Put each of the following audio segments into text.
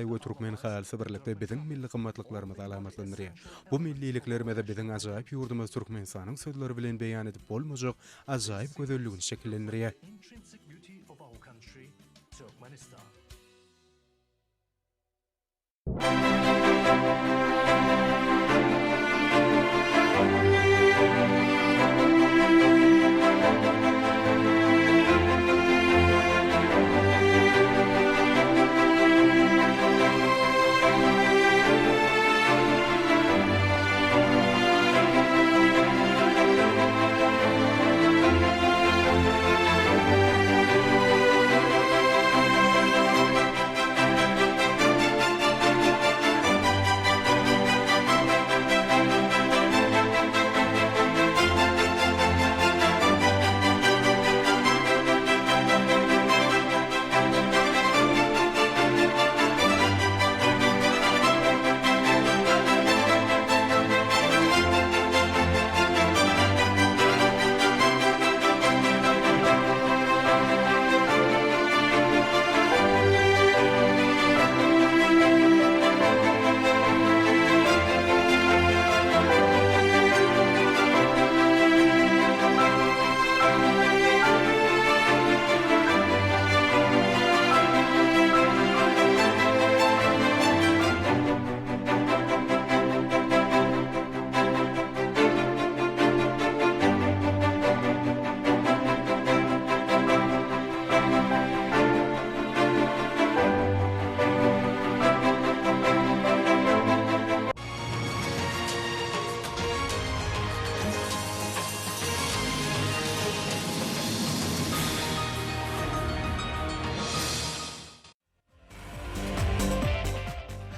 We türkmen halysy birlikde biziň milli gymmatlyklarymyzy alamatlandyrýar. Bu milliliklerimiz biziň ajaýyp ýurdumyz Türkmenistanyň sözler bilen beýan edip bolmajak ajaýyp gözelligini şekillendirýär.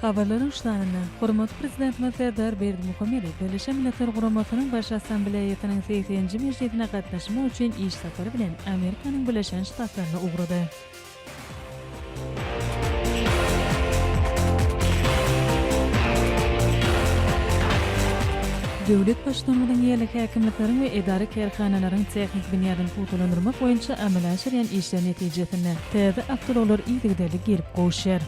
Habarlaryň şanyna, hormatly Prezidentimiz Serdar Berdimuhamedow Birleşen Milletler Guramasynyň Baş Assambleýasynyň segseninji mejlisine gatnaşmak üçin iş sapary bilen Amerikanyň Birleşen Ştatlaryna ugrady. Döwlet Baştutanymyzyň ýerli häkimlikleriň we edara-kärhanalaryň tehniki binýadyny pugtalandyrmak boýunça amala aşyrýan işleri netijesinde täze awtoulaglar yzygiderli gelip gowuşýar.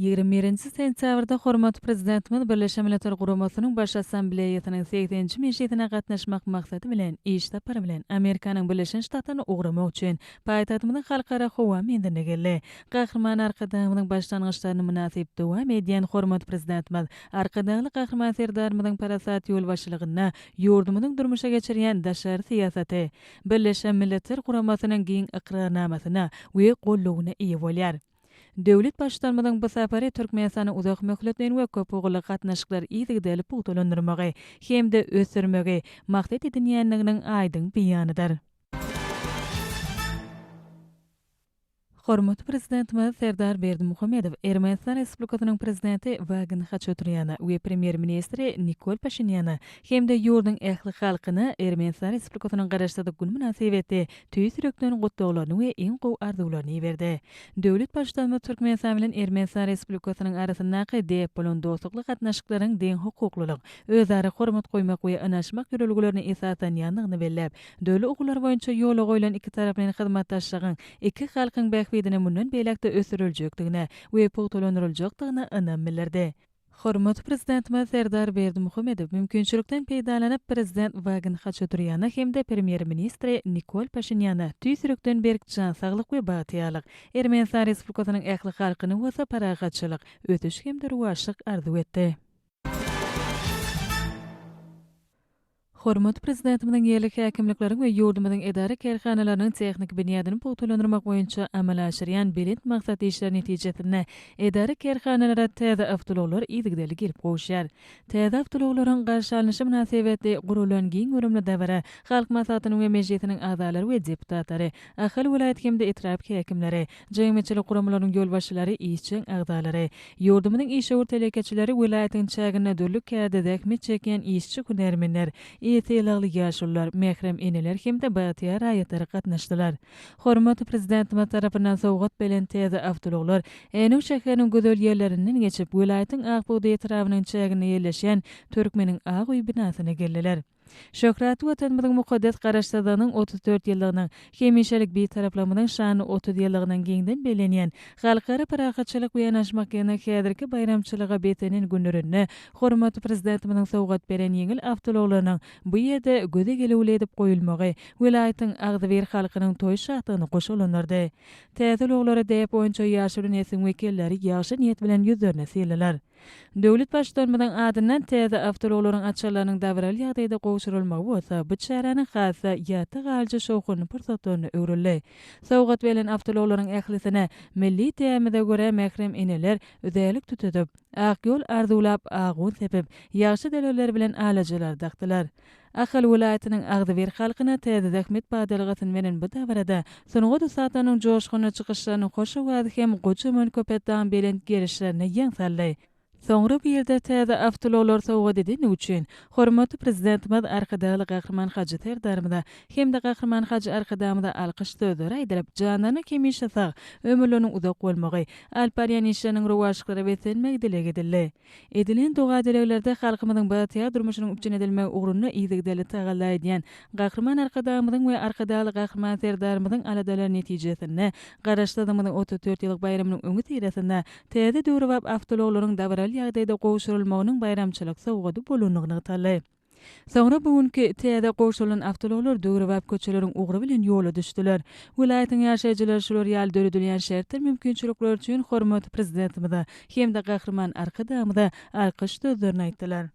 21 sentýabrda hormatly Prezidentimiz Birleşen Milletler Guramasynyň Baş Assambleýasynyň segseninji mejlisine gatnaşmak maksady bilen iş sapary bilen Amerikanyň Birleşen Ştatlaryna ugramak üçin paýtagtymyzyň Halkara howa menziline geldi. Gahryman Arkadagymyzyň başlangyçlaryny mynasyp dowam edýän hormatly Prezidentimiz Arkadagly Gahryman Serdarymyzyň parasat ýolbaşçylygynda ýurdumyzyň durmuşa geçirýän daşary syýasaty Birleşen Milletler Guramasynyň giň ykrarnamasyna we goldawyna eýe bolýar. Döwlet Baştutanymyzyň bu sapary Türkmenistanyň uzak möhletleýin we köpugurly gatnaşyklary yzygiderli pugtalandyrmagy hem-de ösdürmegi maksat edinýändiginiň aýdyň beýanydyr. Hormatly Prezidentimiz Serdar Berdimuhamedow Ermenistan Respublikasynyň Prezidenti Wagen Haçaturýana we Premýer-ministri Nikol Paşinýana hem-de ýurduň ähli halkyna Ermenistan Respublikasynyň Garaşsyzlyk güni mynasybetli tüýs ýürekden gutlaglaryny we iň gowy arzuwlaryny iberdi. Döwlet Baştutanymyz Türkmenistan bilen Ermenistan Respublikasynyň arasyndaky däp bolan dostlukly gatnaşyklaryň deňhukuklylyk, özara hormat goýmak we ynanyşmak ýörelgelerine esaslanýandygyny belläp, Dürli ugurlar boýunça ýola goýlan ikitaraplaýyn hyzmatdaşlygyň iki halkyň bähbidine mundan beýläk-de ösdüriljekdigine we pugtalandyryljakdygyna ynam bildirdi. Hormatly Prezidentimiz Serdar Berdimuhamedow mümkinçilikden peýdalanyp, Prezident Wagen Haçaturýana hem-de Premýer-ministri Nikol Paşinýana tüýs ýürekden berk jan saglyk we bagtyýarlyk, Ermenistan Respublikasynyň ähli halkyna bolsa parahatçylyk, ösüş hem-de rowaçlyk arzuw etdi. Hormatly Prezidentimiziň ýerli häkimlikleriň we ýurdumyzyň edara-kärhanalarynyň tehniki binýadyny pugtalandyrmak boýunça amala aşyrýan belent maksatly işleri netijesinde edara-kärhanalara täze awtoulaglar yzygiderli gelip gowuşýar. Täze awtoulaglaryň garşy alnyşy mynasybetli guralan giň göwrümli dabara Halk Maslahatynyň we Mejlisiniň agzalary we deputatlary, Ahal welaýat hem-de etrap häkimleri, jemgyýetçilik guramalarynyň ýolbaşçylary, işjeň agzalary, ýurdumyzyň işewür telekeçileri, welaýatyň çäginde dürli kärde zähmet çekýän işçi-hünärmenler, Il sylagly ýaşulular, mährem eneler hem-de bagtyýar raýatlar gatnaşdylar. Hormatly Prezidentimiz tarapyndan sowgat berlen täze awtoulaglar Änew şäheriniň gözel ýerlerinden geçip, welaýatyň Ak bugdaý etrabynyň çäginde ýerleşýän Türkmeniň ak öýi binasyna geldiler. Şöhratly Watanymyzyň mukaddes Garaşsyzlygynyň 34 ýyllygynyň, hemişelik Bitaraplygymyzyň şanly 30 ýyllygynyň giňden bellenýän Halkara parahatçylyk we ynanyşmak ýylynyň häzirki baýramçylyga beslenen günlerinde hormatly Prezidentimiziň sowgat beren ýeňil awtoulaglarynyň bu ýerde göze gelüwli edip goýulmagy welaýatyň agzybir halkynyň toý şatlygyny goşalandyrdy. Täze ulaglary däp boýunça ýaşuly nesliň wekilleri ýagşy niýet bilen ýüzlerine syldylar. Döwlet Baştutanymyzyň adyndan täze awtoulaglaryň açarlarynyň dabaraly ýagdaýda gowşurylmagy bolsa bu çäräniň has-da ýatda galyjy şowhunly pursatlaryna öwrüldi. Sowgat berlen awtoulaglaryň ählisine milli däbimize görä mährem eneler üzärlik tütedip, ak ýol arzuwlap ak un sepip, ýagşy dilegler bilen alajalar dakdylar. Ahal welaýatynyň agzybir halkyna täze zähmet badalgasyny beren bu dabarada sungat ussatlarynyň joşgunly çykyşlarynyň hoş owazy hem gojaman Köpetdagyň belent gerişlerine ýaň saldy. Soňra bu ýerde täze awtoulaglar sowgat edendigi üçin hormatly Prezidentimiz Arkadagly Gahryman Hajy Serdarymyza hem-de Gahryman Hajy Arkadagymyza alkyş sözleri aýdylyp, janlarynyň hemişe sag, ömürleriniň uzak bolmagy, alyp barýan işleriniň rowaçlyklara beslenmegi dileg edildi. Edilen doga-dileglerde halkymyzyň bagtyýar durmuşynyň üpjün edilmegi ugrunda yzygiderli tagalla edýän Gahryman Arkadagymyzyň we Arkadagly Gahryman Serdarymyzyň aladalary netijesinde Garaşsyzlygymyzyň 34 ýyllyk baýramynyň öňüsyrasynda täze döwrebap awtoulaglaryň dabaraly ýagdaýda gowşurylmagynyň baýramçylyk sowgady bolandygy nygtaldy. Soňra bu günki täze gowşurylan awtoulaglar döwrebap köçeleriň ugry bilen ýola düşdüler. Welaýatyň ýaşaýjylary şular ýaly döredilýän şertdir mümkinçilikler üçin hormatly Prezidentimize hem-de Gahryman Arkadagymyza alkyş sözlerini aýtdylar.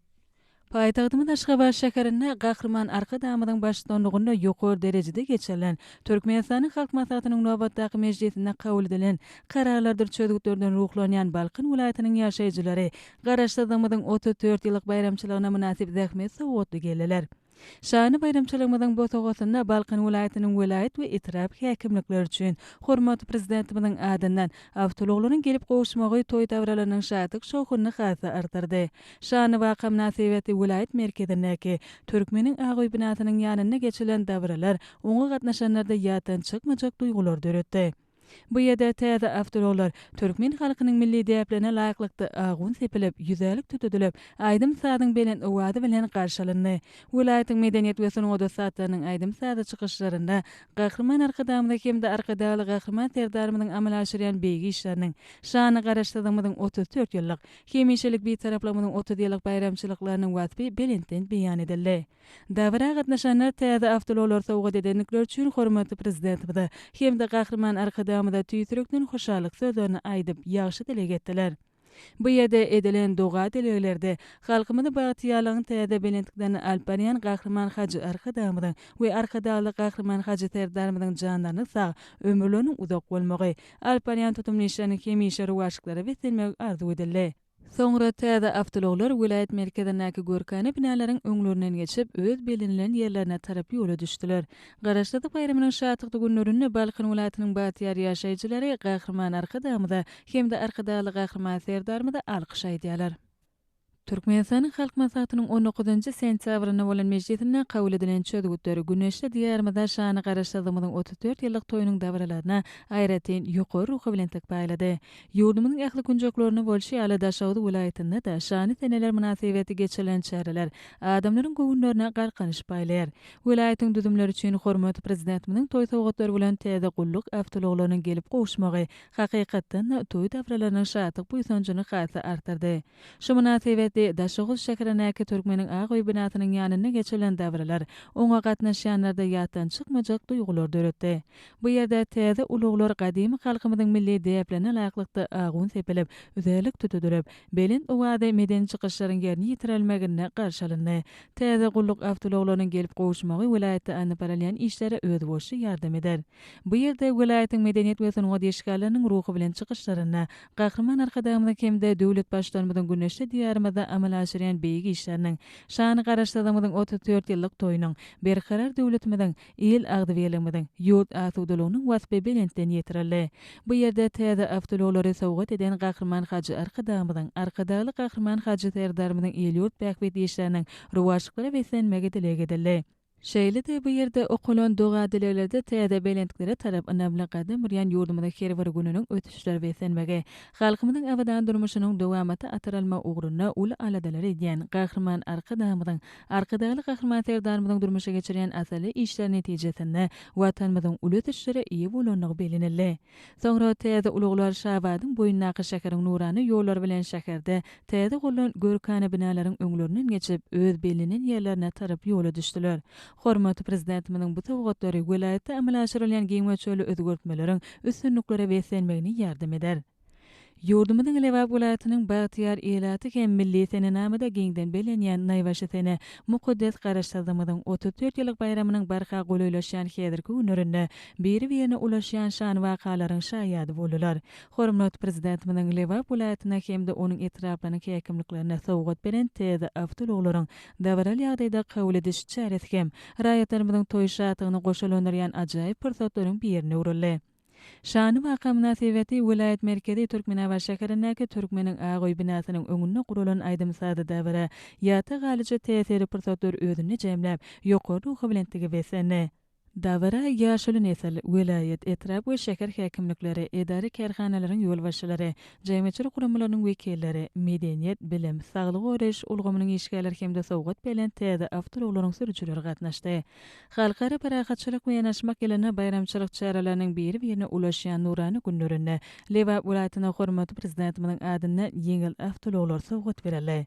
Paýtagtymyz Aşgabat şäherinde Gahryman Arkadagymyzyň baştutanlygynda ýokary derejede geçirilen Türkmenistanyň Halk Maslahatynyň nobatdaky mejlisinde kabul edilen Kararlardyr çözgütlerden ruhlanýan Balkan welaýatynyň ýaşaýjylary Garaşsyzlygymyzyň 34 ýyllyk baýramçylygyna mynasyp zähmet sowgatly geldiler. Şanly baýramçylygymyzyň bosagasynda Balkan welaýatynyň welaýat we etrap häkimlikleri üçin hormatly Prezidentimiziň adyndan awtoulaglaryň gelip gowuşmagy toý dabaralarynyň şatlyk-şowhunyny has-da artdyrdy. Şanly waka mynasybetli welaýat merkezindäki Türkmeniň ak öýi binasynyň ýanynda geçirilen dabaralar oňa gatnaşanlarda ýatdan çykmajak duýgulary döretdi. Bu ýerde täze awtoulaglar türkmen halkynyň milli däplerine laýyklykda ak un sepilip, ýüzärlik tütedilip, aýdym-sazyň belent owazy bilen garşy alyndy. Welaýatyň medeniýet we sungat ussatlarynyň aýdym-sazly çykyşlarynda Gahryman Arkadagymyzyň hem-de Arkadagly Gahryman Serdarymyzyň amala aşyrýan beýik işleriniň, şanly Garaşsyzlygymyzyň 34 ýyllyk, hemişelik Bitaraplygymyzyň 30 ýyllyk baýramçylyklarynyň waspy belentden beýan edildi. Dabara gatnaşanlar täze awtoulaglary sowgat edendikleri üçin hormatly Prezidentimize hem-de Gahryman Arkadagymyza tüýs ýürekden hoşallyk sözlerini aýdyp, ýagşy dileg etdiler. Bu ýerde edilen doga-dileglerde halkymyzy bagtyýarlygyň täze belentliklerine alyp barýan Gahryman Hajy Arkadagymyzyň we Arkadagly Gahryman Hajy Serdarymyzyň janlarynyň sag, ömürleriniň uzak bolmagy, alyp barýan tutumly işleriniň hemişe rowaçlyklara beslenmegi arzuw edildi. Soňra täze awtoulaglar welaýat merkezindäki görkana binalaryň öňlerinden geçip, öz bellenilen ýerlerine tarap ýola düşdüler. Garaşsyzlyk baýramynyň şatlykly günlerinde Balkan welaýatynyň bagtyýar ýaşaýjylary Gahryman Arkadagymyza hem-de Arkadagly Gahryman Serdarymyza alkyş aýdýarlar. Türkmenistanyň Halk Maslahatynyň on dokuzynjy sentýabrynda bolan mejlisinde kabul edilen çözgütler güneşli Diýarymyzda şanly Garaşsyzlygymyzyň 34 ýyllyk toýunyň dabaralaryna aýratyn ýokary ruhubelentlik paýlady. Ýurdumyzyň ähli künjeklerinde bolşy ýaly, Daşoguz welaýatynda-da şanly seneler mynasybetli geçirilen çäreler adamlaryň göwünlerine galkynyş paýlaýar. Welaýatyň düzümleri üçin hormatly Prezidentimiziň toý sowgatlary bilen täze gulluk awtoulaglarynyň gelip gowuşmagy, hakykatdan-da, toý dabaralarynyň şatlyk-buýsanjyny has-da artdyrdy. Şu mynasybetli Daşoguz şäherindäki Türkmeniň ak öýi binasynyň ýanynda geçirilen dabaralar oňa gatnaşýanlarda ýatdan çykmajak duýgulary döretdi. Bu ýerde täze ulaglar gadymy halkymyzyň milli däplerine laýyklykda ak un sepilip, üzärlik tütedilip, belent owazy medeni çykyşlaryň ýerine ýetirilmeginde garşy alyndy. Täze gulluk awtoulaglarynyň gelip gowuşmagy welaýatda alnyp barylýan işlere özboluşly ýardam eder. Bu ýerde welaýatyň medeniýet we sungat işgärleriniň ruhubelent çykyşlarynda Gahryman Arkadagymyzyň hem-de döwlet Baştutanymyzyň güneşli Diýarymyzda. ugurlarda amala aşyrýan beýik işleriniň, şanly Garaşsyzlygymyzyň 34 ýyllyk toýunyň, Berkarar döwletimiziň Il agzybirligimiziň, ýurt asudalygynyň waspy belentden ýetirildi. Bu ýerde täze awtoulaglary sowgat eden Gahryman Hajy Arkadagymyzyň, Arkadagly Gahryman Hajy Serdarymyzyň il-ýurt bähbitli işleriniň rowaçlyklara beslenmegi dileg edildi. Şeýle-de bu ýerde okalan doga-dileglerde täze belentliklere tarap ynamly gadam urýan ýurdumyzyň her bir gününiň ösüşlere beslenmegi, halkymyzyň abadan durmuşynyň dowamata atyrylmagy ugrunda uly aladalar edýän Gahryman Arkadagymyzyň Arkadagly Gahryman Serdarymyzyň durmuşa geçirýän asylly işleri netijesinde Watanymyzyň uly ösüşlere eýe bolandygy bellenildi. Soňra täze ulaglar Şabadyň boýundaky şäheriň nurana ýollary bilen şäherde täze gurlan görkana binalaryň öňlerinden geçip, öz bellenen ýerlerine tarap ýola düşdüler. Hormatly Prezidentimiziň bu sowgatlary welaýatda amala aşyrylýan giň möçberli özgertmeleriň üstünliklere beslenmegine ýardam eder. Ýurdumyzyň Lebap welaýatynyň bagtyýar ilaty hem milli senenamada giňden bellenýän naýbaşy sene, mukaddes Garaşsyzlygymyzyň 34 ýyllyk baýramynyň barha golaýlaşýan häzirki günlerinde biri-birine ulaşýan şanly wakalaryň şaýady boldular. Hormatly Prezidentimiziň Lebap welaýatyna hem-de onuň etraplarynyň häkimliklerine sowgat beren täze awtoulaglaryň dabaraly ýagdaýda kabul ediş çäresi hem raýatlarymyzyň toý şatlygyny goşalandyrýan ajaýyp pursatlaryň birine öwrüldi. Şanly waka mynasybetli welaýat merkezi Türkmenabat şäherindäki Türkmeniň ak öýi binasynyň öňünde guralan aýdym-sazly dabara ýatda galyjy täsirli pursatlary özünde jemläp, ýokary ruhubelentlige beslendi. Dabara ýaşuly nesil, welaýat, etrap we şäher häkimlikleri, edara-kärhanalaryň ýolbaşçylary, jemgyýetçilik guramalarynyň wekilleri, medeniýet, bilim, saglygy goraýyş ulgamynyň işgärleri hem-de sowgat berlen täze awtoulaglaryň sürüjileri gatnaşdy. Halkara parahatçylyk we ýanaşmak ýylynda baýramçylyk çäreleriniň biri-birine ulaşýan nurana günlerinde Lebap welaýatyna hormatly Prezidentimiziň adyndan ýeňil awtoulaglar sowgat berildi.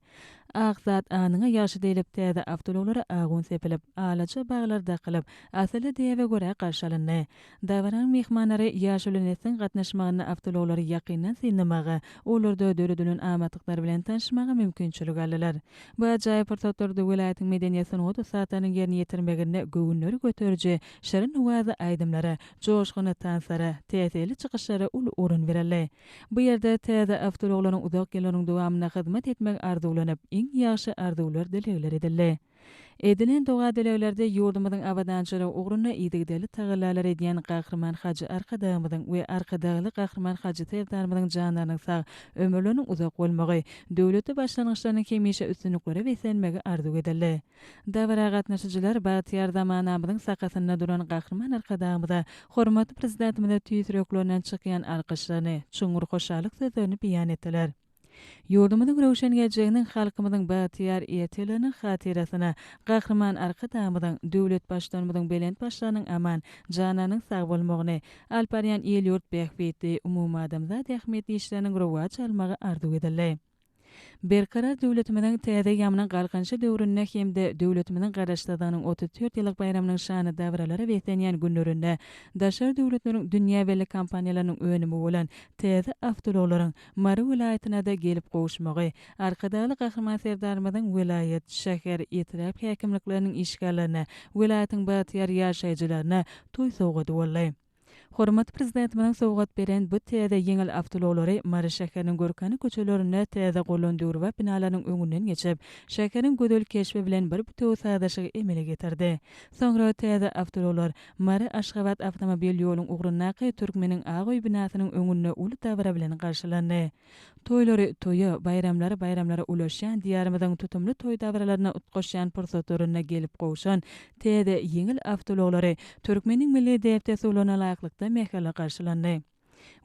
Ak zat anyňa ýagşy diýlip, täze awtoulaglara ak un sepilip, alaja baglar dakylyp, asylly däbe görä garşy alyndy. Dabaranyň myhmanlary ýaşuly nesliň gatnaşmagynda awtoulaglary ýakyndan synlamaga, olarda döredilen amatlyklar bilen tanyşmaga mümkinçilik aldylar. Bu ajaýyp pursatlarda welaýatyň medeniýet-sungat ussatlarynyň ýerine ýetirmeginde göwünleri göteriji şirin owazly aýdymlara, joşgunly tanslara, täsirli çykyşlara uly orun berildi. Bu ýerde täze awtoulaglaryň uzak ýyllaryň dowamynda hyzmat etmegi arzuwlanyp, iň ýagşy arzuwlar-dilegler edildi. Edilen doga-dileglerde ýurdumyzyň abadançylygy ugrunda yzygiderli tagallalar edýän Gahryman Hajy Arkadagymyzyň we Arkadagly Gahryman Hajy Serdarymyzyň janlarynyň sag, ömürleriniň uzak bolmagy, döwletli başlangyçlarynyň hemişe üstünliklere beslenmegi arzuw edildi. Dabara gatnaşyjylar bagtyýar zamanamyzyň sakasynda duran Gahryman Arkadagymyza, hormatly Prezidentimize tüýs ýüreklerinden çykýan alkyşlaryny, çuňňur hoşallyk sözlerini beýan etdiler. Ýurdumyzyň röwşen geljeginiň, halkymyzyň bagtyýar ertirleriniň hatyrasyna Gahryman Arkadagymyzyň, döwlet Baştutanymyzyň belent başlarynyň aman, janynyň sag bolmagyny, alyp barýan il-ýurt bähbitli, umumadamzat ähmiýetli işleriniň rowaç almagy arzuw edildi. Berkarar döwletimiziň täze eýýamynyň Galkynyşy döwründe hem-de döwletimiziň Garaşsyzlygynyň 34 ýyllyk baýramynyň şanly dabaralara beslenýän günlerinde daşary döwletleriň dünýä belli kompaniýalarynyň önümi bolan täze awtoulaglaryň Mary welaýatyna-da gelip gowuşmagy, Arkadagly Gahryman Serdarymyzyň welaýat, şäher, etrap häkimlikleriniň işgärlerine, welaýatyň bagtyýar ýaşaýjylaryna toý sowgady boldy. Hormatly Prezidentimiziň sowgat beren bu täze ýeňil awtoulaglary Mary şäheriniň görkana köçelerinde täze gurlan döwrebap binalarynyň öňünden geçip, şäheriň gözel keşbi bilen bir bütewi sazlaşygy emele getirdi. Soňra täze awtoulaglar Mary-Aşgabat awtomobil ýoluň ugrundaky Türkmeniň ak öýi binasynyň öňünde uly dabara bilen garşylandy. Toýlary toýa, baýramlary baýramlara ulaşýan Diýarymyzyň tutumly toý dabaralaryna utgaşýan pursatlarynda gelip gowşan täze ýeňil awtoulaglary türkmeniň milli däp-dessurlaryna laýyklykda mähirli garşylandy.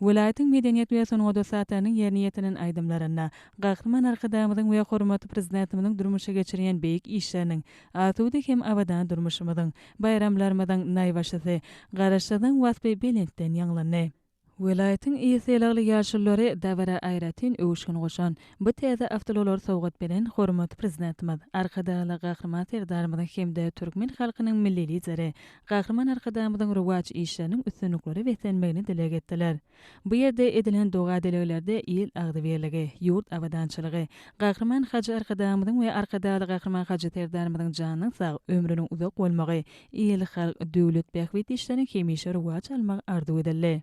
Welaýatyň medeniýet we sungat ussatlarynyň ýerine ýetiren aýdymlarynda Gahryman Arkadagymyzyň we hormatly Prezidentimiziň durmuşa geçirýän beýik işleriniň, asuda hem abadan durmuşymyzyň, baýramlarymyzyň naýbaşysy Garaşsyzlygyň waspy belentden ýaňlandy. Welaýatyň il sylagly ýaşululary dabara aýratyn öwüşgin goşan bu täze awtoulaglary sowgat beren hormatly Prezidentimiz Arkadagly Gahryman Serdarymyzyň hem-de türkmen halkynyň Milli Lideri Gahryman Arkadagymyzyň rowaç işleriniň üstünliklere beslenmegini dileg etdiler. Bu ýerde edilen doga-dileglerde il agzybirligi, ýurt abadançylygy, Gahryman Hajy Arkadagymyzyň we Arkadagly Gahryman Hajy Serdarymyzyň janynyň sag, ömrüniň uzak bolmagy, il-halk, döwlet bähbitli işleriň hemişe rowaç almagy arzuw edildi.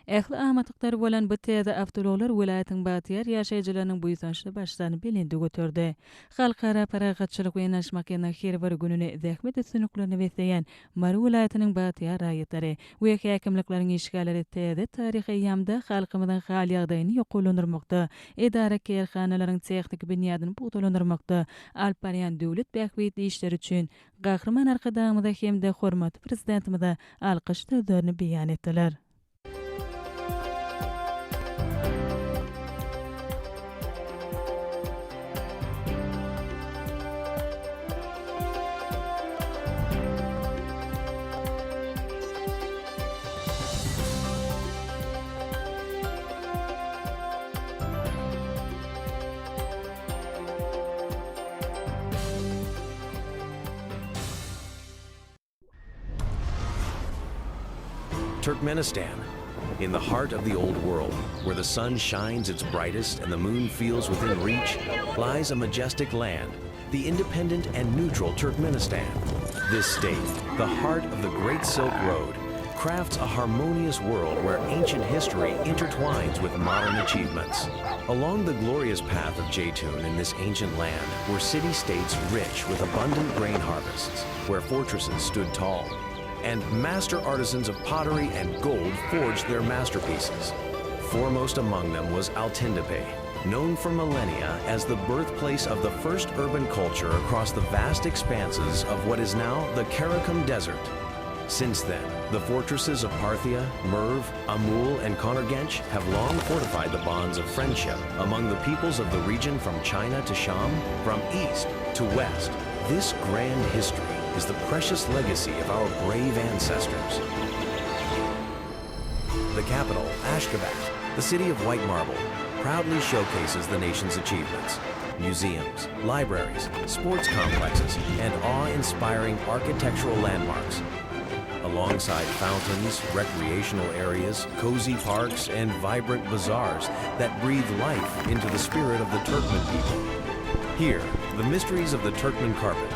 Ähli amatlyklary bolan bu täze awtoulaglar welaýatyň bagtyýar ýaşaýjylarynyň buýsançly başlaryny belende göterdi. Halkara parahatçylyk we ynanyşmak ýylynyň her bir gününi zähmet üstünliklerine besleýän Mary welaýatynyň bagtyýar raýatlary we häkimlikleriň işgärleri täze taryhy eýýamda halkymyzyň hal-ýagdaýyny ýokarlandyrmakda, edara-kärhanalaryň tehniki binýadyny pugtalandyrmakda alyp barýan döwlet bähbitli işleri üçin Gahryman Arkadagymyza hem-de hormatly Prezidentimize alkyş sözlerini beýan etdiler. Turkmenistan, in the heart of the old world, where the sun shines its brightest and the moon feels within reach, lies a majestic land, the independent and neutral Turkmenistan. This state, the heart of the Great Silk Road, crafts a harmonious world where ancient history intertwines with modern achievements. Along the glorious path of Jaytun in this ancient land were city-states rich with abundant grain harvests, where fortresses stood tall, and master artisans of pottery and gold forged their masterpieces. Foremost among them was Altindepe, known for millennia as the birthplace of the first urban culture across the vast expanses of what is now the Karakum Desert. Since then, the fortresses of Parthia, Merv, Amul, and Konorgench have long fortified the bonds of friendship among the peoples of the region from China to Sham, from east to west. This grand history is the precious legacy of our brave ancestors. The capital, Ashgabat, the city of white marble, proudly showcases the nation's achievements. Museums, libraries, sports complexes, and awe-inspiring architectural landmarks. Alongside fountains, recreational areas, cozy parks, and vibrant bazaars that breathe life into the spirit of the Turkmen people. Here, the mysteries of the Turkmen carpet,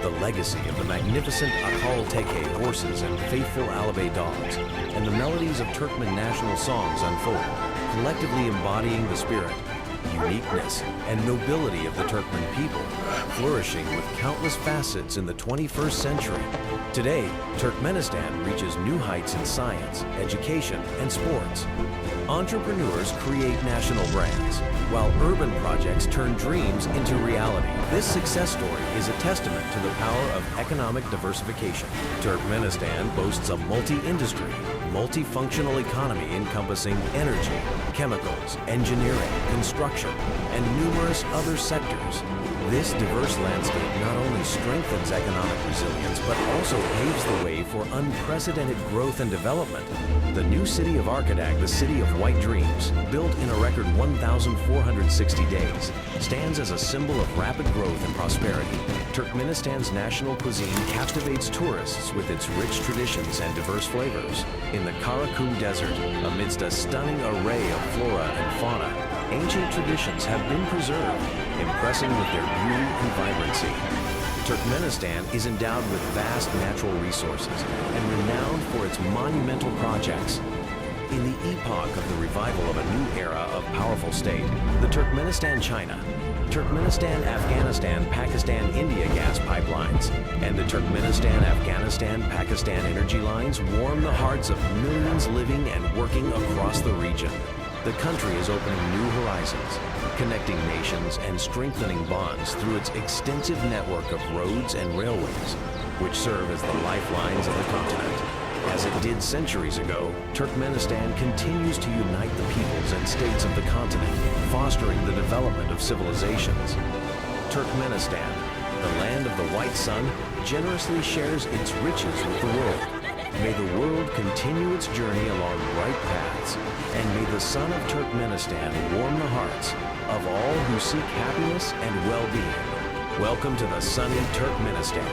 the legacy of the magnificent Akhal Teke horses and faithful Alabay dogs, and the melodies of Turkmen national songs unfold, collectively embodying the spirit, uniqueness, and nobility of the Turkmen people, flourishing with countless facets in the 21st century. Today, Turkmenistan reaches new heights in science, education, and sports. Entrepreneurs create national brands, while urban projects turn dreams into reality. This success story is a testament to the power of economic diversification. Turkmenistan boasts a multi-industry, multifunctional economy encompassing energy, chemicals, engineering, construction, and numerous other sectors. This diverse landscape not only strengthens economic resilience, but also paves the way for unprecedented growth and development. The new city of Arkadag, the city of white dreams, built in a record 1,460 days, stands as a symbol of rapid growth and prosperity. Turkmenistan's national cuisine captivates tourists with its rich traditions and diverse flavors. In the Karakum Desert, amidst a stunning array of flora and fauna, ancient traditions have been preserved, impressing with their beauty and vibrancy. Turkmenistan is endowed with vast natural resources and renowned for its monumental projects. In the epoch of the revival of a new era of powerful state, the Turkmenistan-China, Turkmenistan-Afghanistan, Pakistan-India gas pipelines, and the Turkmenistan-Afghanistan-Pakistan energy lines warm the hearts of millions living and working across the region. The country is opening new horizons, connecting nations and strengthening bonds through its extensive network of roads and railways, which serve as the lifelines of the continent. As it did centuries ago, Turkmenistan continues to unite the peoples and states of the continent, fostering the development of civilizations. Turkmenistan, the land of the white sun, generously shares its riches with the world. May the world continue its journey along bright paths, and may the sun of Turkmenistan warm the hearts of all who seek happiness and well-being. Welcome to the sunny Turkmenistan.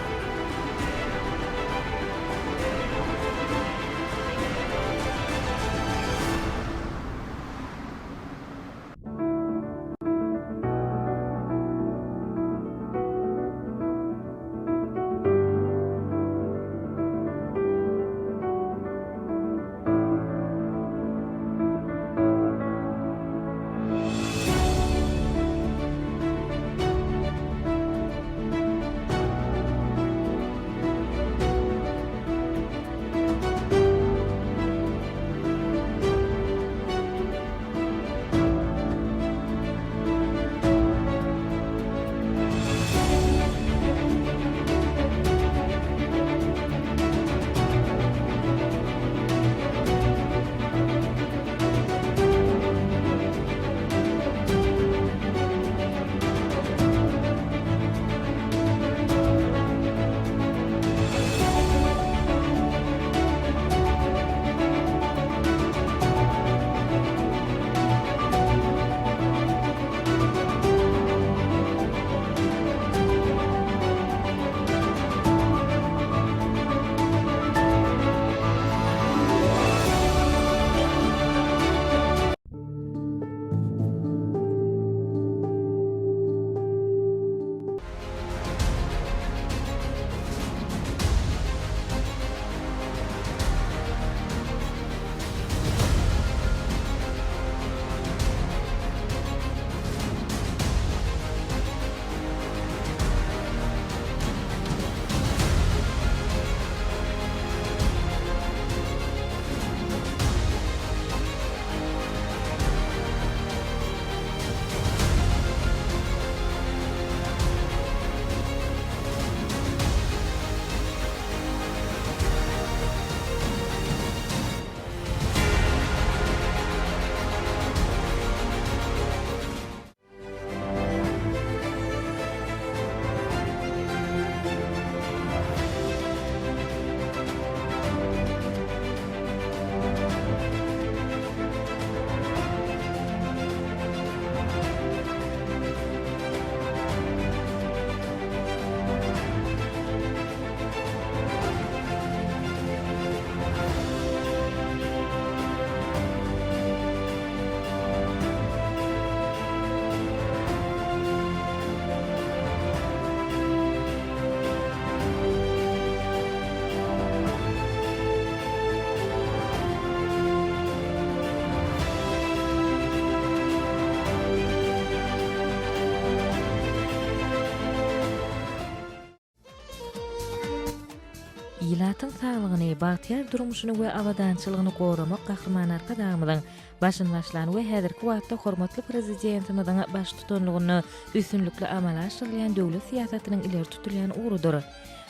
Ilatyň saglygyny, bagtyýar durmuşyny we abadançylygyny goramak Gahryman Arkadagymyzyň başyny başlan we häzirki wagtda hormatly Prezidentimiziň baştutanlygynda üstünlikli amala aşyrylýan döwlet syýasatynyň ileri tutulýan ugrudyr.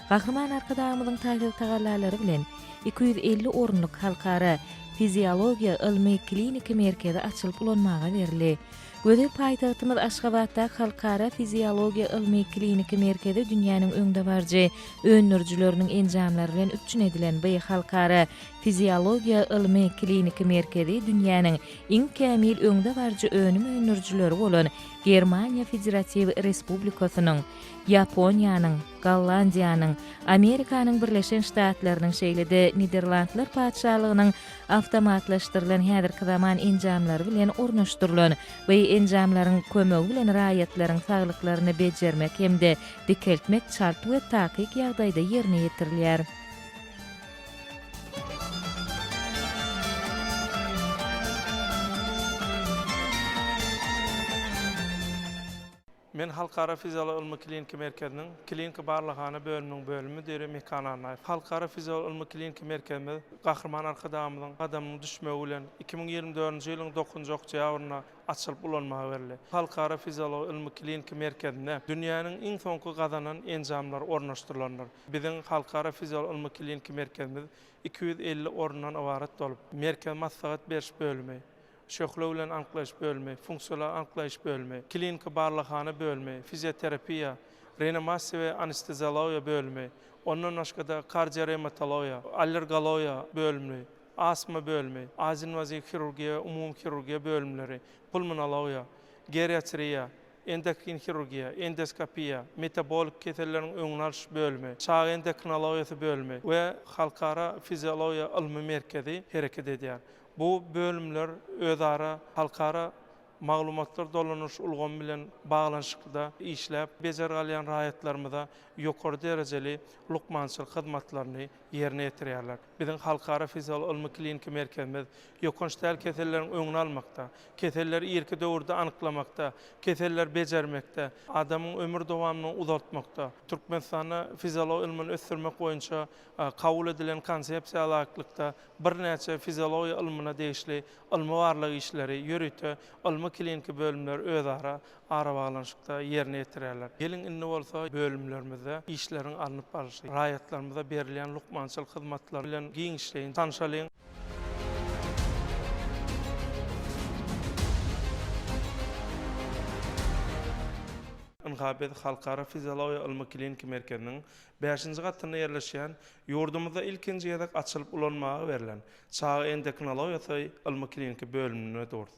Gahryman Arkadagymyzyň taýsyz tagallalary bilen 250 orunlyk Halkara fiziologiýa ylmy-kliniki merkezi açylyp ulanmaga berildi. Gözel paýtagtymyz Aşgabatdaky Halkara fiziologiýa ylmy-kliniki merkezi dünýäniň öňdebaryjy öndürijileriniň enjamlary bilen üpjün edilen bu Halkara fiziologiýa ylmy-kliniki merkezi dünýäniň iň kämil öňdebaryjy önüm öndürijileri bolan Germaniýa Federatiw Respublikasynyň, Ýaponiýanyň, Gollandiýanyň, Amerikanyň Birleşen Ştatlarynyň şeýle-de Niderlandlar Patyşalygynyň awtomatlaşdyrylan häzirki zaman enjamlary bilen ornaşdyrylan. Bu enjamlaryň kömegi bilen raýatlaryň saglyklaryny bejermek hem-de dikeltmek çalt we takyk ýagdaýda ýerine ýetirilýär. Men Halkara fiziologiýa ylmy-kliniki merkeziniň kliniki barlaghana bölüminiň bölüm müdiri Mekan Annaýew. Halkara fiziologiýa ylmy-kliniki merkezimiz Gahryman Arkadagymyzyň gadamynyň düşmegi bilen 2024-nji ýylyň dokuzynjy oktýabrynda açylyp ulanmaga berildi. Halkara fiziologiýa ylmy-kliniki merkezinde dünýäniň iň soňky gazanan enjamlary ornaşdyrylandyr. Biziň Halkara fiziologiýa ylmy-kliniki merkezimiz 250 orundan ybarat bolup, merkez maslahat beriş bölümi, şöhle bilen anyklaýyş bölümi, funksiýalar anyklaýyş bölümi, kliniki barlaghana bölümi, fizioterapiýa, reanimasiýa we anesteziologiýa bölümi, ondan başga-da kardiorematologiýa, allergologiýa bölümli, astma bölümi, az inwaziw hirurgiýa we umumy hirurgiýa bölümleri, pulmonologiýa, geriatriýa, endokrin hirurgiýa, endoskopiýa, metabolik keselleriň öňüni alyş bölümi, çaga endokrinologiýasy bölümi we Halkara fiziologiýa ylmy merkezi hereket edýär. Bu bölümler özara halkara maglumatlar dolanyş ulgamy bilen baglanyşyklyda işläp, bejergi alýan raýatlarymyza ýokary derejeli lukmançylyk hyzmatlaryny ýerine ýetirýärler. Biziň Halkara fiziologiýa ylmy-kliniki merkezimiz ýokanç däl keselleriň öňüni almakda, keselleri irki döwürde anyklamakda, keselleri bejermekde, adamyň ömür dowamyny uzaltmakda, Türkmenistanda fiziologiýa ylmyny ösdürmek boýunça kabul edilen konsepsiýa laýyklykda birnäçe fiziologiýa ylmyna degişli ylmy-barlag işleri ýörite ylmy-kliniki bölümler özara arabaglanyşykda ýerine ýetirýärler. Geliň indi bolsa bölümlerimizde işleriň alnyp barlyşy, raýatlarymyza berilýän lukmançylyk hyzmatlary bilen giňişleýin tanşalyň. Ynha biz Halkara fiziologiýa ylmy-kliniki merkeziniň bäşinji gatynda ýerleşýän, ýurdumyzda ilkinji gezek açylyp ulanmaga berlen Çaga endokrinologiýasy ylmy-kliniki bölüminde durus.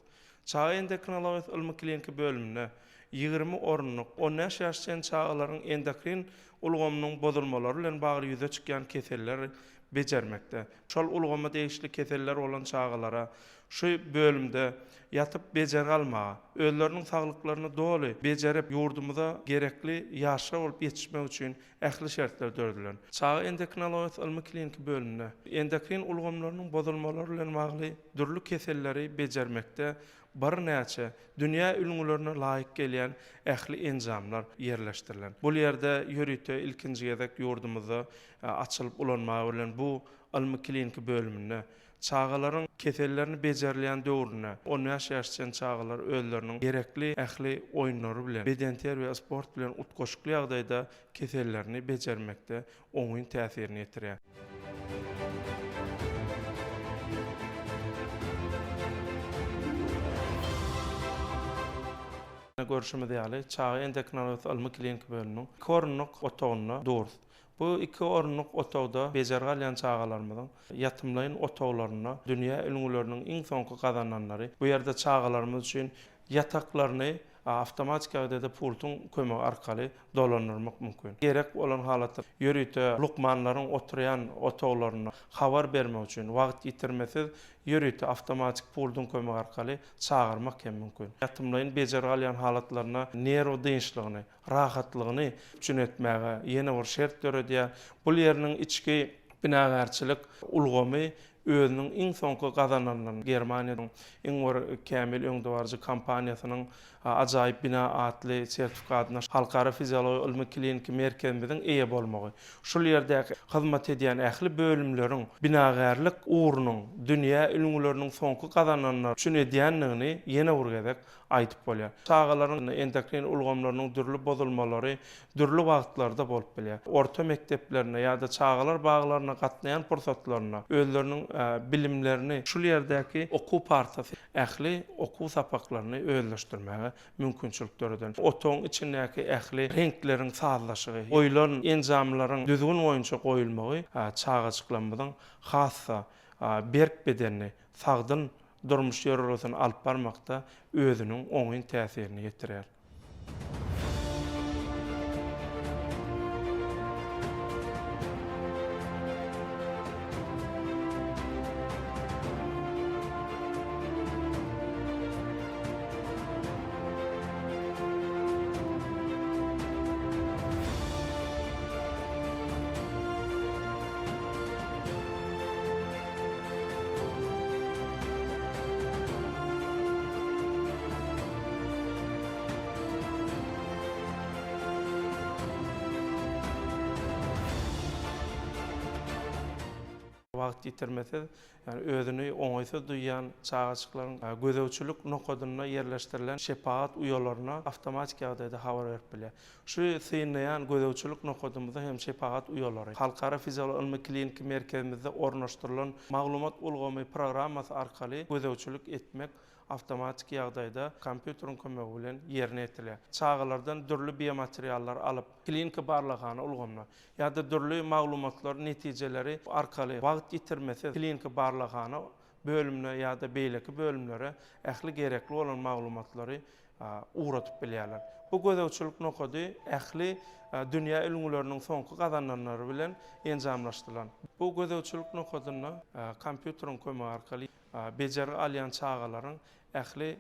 Çaga endokrinologiýasy ylmy-kliniki bölüminde 20 orunlyk, 15 ýaş çenli çagalaryň endokrin ulgamynyň bozulmalary bilen bagly ýüze çykýan keselleri bejermekde, şol ulgama degişli keseller bolan çagalara şu bölümde ýatyp bejergi almaga, özleriniň saglyklaryny doly bejerip, ýurdumyza gerekli ýaşlar bolup ýetişmek üçin ähli şertler döredilen. Çaga endokrinologiýasy ylmy-kliniki bölüminde endokrin ulgamlarynyň bozulmalary bilen bagly dürli keselleri bejermekde birnäçe dünýä ülňülerine laýyk gelýän ähli enjamlar ýerleşdirilen. Bul ýerde ýörite ilkinji gezek ýurdumyzda açylyp ulanmaga berlen bu ylmy-kliniki bölüminde Çagalaryň kesellerini bejerilýän döwründe 15 ýaş çenli çagalar özleriniň gerekli ähli oýunlary bilen, bedenterbiýe, sport bilen utgaşykly ýagdaýda kesellerini bejermekde oňyn täsirini ýetirýär. Görşümiz ýaly, çaga endokrinologiýasy ylmy-kliniki bölüminiň iki orunlyk otagynda durus. Bu iki orunlyk otagda bejergi alýan çagalarymyzyň ýatymlaýyn otaglarynda dünýä ülňüleriniň iň soňky gazananlary, bu ýerde çagalarymyz üçin ýataklaryny awtomatik ýagdaýda pultuň kömegi arkaly dolandyrmak mümkin. Gerek bolan halatda ýörite lukmanlaryň oturýan otaglarynda habar bermek üçin wagt ýitirmesiz ýörite awtomatik pultuň kömegi arkaly çagyrmak hem mümkin. Ýatymlaýyn bejergi alýan halatlarynda nerw dynçlygyny, rahatlygyny üpjün etmäge ýene bir şert döredýär. Bul ýeriniň içki binagärçilik ulgamy özüniň iň soňky gazananlaryny Germaniýanyň iň bir kämil öňdebaryjy kompaniýasynyň Ajaýyp bina atly sertifikatyna Halkara fiziologiýa ylmy-kliniki merkezimiziň eýe bolmagy, şul ýerdäki hyzmat edýän ähli bölümleriň binagärlik ugrunyň dünýä ülňüleriniň soňky gazananlary üpjün edýändigini ýene bir gezek aýdyp bolýar. Çagalaryň endokrin ulgamlarynyň dürli bozulmalary dürli wagtlarda bolup bilýär. Orta mekdeplerinde ýa-da çagalar baglaryna gatnaýan pursatlarynda özleriniň bilimlerini şul ýerdäki okuw partasy ähli okuw sapaklaryny özleşdirmäge mümkinçilik döreden. Otagyň içindäki ähli reňkleriň sazlaşygy, goýlan enjamlaryň düzgün boýunça goýulmagy çagajyklarymyzyň has-da berk bedenli, sagdyn durmuş ýörelgesini alyp barmakda özüniň oňyn täsirini ýetirýär. Wagt ýitirmesiz, ýagny özüni oňaýsyz duýýan çagajyklaryň gözegçilik nokadynda ýerleşdirilen şepagat uýalaryna awtomatik ýagdaýda habar berip bilýär. Şu synlaýan gözegçilik nokadymyzda hem şepagat uýalary, Halkara fiziologiýa ylmy-kliniki merkezimizde ornaşdyrylan maglumat ulgamy programmasy arkaly gözegçilik etmek awtomatiki ýagdaýda kompýuteriň kömegi bilen ýerine ýetirilýär. Çagalardan dürli biomateriallary alyp, kliniki barlaghana ulgamyna ýa-da dürli maglumatlar netijeleri arkaly wagt ýitirmesiz kliniki barlaghana bölümine ýa-da beýleki bölümlere ähli gerekli bolan maglumatlary ugradyp bilýärler. Bu gözegçilik nokady ähli dünýä ülňüleriniň soňky gazananlary bilen enjamlaşdyrylan. Bu gözegçilik nokadynda kompýuteriň kömegi arkaly bejergi alýan çagalaryň ähli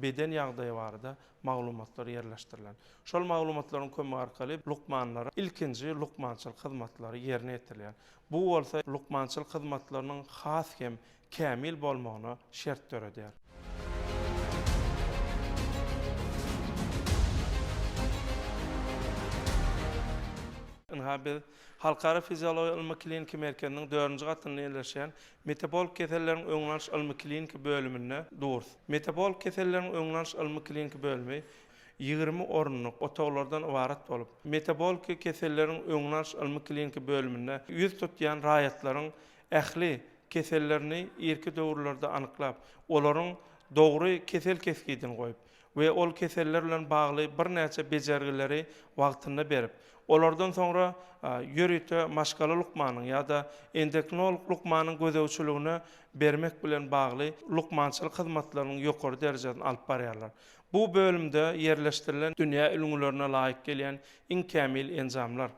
beden ýagdaýy barada maglumatlar ýerleşdirilen. Şol maglumatlaryň kömegi arkaly lukmanlara ilkinji lukmançylyk hyzmatlary ýerine ýetirilýär. Bu bolsa lukmançylyk hyzmatlarynyň has hem kämil bolmagyna şert döredýär. Ynha biz Halkara fiziologiýa ylmy-kliniki merkeziniň dördünji gatynda ýerleşýän Metabolik keselleriň öňüni alyş ylmy-kliniki bölüminde durus. Metabolik keselleriň öňüni alyş ylmy-kliniki bölümi 20 orunlyk otaglardan ybarat bolup, metaboliki keselleriň öňüni alyş ylmy-kliniki bölüminde ýüz tutýan raýatlaryň ähli kesellerini irki döwürlerde anyklap, olaryň dogry kesel kesgidini goýup we ol keseller bilen bagly birnäçe bejergileri wagtynda berip, olardan soňra ýörite maşgala lukmanyň ýa-da endokrinolog lukmanyň gözegçiligine bermek bilen bagly lukmançylyk hyzmatlarynyň ýokary derejesini alyp barýarlar. Bu bölümde ýerleşdirilen dünýä ülňülerine laýyk gelýän iň kämil enjamlar,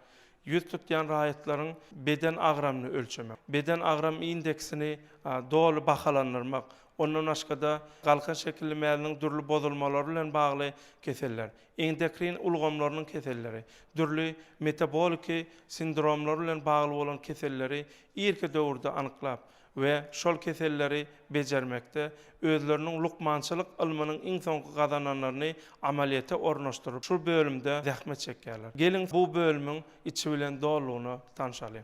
Ýüz tutýan raýatlaryň beden agramyny ölçemek, beden agram indeksini doly bahalandyrmak, ondan başga-da galkan şekilli mäziniň dürli bozulmalary bilen bagly keseller, endokrin ulgamlarynyň keselleri, dürli metaboliki sindromlar bilen bagly bolan keselleri irki döwürde anyklap, we şol keselleri bejermekde özleriniň lukmançylyk ylmynyň iň soňky gazananlaryny amalyýete ornaşdyryp, şu bölümde zähmet çekýärler. Geliň, bu bölümiň içi bilen dolulygyna tanşalyň.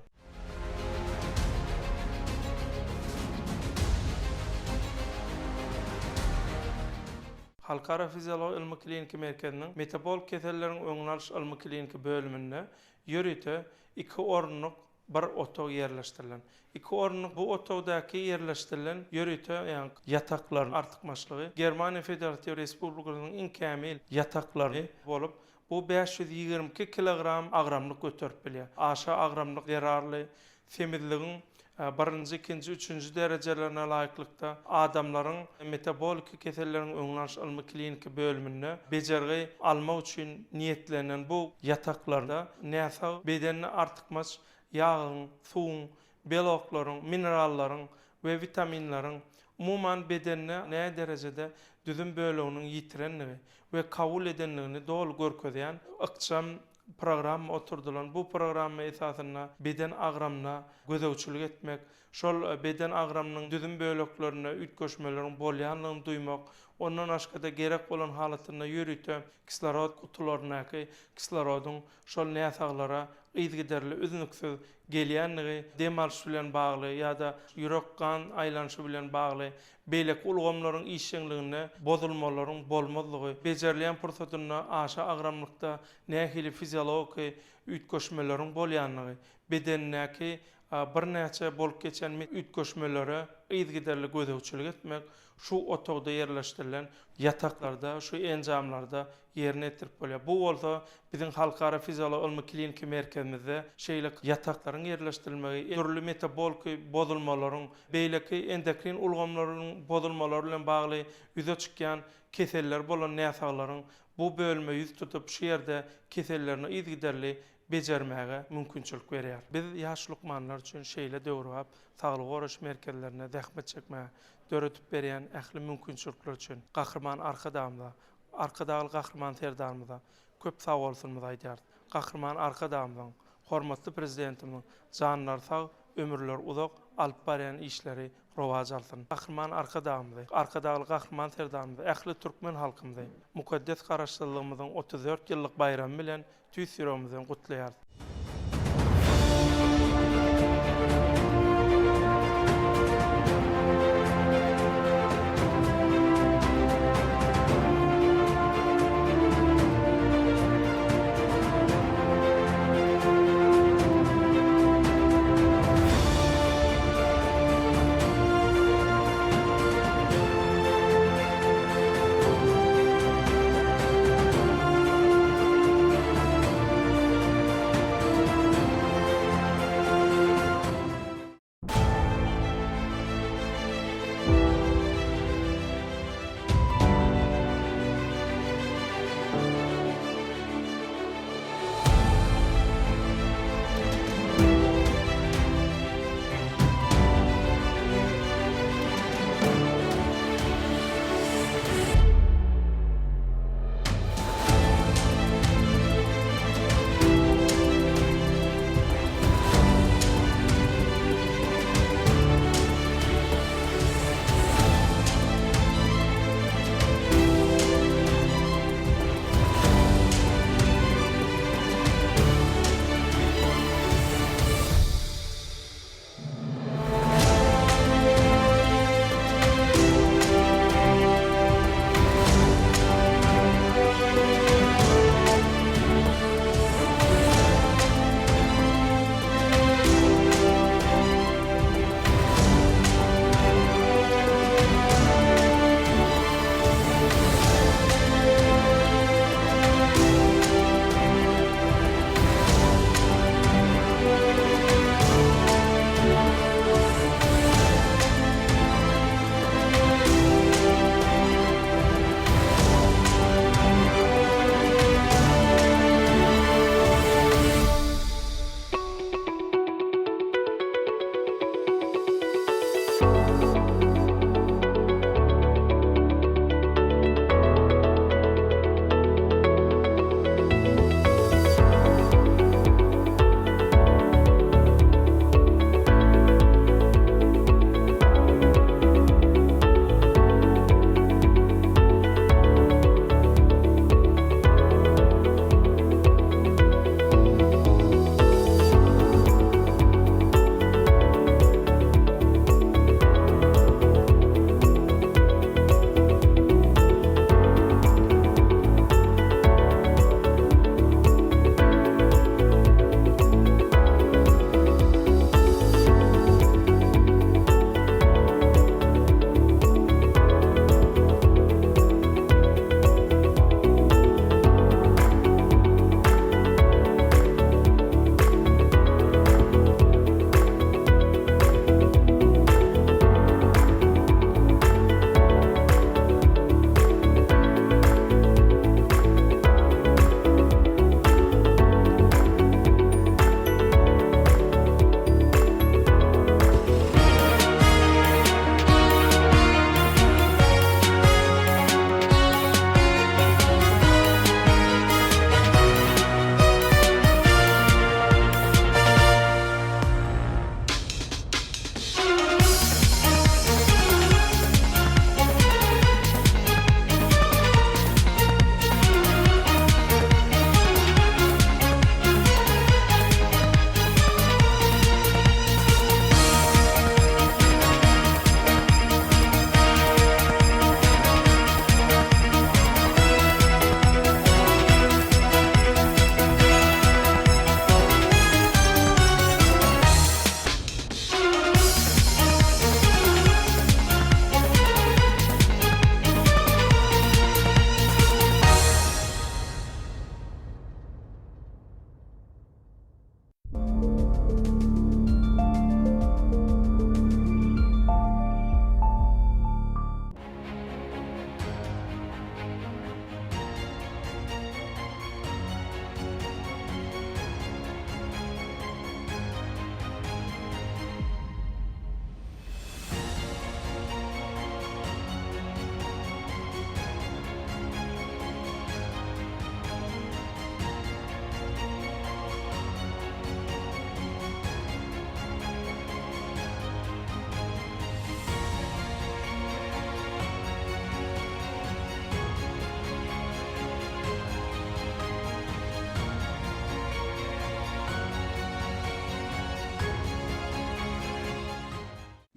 Halkara fiziologiýa ylmy-kliniki merkeziniň metabolik keselleriň öňüni alyş ylmy-kliniki bölüminde ýörite iki orunlyk bir otag ýerleşdirilen. Iki orunlyk bu otagdaky ýerleşdirilen ýörite ýaňky ýataklaryň artykmaçlygy Germaniýa Federatiw Respublikasynyň iň kämil ýataklary bolup, bu 522 kilogram agramlyk göterip bilýär. Aşa agramlyk zerarly semizligiň birinji, ikinji, üçünji derejelerine laýyklykda adamlaryň metaboliki keselleriň öňüni alyş ylmy-kliniki bölüminde bejergi almak üçin niýetlenen bu ýataklarda näsag bedenine artykmaç ýagyň, suwuň, beloklaryň, minerallaryň we witaminleriň, umuman bedende näderejede düzüm böleginiň ýitirenligi we kabul edenligini doly görkezýän ykjam. programma oturdylan. Bu programma esasynda beden agramyna gözegçilik etmek, şol beden agramynyň düzüm böleklerinde üýtgeşmeleriň bolýanlygyny duýmak, ondan başga-da gerek bolan halatynda ýörite kislorod gutularyndaky kislorodyň şol näsaglara yzygiderli, üznüksiz gelýänligi, dem alyş bilen bagly ýa-da ýürek-gan aýlanyşy bilen bagly beýleki ulgamlaryň işjeňliginde bozulmalaryň bolmazlygy, bejerilýän pursatynda aşa agramlykda nähili fiziologiki üýtgeşmeleriň bolýanlygy, bedenindäki birnäçe bolup geçen üýtgeşmelere yzygiderli gözegçilik etmek, şu otagda ýerleşdirilen ýataklarda, şu enjamlarda ýerine ýetirip bolýar. Bu bolsa biziň Halkara fiziologiýa ylmy-kliniki merkezimizde şeýle ýataklaryň ýerleşdirilmegi, dürli metaboliki bozulmalaryň, beýleki endokrin ulgamlarynyň bozulmalary bilen bagly ýüze çykýan keselleri bolan näsaglaryň bu bölüme ýüz tutup, şu ýerde kesellerini yzygiderli bejermäge mümkinçilik berýär. Biz ýaş lukmanlar üçin şeýle döwrebap saglygy goraýyş merkezlerinde zähmet çekmäge döredip berýän ähli mümkinçilikler üçin Gahryman Arkadagymyza, Arkadagly Gahryman Serdarymyza köp sagbolsunymyzy aýdýarys. Gahryman Arkadagymyzyň, hormatly Prezidentimiziň janlary sag, ömürleri uzak, alyp barýan işleri rowaç alsyn. Gahryman Arkadagymyzy, Arkadagly Gahryman Serdarymyzy, ähli türkmen halkymyzy mukaddes Garaşsyzlygymyzyň 34 ýyllyk baýramy bilen tüýs ýüregimizden gutlaýarys.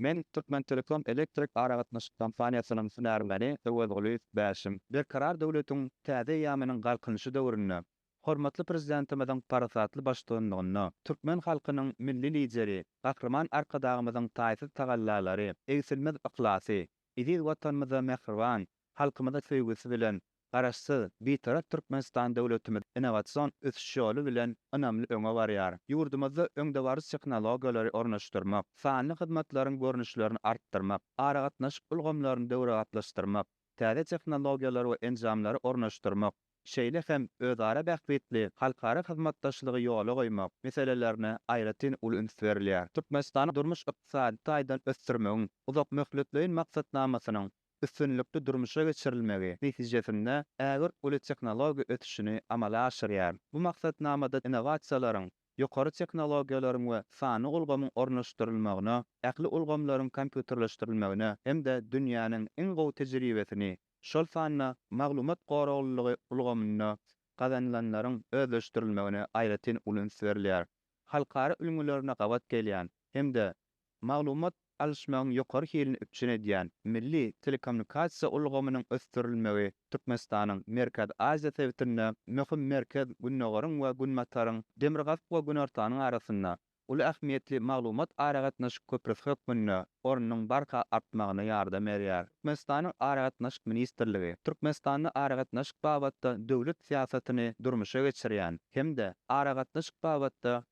Men Türkmentelekom elektrik aragatnaşyk kompaniýasynyň hünärmeni Öwezgulyýew Bäşim. Berkarar döwletiň täze eýýamynyň Galkynyşy döwründe hormatly Prezidentimiziň parasatly baştutanlygynda türkmen halkynyň Milli Lideri Gahryman Arkadagymyzyň taýsyz tagallalary, egsilmez yhlasy, eziz Watanymyza mähriban halkymyza söýgüsi bilen Garaşsyz, Bitarap Türkmenistan döwletimiz innowasion ösüş ýoly bilen ynamly öňe barýar. Ýurdumyzda öňdebaryjy tehnologiýalary ornaşdyrmak, sanly hyzmatlaryň görnüşlerini artdyrmak, aragatnaşyk ulgamlaryny döwrebaplaşdyrmak, täze tehnologiýalary we enjamlary ornaşdyrmak, şeýle hem özara bähbitli halkara hyzmatdaşlygy ýola goýmak meselelerine aýratyn uly üns berilýär. Türkmenistany durmuş-ykdysady taýdan ösdürmegiň uzakmöhletleýin maksatnamasynyň üstünlikli durmuşa geçirilmegi netijesinde ägirt uly tehnologiýa ösüşini amala aşyrýar. Bu maksatnamada innowasiýalaryň, ýokary tehnologiýalaryň we sanly ulgamyň ornaşdyrylmagyna, ähli ulgamlaryň kompýuterleşdirilmegine hem-de dünýäniň iň gowy tejribesini, şol sanda maglumat goraglylygy ulgamynda gazanylanlaryň özleşdirilmegine aýratyn uly üns berilýär. Halkara ülňülerine gabat gelýän hem-de maglumat alyşmagyň ýokary hilini üpjün edýän milli telekommunikasiýa ulgamynyň ösdürilmegi Türkmenistanyň Merkezi Aziýa sebitinde möhüm merkez Gündogaryň we Günbataryň, Demirgazyk we Günortanyň arasynda uly ähmiýetli maglumat-aragatnaşyk köprüsi hökmünde ornunyň barha artmagyna ýardam berýär. Türkmenistanyň Aragatnaşyk ministrligi Türkmenistanda aragatnaşyk babatda döwlet syýasatyny durmuşa geçirýän hem-de aragatnaşyk babatda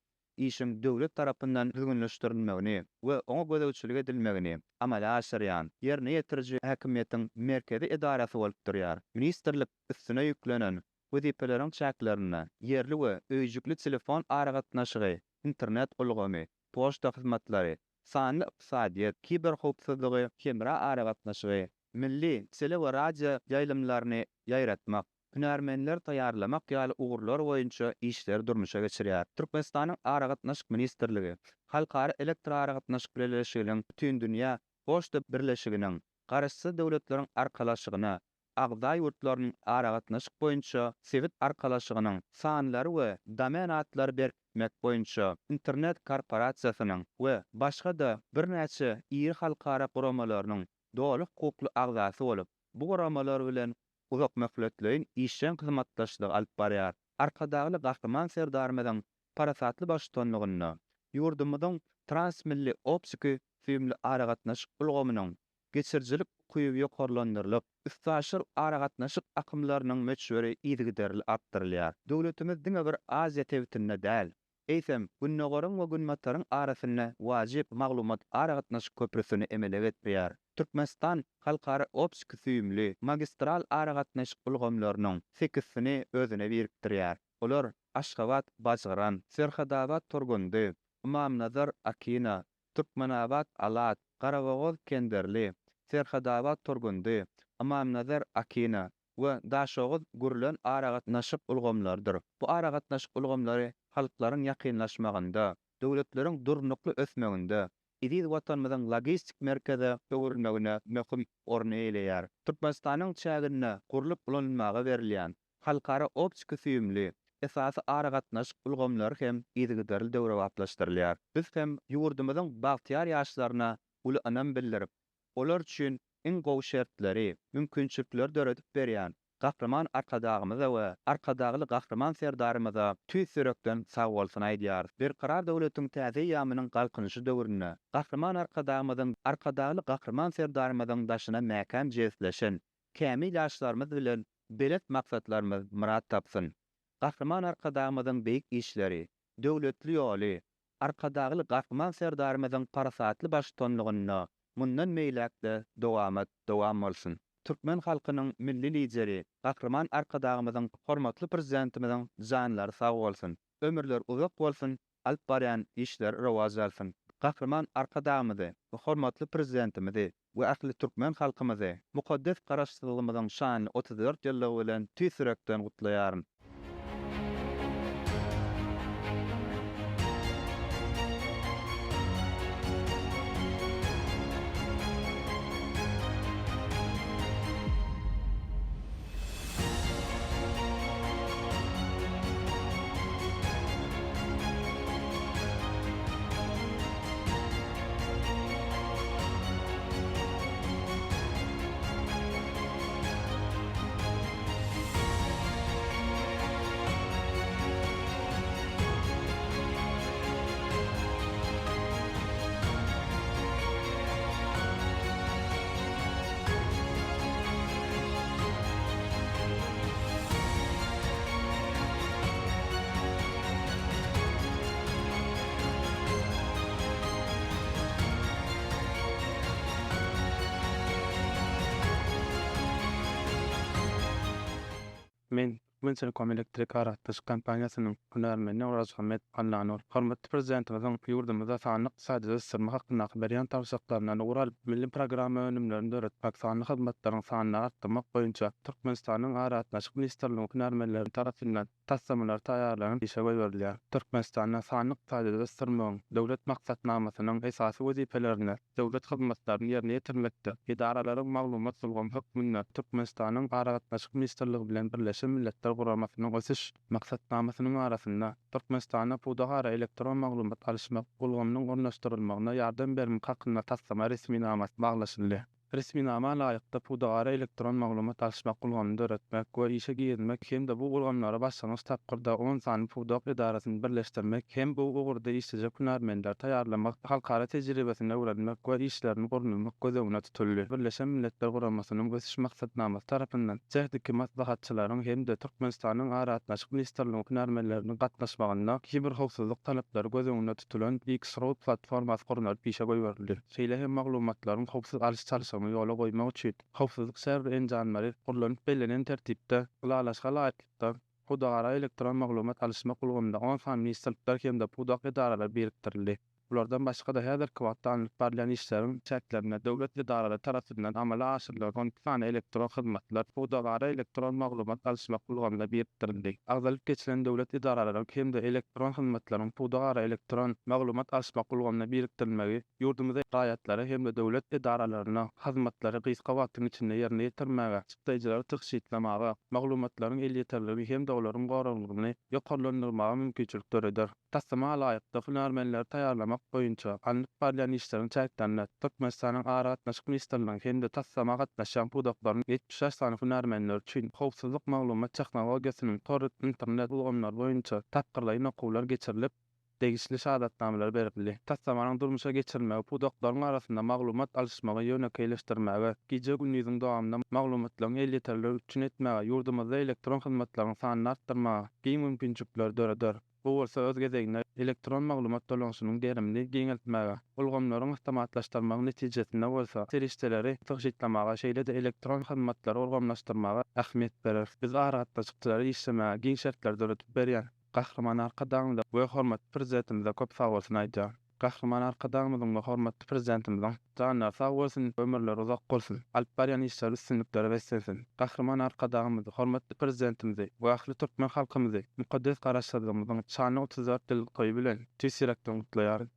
işiň döwlet tarapyndan düzgünleşdirilmegini we oňa gözegçilik edilmegini amala aşyrýan ýerine ýetiriji häkimiýetiň merkezi edarasy bolup durýar. Ministrlik üstüne ýüklenen wezipeleriň çäklerinde ýerli we öýjükli telefon aragatnaşygy, internet ulgamy, poçta hyzmatlary, sanly ykdysadyýet, kiberhowpsuzlygy, hemra aragatnaşygy, milli tele we radio ýaýlymlaryny ýaýratmak, hünärmenleri taýýarlamak ýaly ugurlar boýunça işleri durmuşa geçirýär. Türkmenistanyň Aragatnaşyk ministrligi Halkara elektroaragatnaşyk bileleşiginiň Bütindünýä poçta birleşiginiň Garaşsyz Döwletleriň Arkalaşygyna agza ýurtlarynyň aragatnaşyk boýunça sebit arkalaşygynyň sanlary we domen atlary berkitmek boýunça Internet korporasiýasynyň we başga-da birnäçe iri halkara guramalarynyň doly hukukly agzasy bolup, bu guramalar bilen uzakmöhletleýin işjeň hyzmatdaşlygy alyp barýar. Arkadagly Gahryman Serdarymyzyň parasatly baştutanlygynda ýurdumyzyň transmilli optiki süýümli aragatnaşyk ulgamynyň geçirijilik ukyby ýokarlandyrylyp, üstaşyr aragatnaşyk akymlarynyň möçberi yzygiderli artdyrylýar. Döwletimiz diňe bir Aziýa sebitinde däl, eýsem, Gündogaryň we Günbataryň arasynda wajyp maglumat-aragatnaşyk köprüsini emele getirýär. Türkmenistan halkara optiki-süýümli magistral aragatnaşyk ulgamlarynyň sekizsini özüne birikdirýär. Olar, Aşgabat, Bajgyran, Serhadabat, Turgundy, Ymamnazar, Akina, Türkmenabat, Alat, Garabogaz, Kenderli, Serhadabat, Turgundy, Ymamnazar, Akina, we Daşoguz gurlan aragatnaşyk ulgamlarydyr. Bu aragatnaşyk ulgamlary halklaryň ýakynlaşmagynda, döwletleriň durnukly ösmeginde, eziz Watanymyzyň logistik merkeze öwrülmegine möhüm orun eýeleýär. Türkmenistanyň çäginde gurlup ulanylmaga berilýän halkara optiki-süýümli esasy aragatnaşyk ulgamlary hem yzygiderli döwrebaplaşdyrylýar. Biz hem ýurdumyzyň bagtyýar ýaşlaryna uly ynam bildirip, olar üçin iň gowy şertleri, mümkinçilikleri döredip berýän Gahryman Arkadagymyza we Arkadagly Gahryman Serdarymyza tüýs ýürekden sagbolsun aýdýarys. Berkarar döwletiň täze eýýamynyň Galkynyşy döwründe Gahryman Arkadagymyzyň, Arkadagly Gahryman Serdarymyzyň daşyna mäkäm jebisleşen kämil ýaşlarymyz bilen belent maksatlarymyz myrat tapsyn! Gahryman Arkadagymyzyň beýik işleri, döwletli ýoly Arkadagly Gahryman Serdarymyzyň parasatly baştutanlygynda mundan beýläk-de dowamat dowam bolsun! Türkmen halkynyň Milli Lideri Gahryman Arkadagymyzyň, hormatly Prezidentimiziň janlary sag bolsun, ömürleri uzak bolsun, alyp barýan işleri rowaç alsyn! Gahryman Arkadagymyzy we hormatly Prezidentimizi we ähli türkmen halkymyzy mukaddes Garaşsyzlygymyzyň şanly 34 ýyllygy bilen tüýs ýürekden gutlaýaryn! Men, Türkmentelekom elektrik aragatnaşyk kompaniýasynyň hünärmeni Orazmuhammet Allanur. Hormatly Prezidentimiziň ýurdumyzda sanly ykdysadyýeti ösdürmek hakyndaky berýän tabşyryklaryndan ugur alyp, milli programma önümlerini döretmek, sanly hyzmatlaryň sanyny artdyrmak boýunça Türkmenistanyň Aragatnaşyk ministrliginiň hünärmenleri tarapyndan taslamalar taýýarlanyp işe goýberilýär. Türkmenistanda sanly ykdysadyýeti ösdürmegiň Döwlet maksatnamasynyň esasy wezipelerine döwlet hyzmatlaryny ýerine ýetirmekde edaralaryň maglumat ulgamy hökmünde Türkmenistanyň Aragatnaşyk ministrligi bilen Birleşen Milletler Guramasynyň Ösüş Maksatnamasynyň arasynda Türkmenistanda pudagara elektron maglumat alyşmak ulgamynyň ornaşdyrylmagyna ýardam bermek hakynda taslama resminamasy baglaşyldy. Resminama laýykda pudagara elektron maglumat alyşmak ulgamyny döretmek we işe girizmek hem-de bu ulgamlara başlangyç tapgyrda on sany pudak edarasyny birleşdirmek hem bu ugurda işlejek hünärmenleri taýýarlamak, halkara tejribesini öwrenmek we işlerini gurnamak göz öňünde tutuldy. Birleşen Milletler Guramasynyň Ösüş Maksatnamasy tarapyndan tehniki maslahatçylaryň hem-de Türkmenistanyň Aragatnaşyk ministrliginiň hünärmenleriniň gatnaşmagynda kiberhowpsuzlyk talaplary göz öňünde tutulan X-Road platformasy gurnalyp işe goýberildi. Şeýle hem maglumatlaryň howpsuz alyş-çalşygyny ýola goýmak üçin howpsuzlyk serwer enjamlary gurlanyp bellenen tertipde, ylalaşyga laýyklykda, pudagara elektron maglumat alyşmak ulgamynda on sany ministrlikler hem-de pudak edaralary birikdirildi. Bulardan başga-da häzirki wagtda alnyp barylýan işleriň çäklerinde döwlet edaralary tarapyndan amala aşyrylan 12 sany elektron hyzmatlar pudagara elektron maglumat alyşmak ulgamyna birikdirildi. Agzalyp geçilen döwlet edaralaryň hem-de elektron hyzmatlaryň pudagara elektron maglumat alyşmak ulgamyna birikdirilmegi ýurdumyzda raýatlara hem-de döwlet edaralaryna hyzmatlary gysga wagtyň içinde ýerine ýetirmäge, çykdaýjylary tygşytlamaga, maglumatlaryň elýeterligini hem-de olaryň goraglylygyny ýokarlandyrmaga mümkinçilik döreder. Taslama laýyklykda, hünärmenleri taýýarlamak boýunça alnyp barylýan işleriň çäklerinde Türkmenistanyň Aragatnaşyk ministrliginiň hem-de taslama gatnaşýan pudaklaryň 75 sany hünärmenleri üçin howpsuzlyk maglumat tehnologiýasynyň tor internet ulgamlary boýunça tapgyrlaýyn okuwlar geçirilip, degişli şahadatnamalar berildi. Taslamanyň durmuşa geçirilmegi pudaklaryň arasynda maglumat alyşmagy ýönekeýleşdirmäge, gije-gündiziň dowamynda maglumatlaryň elýeterliligi üpjün etmäge, ýurdumyzda elektron hyzmatlaryň sanyny artdyrmaga giň mümkinçilikleri döreder. Bu bolsa öz gezeginde elektron maglumat dolanyşygynyň gerimini giňeltmäge, ulgamlaryň awtomatlaşdyrmagy netijesinde bolsa serişdeleri tygşytlamaga, şeýle-de elektron hyzmatlary ulgamlaşdyrmaga ähmiýet berer. Biz aragatnaşykçylara işlemäge giň şertleri döredip berýän Gahryman Arkadagymyza we hormatly Prezidentimize köp sagbolsun aýdýaryn. Gahryman Arkadagymyzyň we hormatly Prezidentimiziň janlary sag bolsun, ömürleri uzak bolsun, alyp barýan işleri üstünliklere beslensin. Gahryman Arkadagymyzy, hormatly Prezidentimizi we ähli türkmen halkymyzy mukaddes Garaşsyzlygymyzyň şanly 34 ýyllyk toýy bilen tüýs ýürekden gutlaýaryn.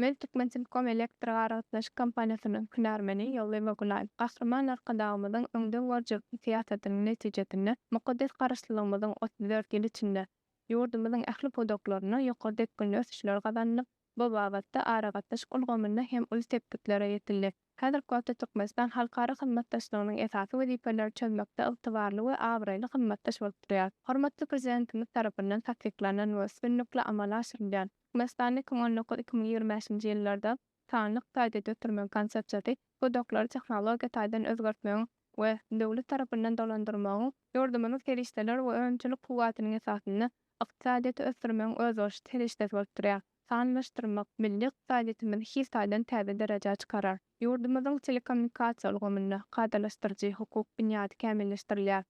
Men Türkmentelekom elektrik aragatnaşyk kompaniýasynyň hünärmeni Ýollyýewa Gülaý. Gahryman Arkadagymyzyň öňdengörüjilikli syýasatynyň netijesinde mukaddes Garaşsyzlygymyzyň 34 ýyl içinde ýurdumyzyň ähli pudaklarynda ýokary depginli ösüşler gazanylyp, bu babatda aragatnaşyk ulgamynda hem uly sepgitlere ýetildi. Häzirki wagtda Türkmenistan halkara hyzmatdaşlygynyň esasy wezipeleri çözmekde ygtybarly we abraýly hyzmatdaş bolup durýar. Hormatly Prezidentimiz tarapyndan tassyklanan we üstünlikli amala aşyrylýan Türkmenistanda 2019, 2025-nji ýyllarda sanly ykdysadyýeti ösdürmegiň Konsepsiýasy pudaklary tehnologiýa taýdan özgertmegiň we döwlet tarapyndan dolandyrmagyň, ýurdumyzyň serişdeler we önümçilik kuwwatynyň esasynda ykdysadyýeti ösdürmegiň özboluşly serişdesi bolup durýar. Sanlaşdyrmak milli ykdysadyýetimizi hil taýdan täze derejä çykarar. Ýurdumyzyň telekommunikasiýa ulgamynda kadalaşdyryjy hukuk binýady kämilleşdirilýär.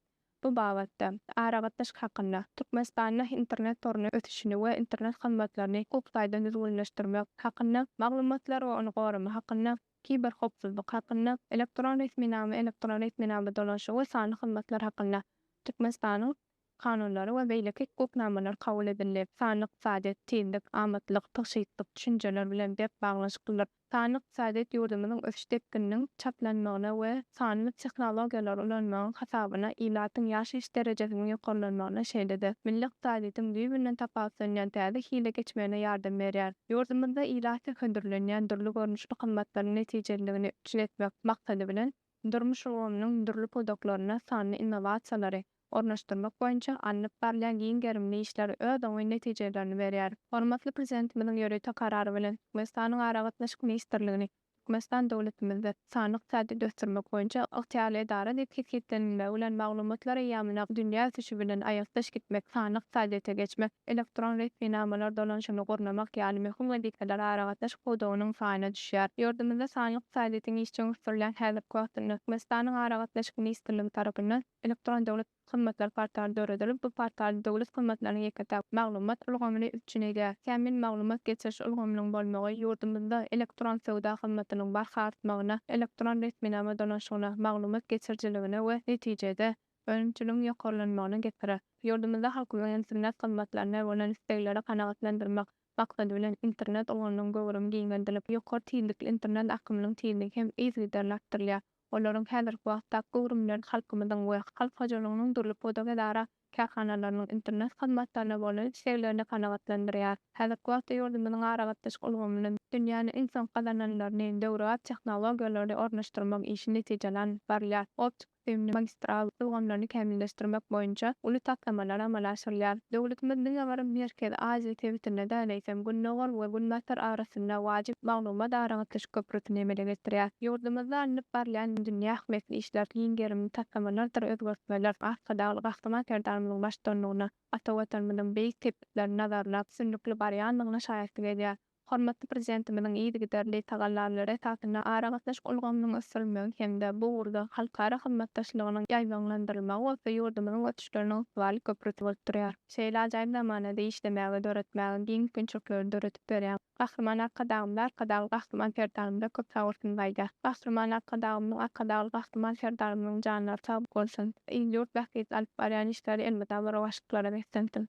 Bu babatda, Aragatnaşyk hakynda, Türkmenistanda internet toruny ösüşini we internet hyzmatlaryny hukuk taýdan düzgünleşdirmek hakynda, Maglumatlar we ony goramak hakynda. Kiberhowpsuzlyk hakynda, Elektron resminama, Elektron resminama dolanyşygy we sanly hyzmatlar hakynda Türkmenistanyň Kanunlary we beýleki hukuk namalary kabul edildi. Sanly ykdysadyýet tizlik, amatlylyk, tygşytlyk düşünjeleri bilen berk baglanyşyklydyr. Sanly ykdysadyýet ýurdumyzyň ösüş depgininiň çaltlanmagyna we sanly tehnologiýalary ulanmagyň hasabyna ilatyň ýaşaýyş derejesiniň ýokarlanmagyna, şeýle-de milli ykdysadyýetiň düýbünden tapawutlanýan täze hile geçmegine ýardam berýär. Ýurdumyzda ilata hödürlenýän dürli görnüşli hyzmatlaryň netijeliligini üpjün etmek maksady bilen, durmuş ulgamynyň dürli pudaklarynda sanly innowasiýalary ornaşdyrmak boýunça alnyp barylýan giň gerimli işler öz oňyn netijelerini berýär. Hormatly Prezidentimiziň ýörite Karary bilen Türkmenistanyň Aragatnaşyk ministrligini Türkmenistan döwletimizde sanly ykdysadyýeti ösdürmek boýunça ygtyýarly edara diýip kesgitlenilmegi bilen maglumatlar eýýamyna dünýä ösüşi bilen aýakdaş gitmek, sanly ykdysadyýete geçmek, elektron resminamalar dolanyşygyny gurnamak ýaly möhüm wezipeler aragatnaşyk pudagynyň paýyna düşýär. Ýurdumyzda sanly ykdysadyýetiň işjeň ösdürilýän häzirki wagtynda Türkmenistanyň Aragatnaşyk ministrligi tarapyndan Elektron döwlet hyzmatlar portaly döredilip, bu portal döwlet hyzmatlarynyň ýeke-täk maglumat ulgamyny üpjün edýär. Kämil maglumat geçiriş ulgamynyň bolmagy ýurdumyzda elektron söwda hyzmatynyň barha artmagyna, elektron resminama dolanyşygyna, maglumat geçirijiligine we netijede, önümçiligiň ýokarlanmagyna getirer. Ýurdumyzda halkymyzyň internet hyzmatlaryna bolan islegleri kanagatlandyrmak maksady bilen internet ulgamynyň göwrümi giňeldilip, ýokary tizlikli internet akymynyň tizligi hem yzygiderli artdyrylýar. Olaryň häzirki wagtdaky göwrümleri halkymyzyň we halk hojalygynyň dürli pudak edara, kärhanalarynyň internet hyzmatlaryna bolan isleglerini kanagatlandyrýar. Häzirki wagtda ýurdumyzyň aragatnaşyk ulgamyna dünýäniň iň soňky gazananlaryny, döwrebap tehnologiýalary ornaşdyrmak işi netijeli alnyp barylýar. Optiki süýümli magistral ulgamlaryny kämilleşdirmek boýunça uly taslamalar amala aşyrylýar. Döwletimiz diňe bir Merkezi Aziýa sebitinde däl, eýsem, Gündogar we Günbatar arasynda wajyp maglumat-aragatnaşyk köprüsini emele getirýär. Ýurdumyzda alnyp barylýan dünýä ähmiýetli işler, giň gerimli taslamalardyr özgertmeler Arkadagly Gahryman Serdarymyzyň baştutanlygynda ata Watanymyzyň beýik sepgitlerini nazarlap, üstünlikli barýandygyna şaýatlyk edýär. Hormatly Prezidentimiziň yzygiderli tagallalary esasynda aragatnaşyk ulgamynyň ösdürilmegi hem-de bu ugurda halkara hyzmatdaşlygynyň ýaýbaňlandyrylmagy bolsa ýurdumyzyň ösüşleriniň ygtybarly köprüsi bolup durýar. Şeýle ajaýyp zamanada işlemäge, döretmäge giň mümkinçilikleri döredip berýän Gahryman Arkadagymyza, Arkadagly Gahryman Serdarymyza köp sagbolsun aýdýas. Gahryman Arkadagymyzyň, Arkadagly Gahryman Serdarymyzyň janlary sag bolsun! Il-ýurt bähbitli alyp barýan işleri elmydama rowaçlyklara beslensin!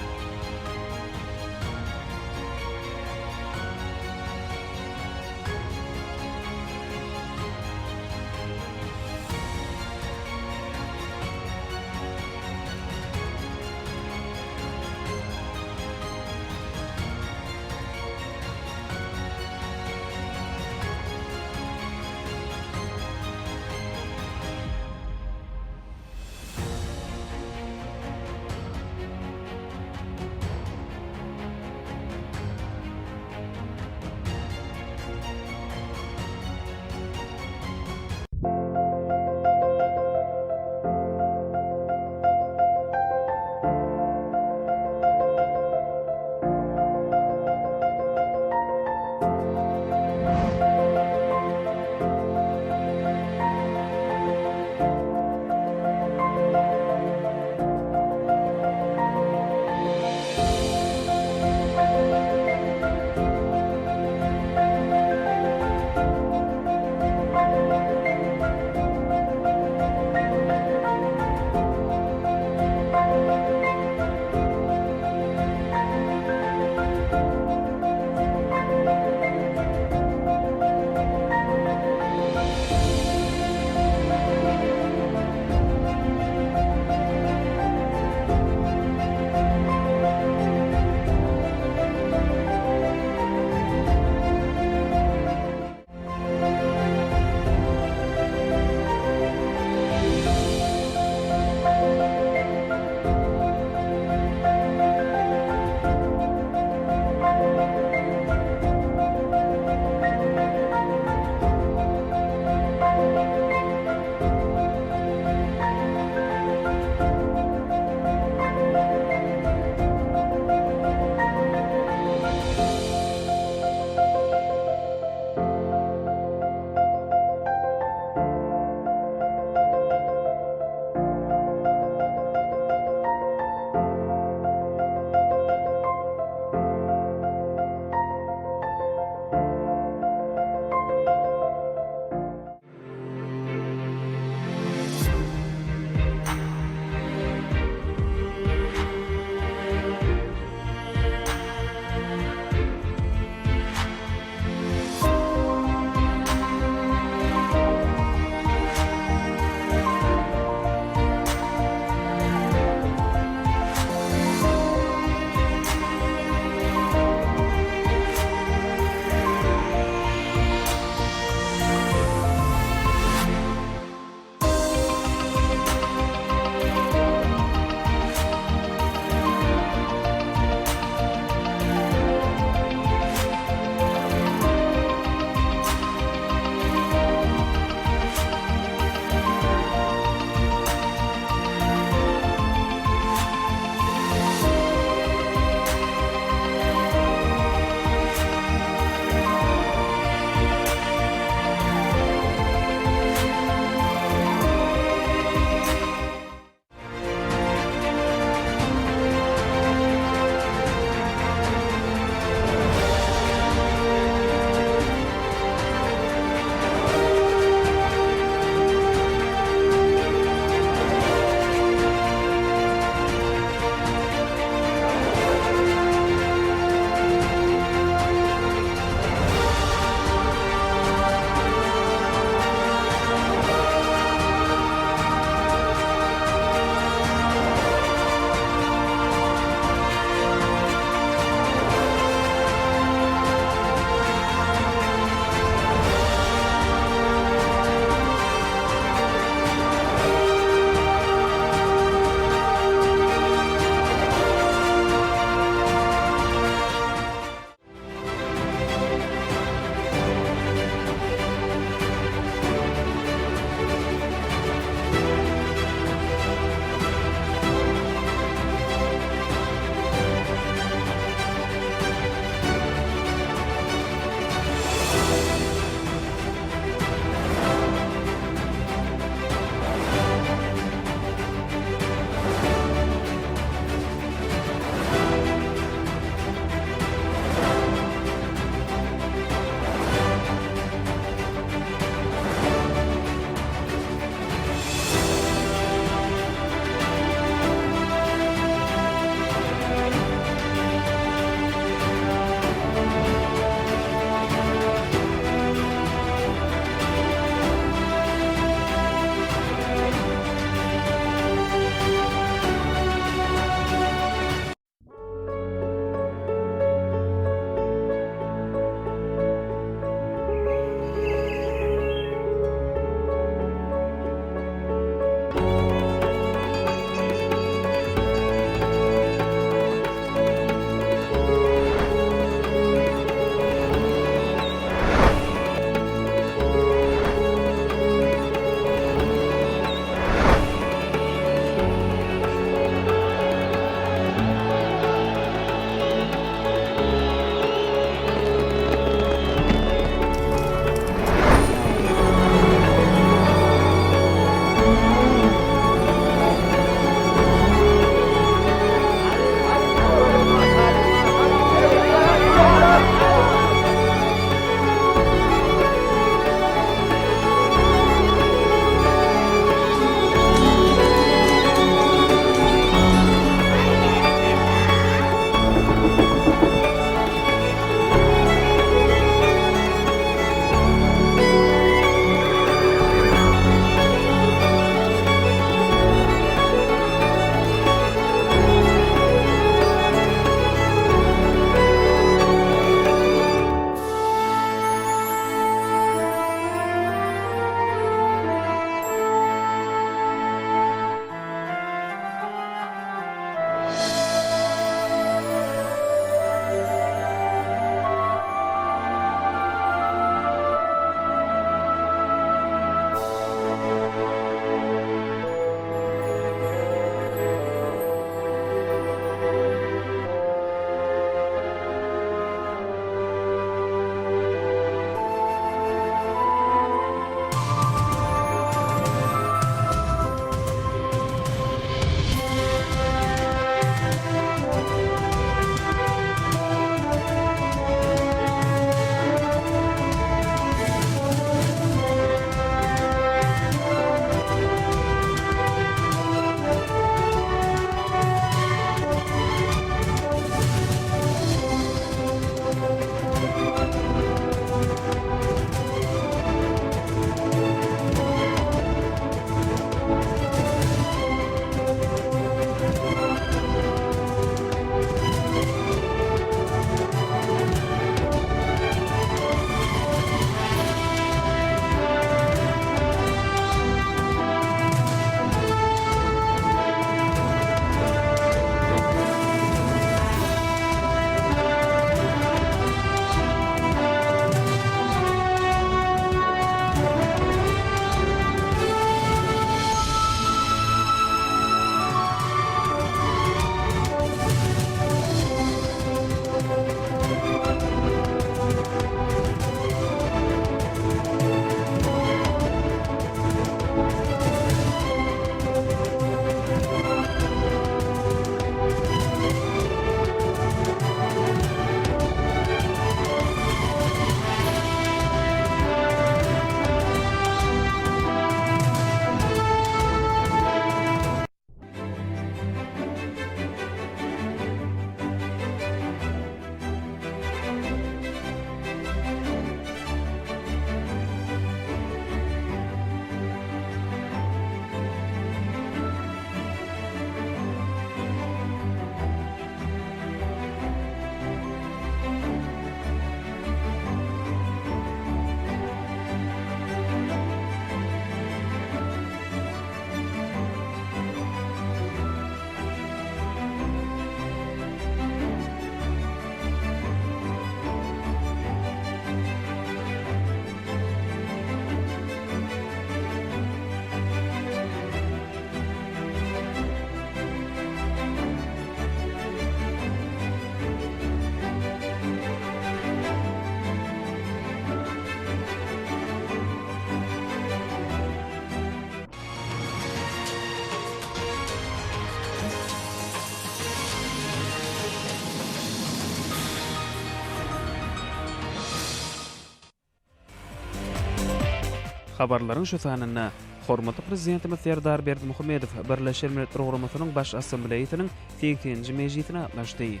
Habarlaryň şu sanynda hormatly Prezidentimiz Serdar Berdimuhamedow Birleşen Milletler Guramasynyň Baş Assambleýasynyň segseninji mejlisine gatnaşdy.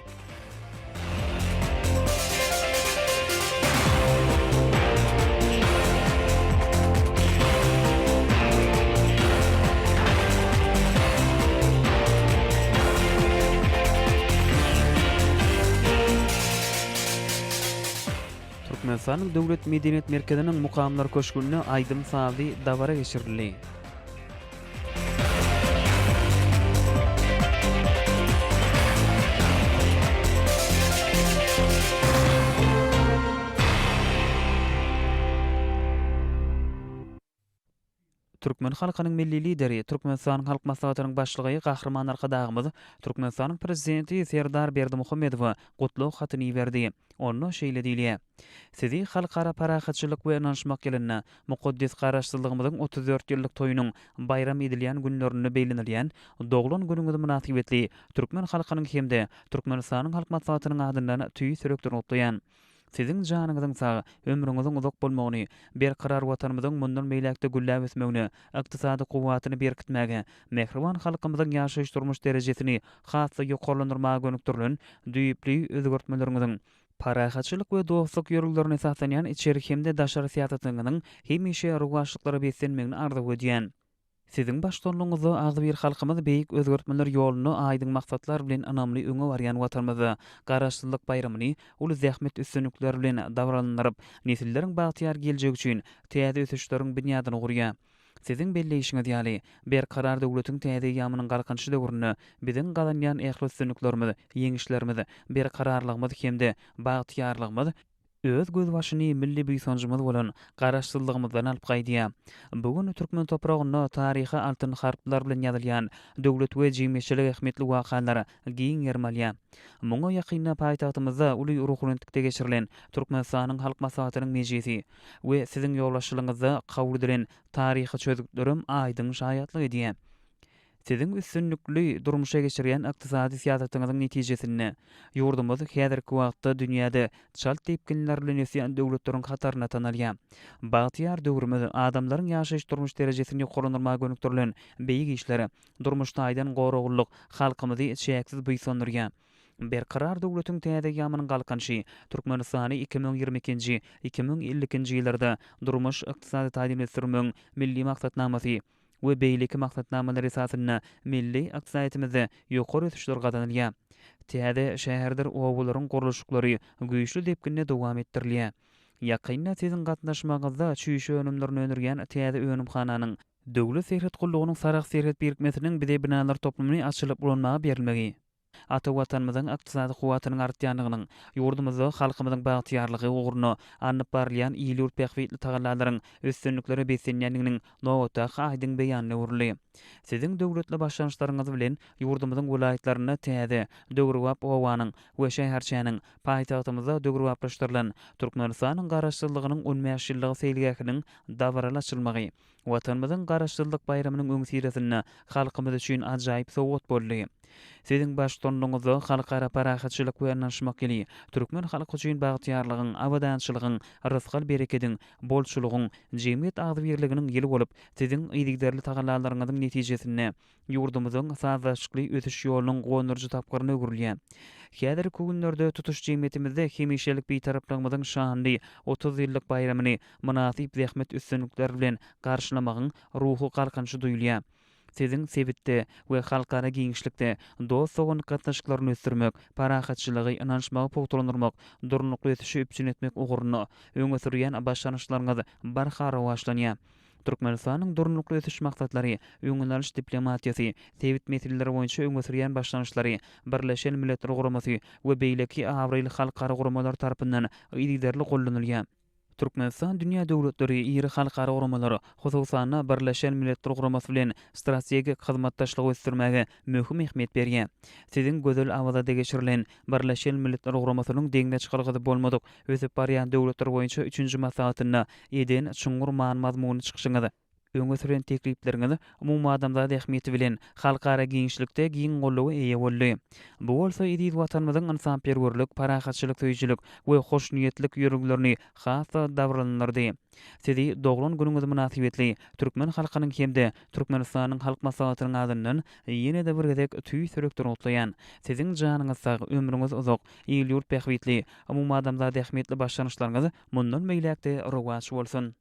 Türkmenistanyň Döwlet medeniýet merkeziniň Mukamlar köşgünde aýdym-sazly dabara geçirildi. Türkmen halkynyň Milli Lideri, Türkmenistanyň Halk Maslahatynyň Başlygy Gahryman Arkadagymyz Türkmenistanyň Prezidenti Serdar Berdimuhamedowa gutlag hatyny iberdi. Onda şeýle diýilýär, Sizi Halkara parahatçylyk we ynanyşmak ýylynda, mukaddes Garaşsyzlygymyzyň 34 ýyllyk toýunyň baýram edilýän günlerinde bellenilýän doglan günüňiz mynasybetli türkmen halkynyň hem-de Türkmenistanyň Halk Maslahatynyň adyndan tüýs ýürekden gutlaýan. Siziň janyňyzyň sag, ömrüňiziň uzak bolmagyny, berkarar Watanymyzyň mundan beýläk-de gülläp ösmegine, ykdysady kuwwatyny berkitmäge, mähriban halkymyzyň ýaşaýyş-durmuş derejesini has-da ýokarlandyrmaga gönükdirilen düýpli özgertmeleriňiziň, parahatçylyk we dostluk ýörelgelerine esaslanýan içeri hem-de daşary syýasatyňyzyň hemişe rowaçlyklara beslenmegini arzuw edýän. Siziň baştutanlygyňyzda agzybir halkymyz beýik özgertmeler ýolunda aýdyň maksatlar bilen ynamly öňe barýan Watanymyzda Garaşsyzlyk baýramyny uly zähmet üstünlikleri bilen dabaralandyryp, nesilleriň bagtyýar geljegi üçin täze ösüşleriň binýadyny gurýar. Siziň belleýşiňiz ýaly, Berkarar döwletiň täze eýýamynyň Galkynyşy döwründe biziň gazanýan ähli üstünliklerimiz, ýeňişlerimiz, berkararlygymyz hem-de bagtyýarlygymyz Öz gözbaşyny milli buýsanjymyz bolan Garaşsyzlygymyzdan alyp gaýdýar. Bu gün türkmen topragynda taryha altyn harplar bilen ýazylýan döwlet we jemgyýetçilik ähmiýetli wakalar giň gerim alýar. Muňa ýakynda paýtagtymyzda uly ruhubelentlikde geçirilen Türkmenistanyň Halk Maslahatynyň mejlisi we Siziň ýolbaşçylygyňyzda kabul edilen taryhy çözgütlerem aýdyň şaýatlyk edýär. Siziň üstünlikli durmuşa geçirýän ykdysady syýasatyňyzyň netijesinde, ýurdumyz häzirki wagtda dünýäde çalt depginler bilen ösýän döwletleriň hatarynda tanalýar. Bagtyýar döwrümiz adamlaryň ýaşaýyş-durmuş derejesini ýokarlandyrmaga gönükdirilen beýik işler, durmuş taýdan goraglylyk halkymyzy çäksiz buýsandyrýar. Berkarar döwletiň täze eýýamynyň Galkynyşy Türkmenistany 2022-nji, 2052-nji ýyllarda durmuş-ykdysady taýdan ösdürmegiň Milli maksatnamasy, we beýleki maksatnamalar esasynda milli ykdysadyýetimizde ýokary ösüşler gazanylýar. Täze şäherdir obalaryň gurluşyklary güýçli depginde dowam etdirilýär. Ýakynda siziň gatnaşmagyňyzda çüýşe önümlerini öndürýän täze önümhananyň, Döwlet serhet gullugynyň Sarahs serhet birikmesiniň bize binalar toplumyny açylyp ulanmaga berilmegi, Ata Watanymyzyň ykdysady kuwwatynyň artýandygynyň, ýurdumyzda halkymyzyň bagtyýarlygy ugrunda alnyp barylýan il-ýurt bähbitli tagallalaryň üstünliklere beslenýändiginiň nobatdaky aýdyň beýanyna öwrüldi. Siziň döwletli başlangyçlaryňyz bilen ýurdumyzyň welaýatlarynda täze, döwrebap obanyň we şäherçäniň, paýtagtymyzda döwrebaplaşdyrylan Türkmenistanyň Garaşsyzlygynyň on bäş ýyllygy seýilgähiniň dabaraly açylmagy Watanymyzyň Garaşsyzlyk baýramynyň öňüsyrasynda halkymyz üçin ajaýyp sowgat boldy. Siziň baştutanlygyňyzda Halkara parahatçylyk we ynanyşmak ýyly türkmen halky üçin bagtyýarlygyň, abadançylygyň, rysgal-berekediň, bolçulygyň, jemgyýet agzybirliginiň ýyly bolup, Siziň yzygiderli tagallalaryňyzyň netijesinde ýurdumyzyň sazlaşykly ösüş ýolunyň guwandyryjy tapgyryna öwrülýär. Häzirki günlerde tutuş jemgyýetimizde hemişelik Bitaraplygymyzyň şanly 30 ýyllyk baýramyny mynasyp zähmet üstünlikleri bilen garşylamagyň ruhy galkynyşy duýulýar. Siziň sebitde we halkara giňişlikde dost-doganlyk gatnaşyklaryny ösdürmek, parahatçylygy, ynanyşmagy pugtalandyrmak, durnukly ösüşi üpjün etmek ugrunda öňe sürýän başlangyçlaryňyz barha rowaçlanýar. Türkmenistanyň Durnukly ösüş maksatlary, öňüni alyş diplomatiýasy, sebit meseleleri boýunça öňe sürýän başlangyçlary Birleşen Milletler Guramasy we beýleki abraýly halkara guramalar tarapyndan yzygiderli goldanylýar. Türkmenistan dünýä döwletleri, iri halkara guramalar, hususan-da, Birleşen Milletler Guramasy bilen strategik hyzmatdaşlygy ösdürmäge möhüm ähmiýet berýär. Siziň gözel Awazada geçirilen Birleşen Milletler Guramasynyň deňze çykalgasy bolmadyk ösüp barýan döwletler boýunça üçünji maslahatynda eden çuňňur many-mazmunly çykyşyňyz. Öňe süren teklipleriňiz umumadamzat ähmiýeti bilen halkara giňişlikde giň goldawa eýe boldy. Bu bolsa eziz Watanymyzyň ynsanperwerlik, parahatçylyk söýüjilik we hoşniýetlilik ýörelgelerini has-da dabaralandyrdy. Sizi doglan günüňiz mynasybetli türkmen halkynyň hem-de Türkmenistanyň Halk Maslahatynyň adyndan ýene-de bir gezek tüýs ýürekden gutlaýan. Siziň janyňyz sag, ömrüňiz uzak, il-ýurt bähbitli, umumadamzat ähmiýetli başlangyçlaryňyz mundan beýläk-de rowaç bolsun!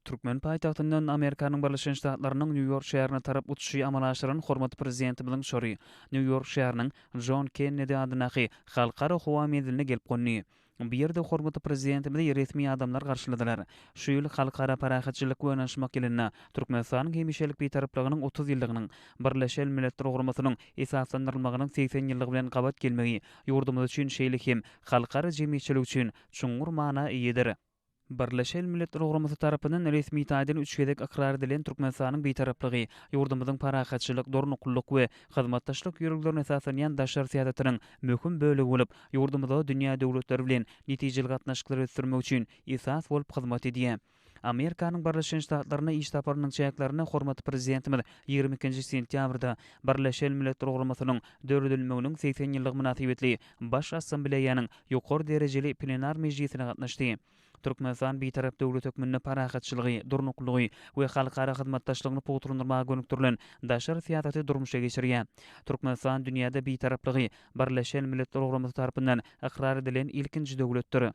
Türkmen paýtagtyndan Amerikanyň Birleşen Ştatlarynyň Nýu-Ýork şäherine tarap uçuşy amala aşyran hormatly Prezidentimiziň uçary Nýu-Ýork şäheriniň Jon Kennedi adyndaky Halkara howa menziline gelip gondy. Bu ýerde hormatly Prezidentimizi resmi adamlar garşyladylar. Şu ýyl Halkara parahatçylyk we ynanyşmak ýylynda Türkmenistanyň hemişelik Bitaraplygynyň 30 ýyllygynyň, Birleşen Milletler Guramasynyň esaslandyrylmagynyň 80 ýyllygy bilen gabat gelmegi ýurdumyz üçin şeýle hem halkara jemgyýetçiligi üçin çuňňur mana eýedir. Birleşen Milletler Guramasy tarapyndan resmi taýdan üç gezek ykrar edilen Türkmenistanyň Bitaraplygy ýurdumyzyň parahatçylyk, durnuklylyk we hyzmatdaşlyk ýörelgelerine esaslanýan daşary syýasatynyň möhüm bölegi bolup, ýurdumyza dünýä döwletleri bilen netijeli gatnaşyklary ösdürmek üçin esas bolup hyzmat edýär. Amerikanyň Birleşen Ştatlaryna iş saparynyň çäklerinde hormatly Prezidentimiz 22-nji sentýabrda Birleşen Milletler Guramasynyň döredilmeginiň 80 ýyllygy mynasybetli Baş Assambleýanyň ýokary derejeli plenar mejlisine gatnaşdy. Türkmenistan Bitarap döwlet hökmünde parahatçylygy, durnuklylygy we halkara hyzmatdaşlygyny pugtalandyrmaga gönükdirilen daşary syýasaty durmuşa geçirýär. Türkmenistan dünýäde Bitaraplygy Birleşen Milletler Guramasy tarapyndan ykrar edilen ilkinji döwletdir.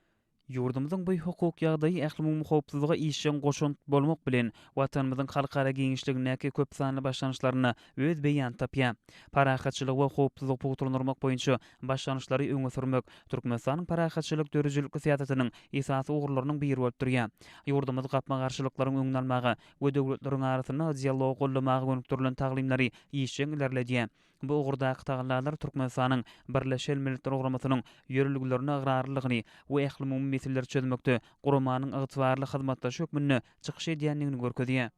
Ýurdumyzyň bu hukuk ýagdaýy ählumumy howpsuzlyga işjeň goşant bolmak bilen, Watanymyzyň halkara giňişligindäki köp sanly başlangyçlarynda öz beýanyny tapýar. Parahatçylygy we howpsuzlygy pugtalandyrmak boýunça başlangyçlary öňe sürmek Türkmenistanyň parahatçylyk döredijilikli syýasatynyň esasy ugurlarynyň biri bolup durýar. Ýurdumyz gapma-garşylyklaryň öňüni almaga we döwletleriň arasynda dialogy goldamaga gönükdirilen taglymlary işjeň ilerledýär. Bu ugurdaky tagallalar Türkmenistanyň Birleşen Milletler Guramasynyň ýörelgelerine ygrarlylygyny we ählumumy meseleleri çözmekde guramanyň ygtybarly hyzmatdaşy hökmünde çykyş edýändigini görkezýär.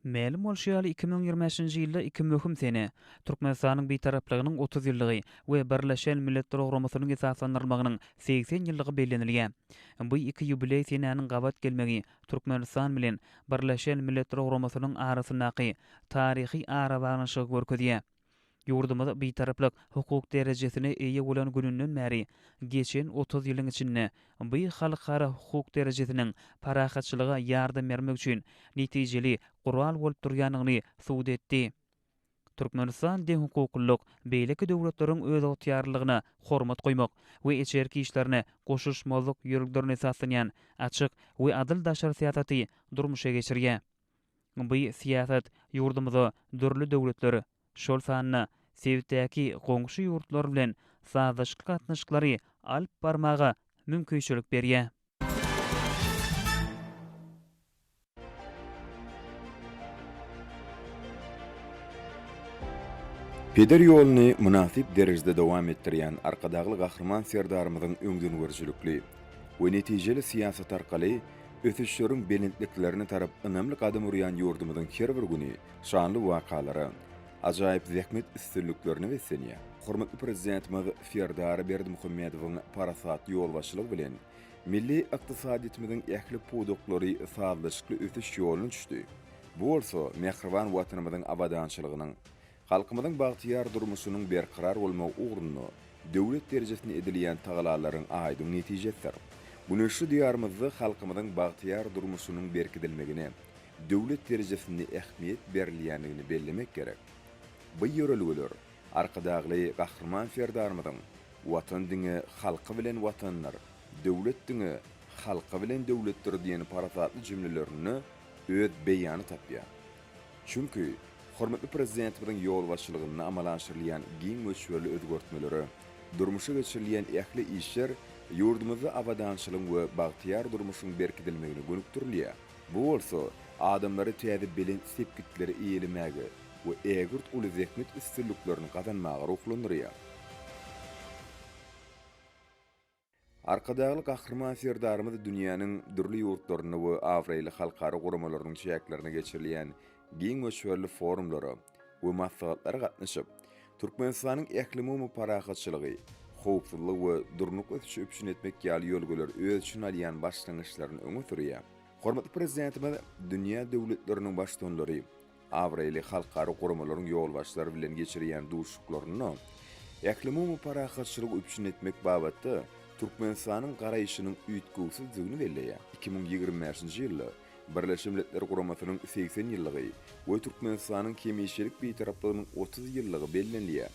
Mälim bolşy ýaly, 2025-nji ýylda iki möhüm sene, Türkmenistanyň Bitaraplygynyň 30 ýyllygy we Birleşen Milletler Guramasynyň esaslandyrylmagynyň 80 ýyllygy bellenilýär. Bu iki ýubileý senäniň gabat gelmegi Türkmenistan bilen Birleşen Milletler Guramasynyň arasyndaky taryhy arabaglanyşygy görkezýär. Ýurdumyz Bitaraplyk hukuk derejesine eýe bolan gününden bäri geçen 30 ýylyň içinde bu halkara hukuk derejesiniň parahatçylyga ýardam bermek üçin netijeli gural bolup durýandygyny subut etdi. Türkmenistan deňhukuklylyk, beýleki döwletleriň özygtyýarlylygyna hormat goýmak we içerki işlerine goşulyşmazlyk ýörelgelerine esaslanýan açyk we adyl daşary syýasaty durmuşa geçirýär. Bu syýasat ýurdumyza dürli döwletler, şol sanda sebitdäki goňşy ýurtlar bilen sazlaşykly gatnaşyklary alyp barmaga mümkinçilik berýär. Peder ýoluny mynasyp derejede dowam etdirýän Arkadagly Gahryman Serdarymyzyň öňdengörüjilikli we netijeli syýasaty arkaly ösüşleriň belentliklerine tarap ynamly gadam urýan ýurdumyzyň her bir güni şanly wakalara, ajaýyp zähmet üstünliklerine beslenýär. Hormatly Prezidentimiz Serdar Berdimuhamedowyň parasatly ýolbaşçylygy bilen Milli ykdysadyýetimiziň ähli pudaklary sazlaşykly ösüş ýoluna düşdi. Bu bolsa mähriban Watanymyzyň abadançylygynyň, halkymyzyň bagtyýar durmuşynyň berkarar bolmagy ugrunda döwlet derejesinde edilýän tagalalaryň aýdyň netijesidir. Güneşli Diýarymyzda halkymyzyň bagtyýar durmuşynyň berkidilmegine döwlet derejesinde ähmiýet berilýändigini bellemek gerek. Bu ýörelgeler Arkadagly Gahryman Serdarymyzyň Watan diňe halky bilen Watandyr, döwlet diňe halky bilen döwletdir diýen parasatly jümlelerinde öz beýany tapýar. Çünki, hormatly Prezidentimiziň ýolbaşçylygynda amala aşyrylýan giň möçberli özgertmelere, durmuşa geçirilýän ähli işler ýurdumyzda abadançylygyň we bagtyýar durmuşyň berkidilmegine gönükdirilýär. Bu bolsa adamlary täze belent sepgitleri eýelemäge we ägirt uly zähmet üstünliklerini gazanmaga ruhlandyrýar. Arkadagly Gahryman Serdarymyz dünýäniň dürli ýurtlarynda we abraýly halkara guramalarynyň çäklerinde geçirilýän giň möçberli forumlara we maslahatlara gatnaşyp, Türkmenistanyň ählumumy parahatçylygy, howpsuzlygy we durnukly ösüşi üpjün etmek ýaly ýörelgeleri öz içine alýan başlangyçlaryny öňe sürýär. Hormatly Prezidentimiz dünýä döwletleriniň Baştutanlary, abraýly halkara guramalaryň ýolbaşçylary bilen geçirýän duşuşyklarynda ählumumy parahatçylygy üpjün etmek babatda Türkmenistanyň garaýşynyň üýtgewsizdigini belleýär. 2025-nji ýylda Birleşen Milletler Guramasynyň 80 ýyllygy we Türkmenistanyň hemişelik Bitaraplygynyň 30 ýyllygy bellenilýär.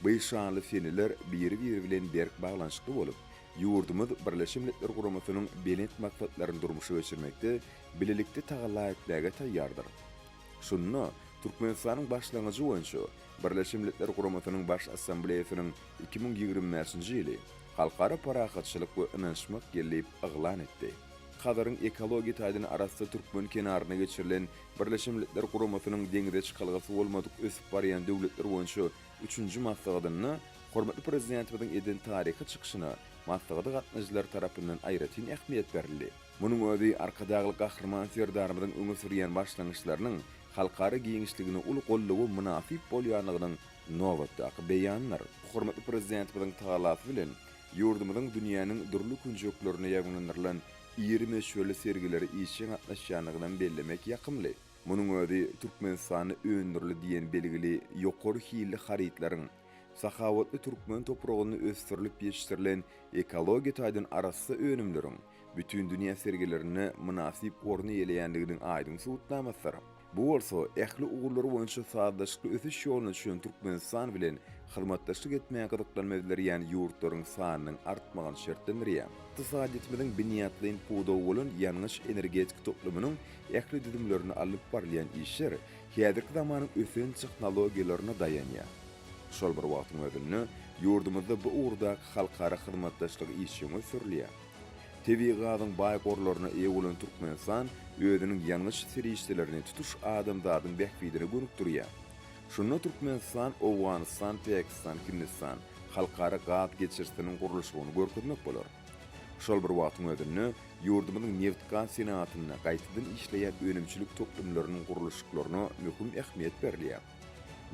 Bu şanly seneler biri-biri bilen berk baglanyşykly bolup, ýurdumyz Birleşen Milletler Guramasynyň belent maksatlaryny durmuşa geçirmekde bilelikde tagalla etmäge taýýardyr. Şunda Türkmenistanyň başlangyjy boýunça Birleşen Milletler Guramasynyň Baş Assambleýasynyň 2025-nji ýyly Halkara parahatçylyk we ynanyşmak ýyly diýip yglan etdi. Hazaryň ekologiýa taýdan arassa türkmen kenarynda geçirilen Birleşen Milletler Guramasynyň deňize çykalgasy bolmadyk ösüp barýan döwletler boýunça üçünji maslahatynda hormatly Prezidentimiziň eden taryhy çykyşyna maslahata gatnaşyjylar tarapyndan aýratyn ähmiýet berildi. Munuň özi Arkadagly Gahryman Serdarymyzyň öňe sürýän başlangyçlarynyň halkara giňişliginde uly goldawa mynasyp bolýandygynyň nobatdaky beýanydyr. Hormatly Prezidentimiziň tagallasy bilen, ýurdumyzyň dünýäniň dürli künjeklerinde ýaýbaňlandyrylan iri möçberli sergilere işjeň gatnaşýandygynam bellemek ýakymly. Munuň özi Türkmenistanda öndürildi diýen belgili ýokary hilli harytlaryň, sahawatly türkmen topragynda ösdürilip ýetişdirilen ekologiýa taýdan arassa önümleriň bütindünýä sergilerinde mynasyp orun eýeleýändiginiň aýdyň subutnamasydyr. Bu bolsa ähli ugurlar boýunça sazlaşykly ösüş ýoluna düşen Türkmenistan bilen hyzmatdaşlyk etmäge gyzyklanma bildirýän ýurtlaryň sanynyň artmagyny şertlendirýär. Ykdysadyýetimiziň binýatlaýyn pudagy bolan ýangyç-energetika toplumynyň ähli düzümlerinde alnyp barylýan işler häzirki zamanyň ösen tehnologiýalaryna daýanýar. Şol bir wagtyň özünde, ýurdumyzda bu ugurdaky halkara hyzmatdaşlygy işjeň ösdürilýär. Tebigy gazyň baý gorlaryna eýe bolan Türkmenistan özüniň ýangyç serişdelerini tutuş adamzadyň bähbidine gönükdirýär. Şunda Türkmenistan, Owganystan, Pakistan, Hindistan halkara gaz geçirijisiniň gurluşygyny görkezmek bolar. Şol bir wagtyň özünde, ýurdumyzyň nebit-gaz senagatynda gaýtadan işleýän önümçilik toplumlarynyň gurluşyklaryna möhüm ähmiýet berilýär.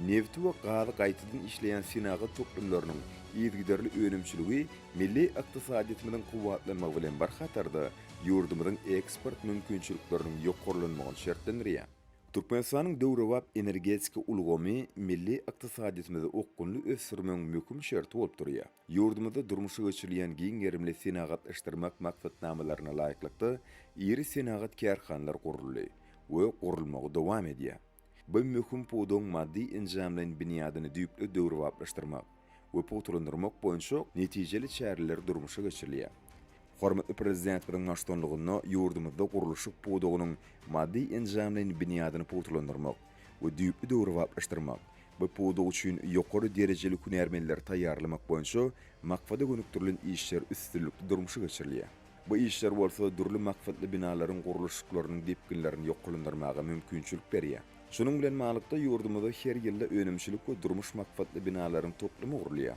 Nebiti we gazy gaýtadan işleýän senagat toplumlarynyň yzygiderli önümçiligi milli ykdysadyýetimiziň kuwwatlanmagy bilen bir hatarda, ýurdumyzyň eksport mümkinçilikleriniň ýokarlanmagyny şertlendirýär. Türkmenistanyň döwrebap energetika ulgamy milli ykdysadyýetimizi okgunly ösdürmegiň möhüm şerti bolup durýar. Ýurdumyzda durmuşa geçirilýän giň gerimli senagatlaşdyrmak maksatnamalaryna laýyklykda, iri senagat kärhanalar guruldy we gurulmagy dowam edýär. Bu möhüm pudagyň maddy-enjamlaýyn binýadyny düýpli döwrebaplaşdyrmak we pugtalandyrmak boýunça netijeli çäreler durmuşa geçirilýär. Hormatly Prezidentimiziň baştutanlygynda ýurdumyzda gurluşyk pudagynyň maddy-enjamlaýyn binýadyny pugtalandyrmak we düýpli döwrebaplaşdyrmak, bu pudak üçin ýokary derejeli hünärmenleri taýýarlamak boýunça maksada gönükdirilen işler üstünlikli durmuşa geçirilýär. Bu işler bolsa dürli maksatly binalaryň gurluşyklarynyň depginlerini ýokarlandyrmaga mümkinçilik berýär. Şunuň bilen baglylykda, ýurdumyzda her ýylda önümçilik we durmuş maksatly binalaryň toplumy gurulýar.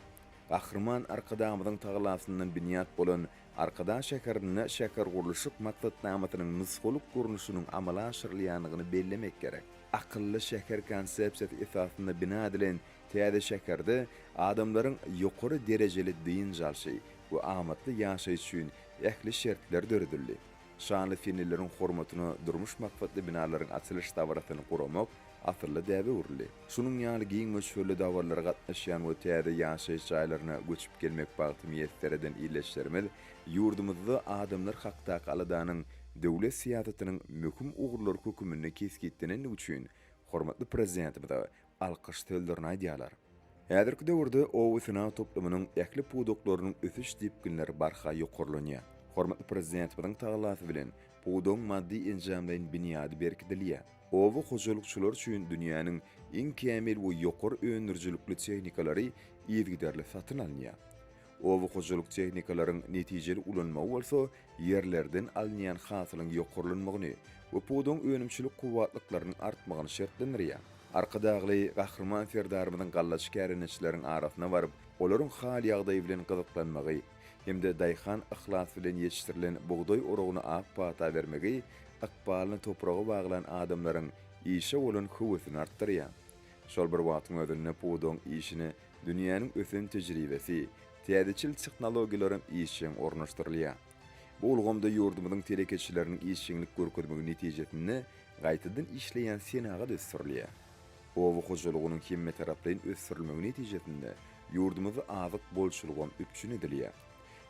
Gahryman Arkadagymyzyň tagalasyndan binýat bolan Arkadag şäherinde şähergurluşyk maksatnamasynyň nusgalyk görnüşiniň amala aşyrylýandygyny bellemek gerek. Akylly şäher konsepsiýasy esasynda bina edilen täze şäherde adamlaryň ýokary derejeli dynç alşy we amatly ýaşaýyş üçin ähli şertler döredildi. Şanly seneleriň hormatyna durmuş maksatly binalaryň açylyş dabarasyny guramak asylly däbe öwrüldi. Şunuň ýaly giň möçberli dabaralara gatnaşýan we täze ýaşaýyş jaýlaryna göçüp gelmek bagty miýesser eden ildeşlerimiz ýurdumyzda adamlar hakdaky aladanyň döwlet syýasatynyň möhüm ugurlary höküminde kesgitlenendigi üçin hormatly Prezidentimize alkyş sözlerini aýdýarlar. Häzirki döwürde oba senagat toplumynyň ähli pudaklarynyň ösüş depginleri barha ýokarlanýar. Hormatly Prezidentimiziň tagallasy bilen pudagyň maddy-enjamlaýyn binýady berkidilýär. Oba hojalykçylary üçin dünýäniň iň kämil we ýokary öndürijilikli tehnikalary yzygiderli satyn alynýar. Oba hojalyk tehnikalaryň netijeli ulanmagy bolsa ýerlerden alynýan hasylyň ýokarlanmagyny we pudagyň önümçilik kuwwatlyklarynyň artmagyny şertlendirýär. Arkadagly Gahryman Serdarymyzyň gallaçy kärendeçileriň arasyna baryp, olaryň hal-ýagdaýy bilen gyzyklanmagy hem-de daýhan yhlasy bilen ýetişdirilen bugdaý oragyna ak pata bermegi ykbalyny topraga baglan adamlaryň işe bolan höwesini artdyrýar. Şol bir wagtyň özünde pudagyň işine dünýäniň ösen tejribesi, täzeçil tehnologiýalaram işjeň ornaşdyrylýar. Bu ulgamda ýurdumyzyň telekeçileriniň işjeňlik görkezmegi netijesinde gaýtadan işleýän senagat ösdürilýär. Oba hojalygynyň hemmetaraplaýyn ösdürilmegi netijesinde ýurdumyzda azyk bolçulygam üpjün edilýär.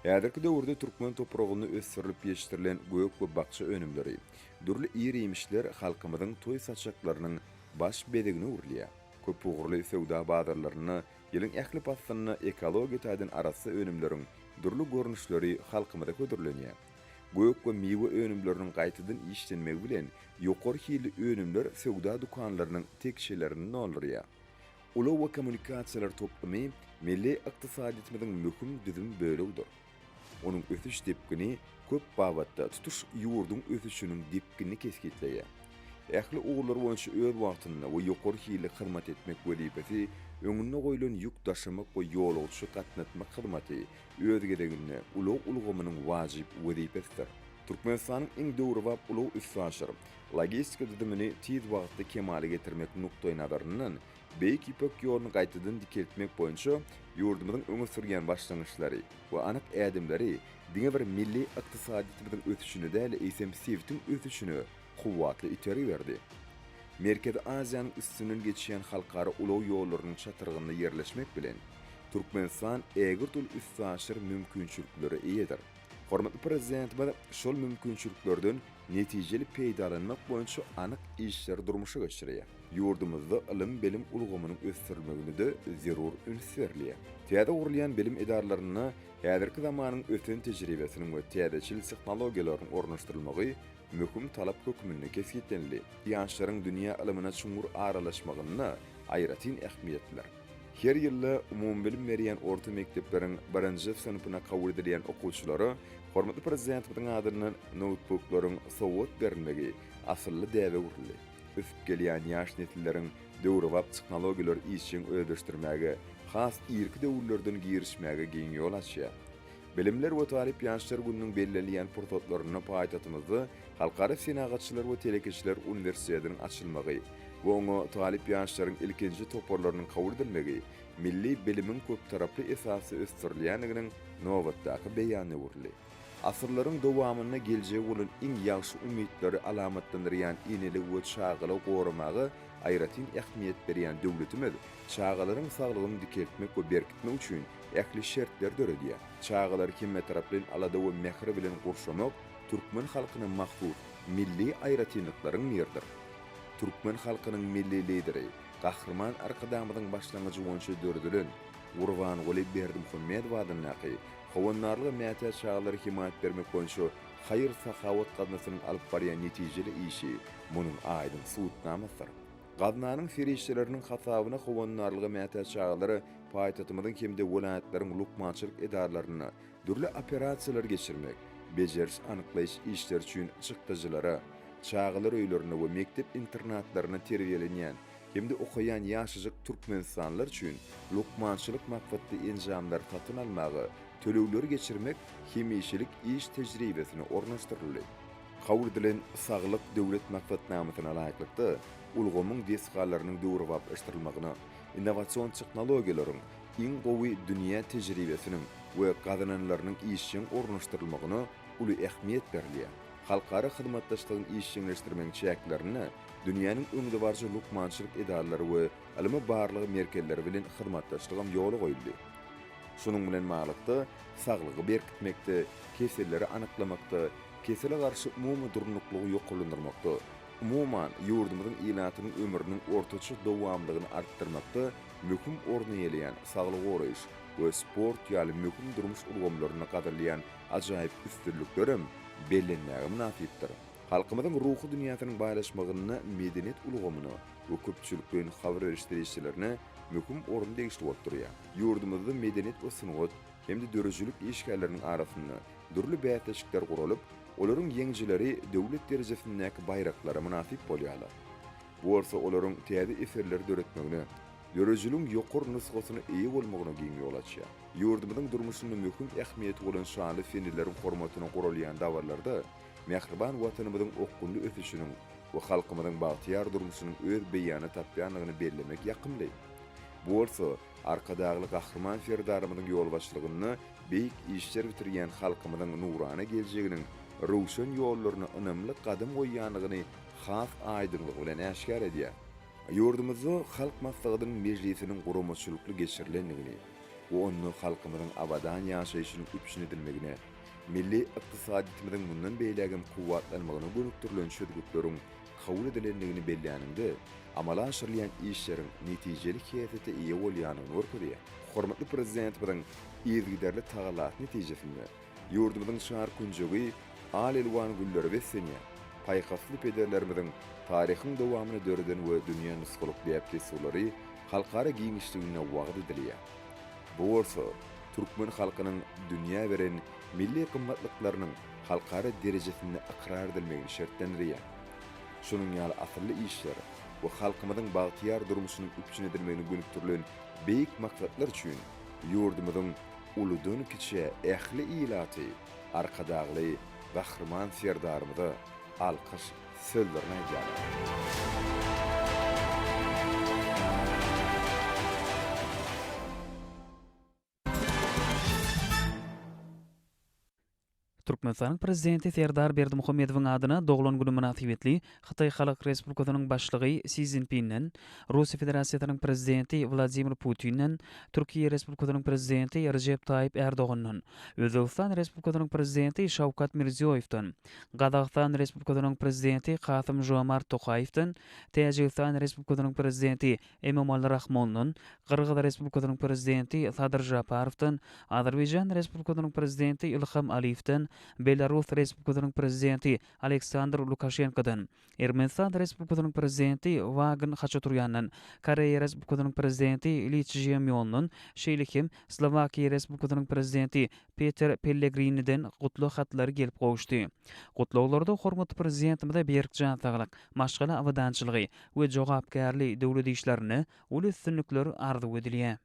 Häzirki döwürde türkmen topragynda ösdürilip ýetişdirilen gök we bakja önümleri, dürli ir-iýmişler halkymyzyň toý saçaklarynyň baş bezegine öwrülýär. Köpugurly söwda bazarlarynda ýylyň ähli paslynda ekologiýa taýdan arassa önümleriň dürli görnüşleri halkymyza hödürlenýär. Gök we miwe önümleriniň gaýtadan işlenmegi bilen ýokary hilli önümler söwda dükanlarynyň tekjelerini doldurýar. Ulag we kommunikasiýalar toplumy milli ykdysadyýetimiziň möhüm düzüm bölegidir. Onuň ösüş depgini köp babatda tutuş ýurduň ösüşiniň depginini kesgitleýär. Ähli ugurlar boýunça öz wagtynda we ýokary hilli hyzmat etmek wezipesi öňünde goýlan ýük daşamak we ýolagçy gatnatmak hyzmaty öz gezeginde ulag ulgamynyň wajyp wezipesidir. Türkmenistanyň iň döwrebap ulag-üstaşyr, logistika düzümini tiz wagtda kemala getirmek nukdaýnazaryndan, Beýik Ýüpek ýoluny gaýtadan dikeltmek boýunça ýurdumyzyň öňe sürýän başlangyçlary we anyk ädimleri diňe bir milli ykdysadyýetimiziň ösüşine däl, eýsem, sebitiň ösüşine kuwwatly itergi berdi. Merkezi Aziýanyň üstünden geçýän halkara ulag ýollarynyň çatrygynda ýerleşmek bilen, Türkmenistan ägirt uly üstaşyr mümkinçiliklere eýedir. Hormatly Prezidentimiz şol mümkinçiliklerden netijeli peýdalanmak boýunça anyk işleri durmuşa geçirýär. Ýurdumyzda ylym-bilim ulgamynyň ösdürilmegine-de zerur üns berilýär. Täze gurulýan bilim edaralarynda häzirki zamanyň ösen tejribesiniň we täzeçil tehnologiýalarynyň ornaşdyrylmagy möhüm talap hökmünde kesgitlenildi. Ýaşlaryň dünýä ylmyna çuňňur aralaşmagynda aýratyn ähmiýetlidir. Her ýylda umumybilim berýän orta mekdepleriň birinji synpyna kabul edilýän okuwçylara hormatly Prezidentimiziň adyndan noutbuklaryň sowgat berilmegi asylly däbe öwrüldi. Ösüp gelýän ýaş nesilleriň döwrebap tehnologiýalary işjeň özleşdirmäge, has irki döwürlerden girişmäge giň ýol açýar. Bilimler we talyp ýaşlar gününiň bellenilýän pursatlarynda paýtagtymyzda Halkara senagatçylar we telekeçiler uniwersitetiniň açylmagy we oňa talyp ýaşlaryň ilkinji toparlarynyň kabul edilmegi milli bilimiň köptaraply esasda ösdürilýändiginiň nobatdaky beýanyna öwrüldi. Asyrlaryň dowamynda geljege bolan iň ýagşy umytlary alamatlandyrýan eneligi we çagalygy goramaga aýratyn ähmiýet berýän döwletimiz çagalaryň saglygyny dikeltmek we berkitmek üçin ähli şertleri döredýär. Çagalary hemmetaraplaýyn alada we mähir bilen gurşamak türkmen halkyna mahsus milli aýratynlyklaryň biridir. Türkmen halkynyň Milli Lideri Gahryman Arkadagymyzyň başlangyjy boýunça döredilen Gurbanguly Berdimuhamedow adyndaky Howandarlyga mätäç çagalara hemaýat bermek boýunça haýyr-sahawat gaznasynyň alyp barýan netijeli işi munuň aýdyň subutnamasydyr. Gaznanyň serişdeleriniň hasabyna howandarlyga mätäç çagalara paýtagtymyzyň hem-de welaýatlaryň lukmançylyk edaralarynda dürli operasiýalary geçirmek, bejeriş-anyklaýyş işleri üçin çykdajylara, çagalar öýlerinde we mekdep-internatlarynda terbiýelenýän hem-de okaýan ýaşajyk türkmenistanlylar üçin lukmançylyk maksatly enjamlary satyn almaga tölegleri geçirmek hemişelik iş tejribesine ornaşdyryldy. Kabul edilen Saglyk Döwlet maksatnamasyna laýyklykda, ulgamyň desgalarynyň döwrebaplaşdyrylmagyna, innowasion tehnologiýalaryň, iň gowy dünýä tejribesiniň we gazananlarynyň işjeň ornaşdyrylmagyna uly ähmiýet berilýär. Halkara hyzmatdaşlygyny işjeňleşdirmegiň çäklerinde dünýäniň öňdebaryjy lukmançylyk edaralary we ylmy-barlag merkezleri bilen hyzmatdaşlygam ýola goýuldy. Şunuň bilen baglylykda, saglygy berkitmekde, keselleri anyklamakda, kesele garşy umumy durnuklygy ýokarlandyrmakda, umuman, ýurdumyzyň ilatynyň ömrüniň ortaça dowamlylygyny artdyrmakda möhüm orun eýeleýän saglygy goraýyş we sport ýaly möhüm durmuş ulgamlarynda gazanylýan ajaýyp üstünliklerem bellenmäge mynasypdyr. Halkymyzyň ruhy dünýäsiniň baýlaşmagynda medeniýet ulgamyna we köpçülikleýin habar beriş serişdelerine möhüm orun degişli bolup durýar. Ýurdumyzda medeniýet we sungat hem-de döredijilik işgärleriniň arasynda dürli bäsleşikler guralyp, olaryň ýeňijileri döwlet derejesindäki baýraklara mynasyp bolýarlar. Bu bolsa olaryň täze eserleri döretmegine, döredijiligiň ýokary nusgasyna eýe bolmagyna giň ýol açýar. Ýurdumyzyň durmuşynda möhüm ähmiýeti bolan şanly seneleriň hormatyna guralýan dabaralarda mähriban Watanymyzyň okgunly ösüşiniň we halkymyzyň bagtyýar durmuşynyň öz beýanyny tapýandygyny bellemek ýakymly. Bu bolsa Arkadagly Gahryman Serdarymyzyň ýolbaşçylygynda beýik işler bitirýän halkymyzyň nurana geljeginiň röwşen ýollaryna ynamly gadam goýýandygyny has aýdyňlygy bilen äşgär edýär. Ýurdumyzda Halk Maslahatynyň mejlisiniň guramaçylykly geçirilendigini we onda halkymyzyň abadan ýaşaýşynyň üpjün edilmegine, milli ykdysadyýetimiziň mundan beýlägem kuwwatlanmagyna gönükdirilen çözgütleriň kabul edilendigini belläniňde, amala aşyrylýan işleriň netijeli häsiýete eýe bolýandygyny görkezýär. Hormatly Prezidentimiziň yzygiderli tagallasy netijesinde, ýurdumyzyň çar künjegi al-elwan güllere beslenýär, paýhasly pederlerimiziň taryhyň dowamyny döreden we dünýä nusgalyk däp-dessurlary halkara giňişliginde wagyz edilýär. Bu bolsa türkmen halkynyň dünýä beren milli gymmatlyklarynyň halkara derejesinde ykrar edilmegini şertlendirýär. Şunuň ýaly asylly işler we halkymyzyň bagtyýar durmuşynyň üpjün edilmegine gönükdirilen beýik maksatlar üçin ýurdumyzyň uludan-kiçä ähli ilaty Arkadagly Gahryman Serdarymyza alkyş sözlerini aýdýarlar. Türkmenistanyň Prezidenti Serdar Berdimuhamedowyň adyna doglan güni mynasybetli Hytaý Halk Respublikasynyň Başlygy Si Szinpinden, Russiýa Federasiýasynyň Prezidenti Wladimir Putinden, Türkiýe Respublikasynyň Prezidenti Rejep Taýyp Ärdogandan, Özbegistan Respublikasynyň Prezidenti Şawkat Mirziýoýewden, Gazagystan Respublikasynyň Prezidenti Kasym-Žomart Tokaýewden, Täjigistan Respublikasynyň Prezidenti Emomali Rahmondan, Gyrgyz Respublikasynyň Prezidenti Sadyr Žaparowdan, Azerbaýjan Respublikasynyň Prezidenti Ilham Aliýewden, Belarus Respublikasynyň Prezidenti Aleksandr Lukaşenkodan, Ermenistan Respublikasynyň Prezidenti Waagn Haçaturýandan, Koreýa Respublikasynyň Prezidenti Li Çže Mýondan, şeýle hem Slowakiýa Respublikasynyň Prezidenti Peter Pellegriniden gutlag hatlary gelip gowuşdy. Gutlaglarda hormatly Prezidentimize berk jan saglyk, maşgala abadançylygy we jogapkärli döwlet işlerinde uly üstünlikler arzuw edilýär.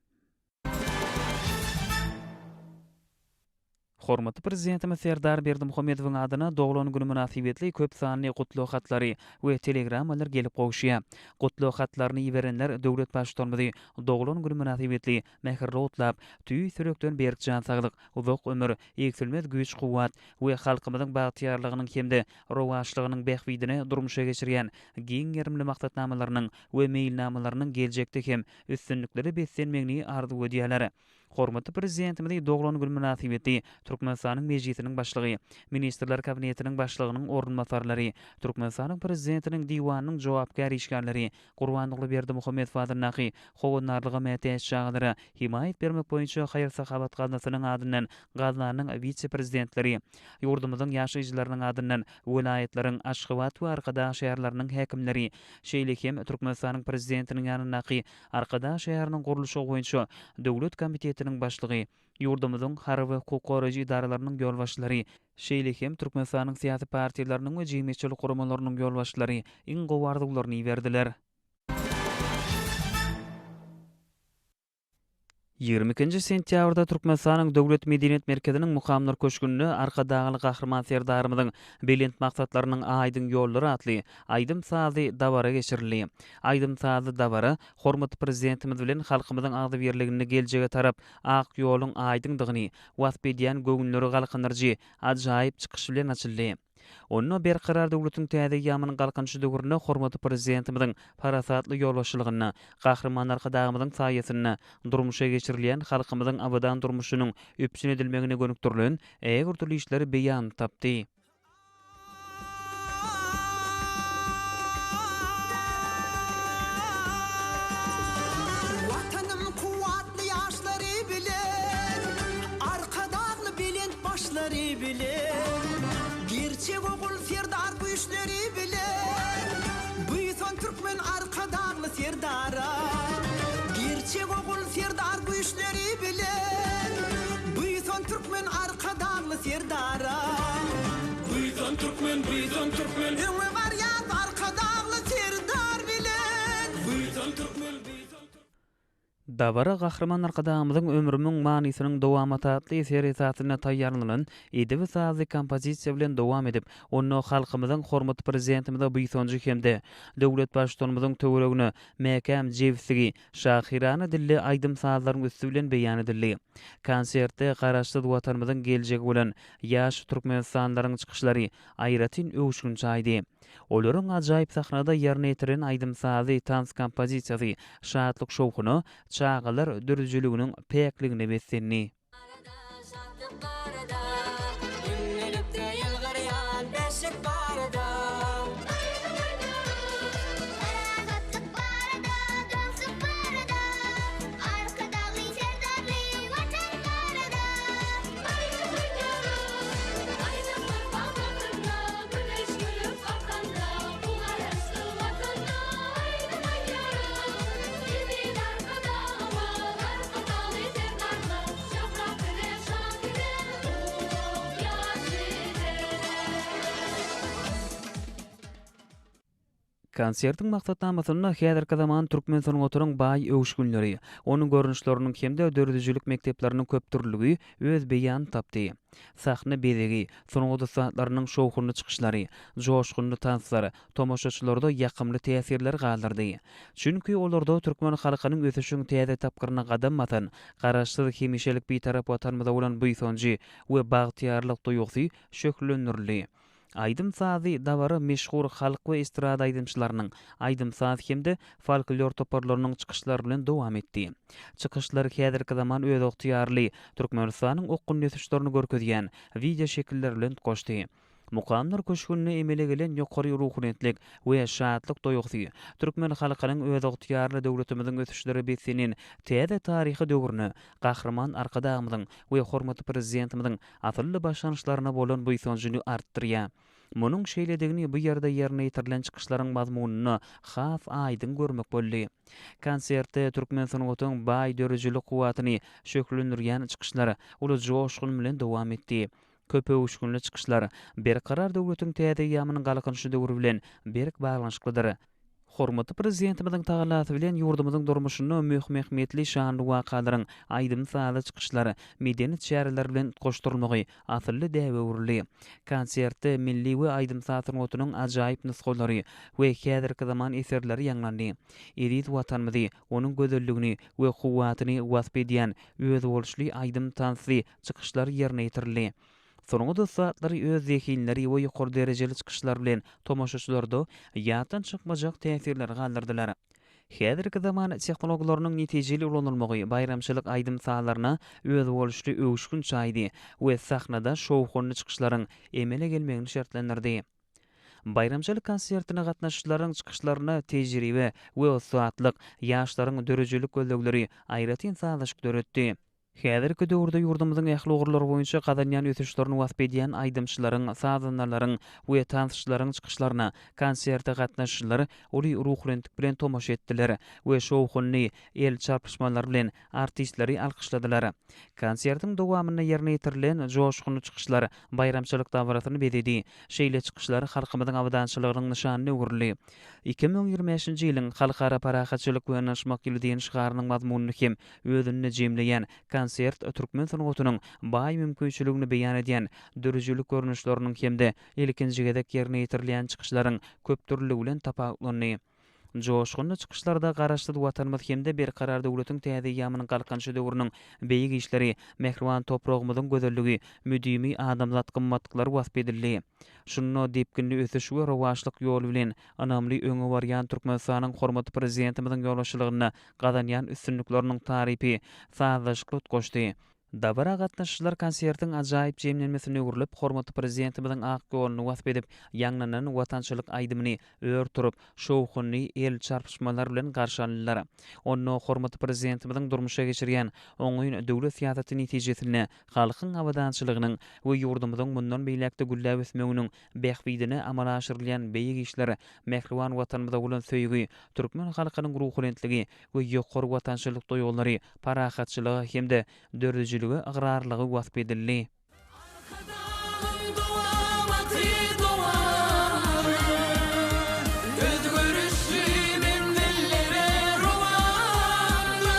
Hormatly Prezidentimiz Serdar Berdimuhamedowyň adyna doglan güni mynasybetli köp sanly gutlag hatlary we telegrammalar gelip gowuşýar. Gutlag hatlaryny iberenler döwlet Baştutanymyzy doglan güni mynasybetli mähirli gutlap, tüýs ýürekden berk jan saglyk, uzak ömür, egsilmez güýç-kuwwat we halkymyzyň bagtyýarlygynyň hem-de rowaçlygynyň bähbidine durmuşa geçirýän giň gerimli maksatnamalarynyň we meýilnamalarynyň geljekde hem üstünliklere beslenmegini arzuw edýärler. Hormatly Prezidentimizi doglan güni mynasybetli Türkmenistanyň Mejlisiniň Başlygy, Ministrler Kabinetiniň Başlygynyň orunbasarlary, Türkmenistanyň Prezidentiniň Diwanynyň jogapkär işgärleri, Gurbanguly Berdimuhamedow adyndaky Howandarlyga mätäç çagalara hemaýat bermek boýunça haýyr-sahawat gaznasynyň adyndan gaznanyň wise-prezidentleri, ýurdumyzyň ýaşaýjylarynyň adyndan welaýatlaryň, Aşgabat we Arkadag şäherleriniň häkimleri, şeýle hem Türkmenistanyň Prezidentiniň ýanyndaky Arkadag şäheriniň gurluşygy boýunça döwlet komitetiniň başlygy, ýurdumyzyň harby hukuk goraýjy edaralarynyň ýolbaşçylary, şeýle hem Türkmenistanyň syýasy partiýalarynyň we jemgyýetçilik guramalarynyň ýolbaşçylary iň gowy arzuwlaryny iberdiler. 22-nji sentýabrda Türkmenistanyň Döwlet medeniýet merkeziniň Mukamlar köşgünde Arkadagly Gahryman Serdarymyzyň belent maksatlarynyň aýdyň ýollary atly aýdym-sazly dabara geçirildi. Aýdym-sazly dabara hormatly Prezidentimiz bilen halkymyzyň agzybirliginde geljege tarap ak ýoluň aýdyňdygyny wasp edýän göwünleri galkyndyryjy ajaýyp çykyş bilen açyldy. Onda Berkarar döwletiň täze eýýamynyň Galkynyşy döwründe hormatly Prezidentimiziň parasatly ýolbaşçylygynda, Gahryman Arkadagymyzyň saýasynda durmuşa geçirilýän halkymyzyň abadan durmuşynyň üpjün edilmegine gönükdirilen ägirt uly işler beýan tapdy. Watanym kuwwatly ýaşlary bilen, Arkadagly belent başlary bilen, Gerçek ogul Serdar güýçleri bilen, Buýsan türkmen Arkadagly Serdara. Gerçek ogul Serdar güýçleri bilen, Buýsan türkmen Arkadagly Serdara. Buýsan türkmen, buýsan türkmen. Öňe barýas Arkadagly Serdar bilen. Buýsan türkmen, buýsan türkmen. Dabara Gahryman Arkadagymyzyň Ömrümiň manysynyň dowamaty atly eseri esasynda taýýarlanylan edebi-sazly kompozisiýa bilen dowam edip, onda halkymyzyň hormatly Prezidentimize buýsanjy hem-de döwlet Baştutanymyzyň töweregine mäkäm jebisligi şahyrana dilde aýdym-sazlaryň üsti bilen beýan edildi. Konsertde Garaşsyz Watanymyzyň geljegi bolan ýaş türkmenistanlylaryň çykyşlary aýratyn öwüşgin çaýdy. Olaryň ajaýyp sahnada ýerine ýetiren aýdym-sazy, tans kompozisiýasy şatlyk-şowhuna, çagalar döredijiliginiň päkligine beslendi. Güneş gülüp bakanda, bu Garaşsyz Watanda aýdym aýdýarys. Eziz Arkadagymyz, Arkadagly Serdarymyz, şöhrat bize, şan size, uzak ýaş size! Konsertiň maksatnamasynda häzirki zaman türkmen sungatynyň baý öwüşginleri, onuň görnüşleriniň hem-de döredijilik mekdepleriniň köpdürlüligi öz beýanyny tapdy. Sahna bezegi, sungat ussatlarynyň şowhunly çykyşlary, joşgunly tanslar tomaşaçylarda ýakymly täsirleri galdyrdy. Çünki olarda türkmen halkynyň ösüşiň täze tapgyryna gadam basan Garaşsyz, hemişelik Bitarap Watanymyza bolan buýsanjy we bagtyýarlyk duýgusy şöhlelendirildi. Aýdym-sazy dabara meşhur halk we estrada aýdymçylarynyň, aýdym-saz hem-de folklor toparlarynyň çykyşlary bilen dowam etdi. Çykyşlar häzirki zaman özygtyýarly Türkmenistanyň okgunly ösüşlerini görkezýän wideoşekiller bilen utgaşdy. Mukamlar köşgünde emele gelen ýokary ruhubelentlik we şatlyk duýgusy türkmen halkynyň özygtyýarly döwletimiziň ösüşlere beslenen täze taryhy döwrüne Gahryman Arkadagymyzyň we hormatly Prezidentimiziň asylly başlangyçlaryna bolan buýsanjyny artdyrýar. Munuň şeýledigini bu ýerde ýerine ýetirilen çykyşlaryň mazmunynda has aýdyň görmek boldy. Konsertde türkmen sungatyň baý döredijilik kuwwatyny şöhlelendirýän çykyşlar uly joşgun bilen dowam etdi. Köpöwüşginli çykyşlar Berkarar döwletiň täze eýýamynyň Galkynyşy döwri bilen berk baglanyşyklydyr. Hormatly Prezidentimiziň tagallasy bilen ýurdumyzyň durmuşynda möhüm ähmiýetli şanly wakalaryň aýdym-sazly çykyşlar, medeni çäreler bilen utgaşdyrylmagy asylly däbe öwrüldi. Konsertde milli we aýdym-saz sungatynyň ajaýyp nusgalary we häzirki zaman eserleri ýaňlandy. Eziz Watanymyzy, onuň gözelligini we kuwwatyny wasp edýän özboluşly aýdym-tansly çykyşlar ýerine ýetirildi. Sungat ussatlary öz zehinleri we ýokary derejeli çykyşlary bilen tomaşaçylarda ýatdan çykmajak täsirleri galdyrdylar. Häzirki zaman tehnologiýalarynyň netijeli ulanylmagy baýramçylyk aýdym-sazlaryna özboluşly öwüşgin çaýdy we sahnada şowhunly çykyşlaryň emele gelmegini şertlendirdi. Baýramçylyk konsertine gatnaşyjylaryň çykyşlarynda tejribe we ussatlyk, ýaşlaryň döredijilik gözlegleri aýratyn sazlaşyk döretdi. Häzirki döwürde ýurdumyzyň ähli ugurlary boýunça gazanýan ösüşlerini wasp edýän aýdymçylaryň, sazandalaryň we tansçylaryň çykyşlaryna konserte gatnaşyjylar uly ruhubelentlik bilen tomaşa etdiler we şowhunly el çarpyşmalar bilen artistleri alkyşladylar. Konsertiň dowamynda ýerine ýetirilen joşgunly çykyşlar baýramçylyk dabarasyny bezedi. Şeýle çykyşlar halkymyzyň abadançylygynyň nyşanyna öwrüldi. 2025-nji ýylyň Halkara parahatçylyk we ynanyşmak ýyly diýen şygarynyň mazmunyny hem özünde jemleýän konsert türkmen sungatynyň baý mümkinçiligini beýan edýän döredijilik görnüşleriniň hem-de ilkinji gezek ýerine ýetirilýän çykyşlaryň köpdürlüligi bilen tapawutlandy. Joşgunly çykyşlarda Garaşsyz Watanymyz hem-de Berkarar döwletiň täze eýýamynyň Galkynyşy döwrüniň beýik işleri, mähriban topragymyzyň gözelligi, müdimi adamzat gymmatlyklary wasp edildi. Şunda depginli ösüş we rowaçlyk ýoly bilen ynamly öňe barýan Türkmenistanyň hormatly Prezidentimiziň ýolbaşçylygynda gazanýan üstünlikleriniň tarypy sazlaşykly utgaşdy. Dabara gatnaşyjylar konsertiň ajaýyp jemlenmesine öwrülip, hormatly Prezidentimiziň ak ýoluny wasp edip ýaňlanan watançylyk aýdymyny ör turup, şowhunly el çarpyşmalar bilen garşy aldylar. Onda hormatly Prezidentimiziň durmuşa geçirýän oňyn döwlet syýasaty netijesinde halkyň abadançylygynyň we ýurdumyzyň mundan beýläk-de gülläp ösmeginiň bähbidine amala aşyrylýan beýik işler, mähriban Watanymyza bolan söýgi, türkmen halkynyň ruhubelentligi we ýokary watançylyk duýgulary, parahatçylyga hem-de döredijilige ygrarlylygy wasp edildi. Arkadagyň dowamaty dowamdyr, Özgerişli menzillere rowandyr.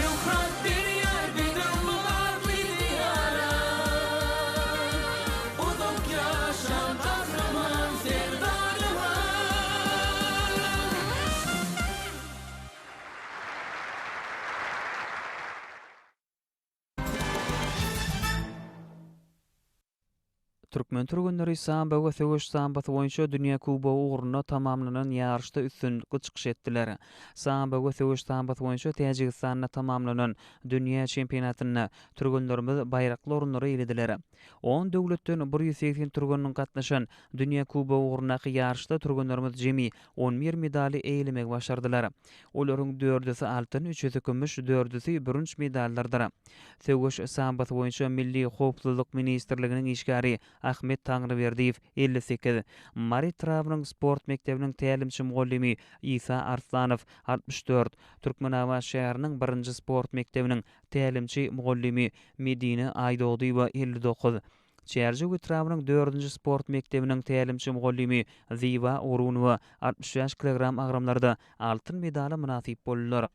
Şöhrat berýär bedew batly Diýara. Uzak ýaşa Gahryman Serdarymyz! Türkmen türgenleri sambo we söweş sambosy boýunça Dünýä kubogy ugrunda tamamlanan ýaryşda üstünlikli çykyş etdiler. Sambo we söweş sambosy boýunça Täjigistanda tamamlanan dünýä çempionatynda türgenlerimiz baýrakly orunlary eýelediler. On döwletden 180 türgeniniň gatnaşan Dünýä kubogy ugrundaky ýaryşda türgenlerimiz jemi 11 medaly eýelemegi başardylar. Olaryň dördüsi altyn, üçüsi kümüş, dördüsi bürünç medallardyr. Söweş sambosy boýunça Milli howpsuzlyk ministrliginiň işgäri Ahmet Taňryberdiýew, 58, Mary etrabynyň sport mekdebiniň tälimçi-mugallymy Isa Arslanow, 64, Türkmenabat şäheriniň birinji sport mekdebiniň tälimçi-mugallymy Medine Aýdogdyýewa, 59, Çärjew etrabynyň dördünji sport mekdebiniň tälimçi-mugallymy Zyba Orunowa 65 kilogram agramlarda altyn medala mynasyp boldular.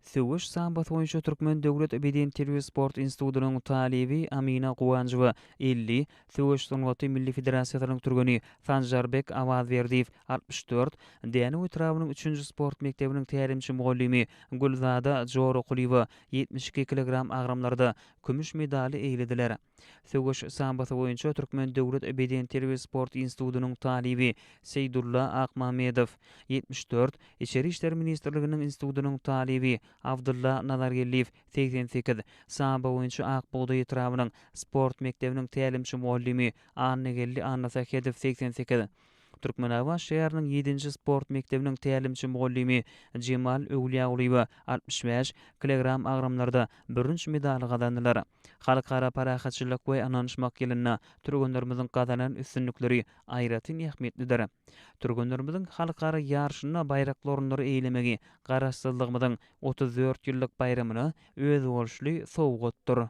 Söweş sambosy boýunça Türkmen döwlet bedenterbiýe-sport institutynyň talyby Amina Guwanjowa, 50, Söweş sungaty milli federasiýasynyň türgeni Sanjarbek Awazberdiýew, 64, Dänew etrabynyň üçünji sport mekdebiniň tälimçi-mugallymy Gülzada Jorakulyýewa, 72 kilogram agramlarda kümüş medaly eýelediler. Söweş sambosy boýunça Türkmen döwlet bedenterbiýe-sport institutynyň talyby Seýdulla Akmamedow, 74, Içeri işler ministrliginiň institutynyň talyby Abdylla Nazargeldiýew, 88, sambo boýunça Ak bugdaý etrabynyň sport mekdebiniň tälimçi-mugallymy Annageldi Annasähedow, 88, Türkmenabat şäheriniň ýedinji sport mekdebiniň tälimçi-mugallymy Jemal Öwlýagulyýewa, 65 kilogram agramlarda bürünç medaly gazandylar. Halkara parahatçylyk we ynanyşmak ýylynda türgenlerimiziň gazanan üstünlikleri aýratyn ähmiýetlidir. Türgenlerimiziň halkara ýaryşynda baýrakly orunlary eýelemegi Garaşsyzlygymyzyň 34 ýyllyk baýramyna özboluşly sowgatdyr.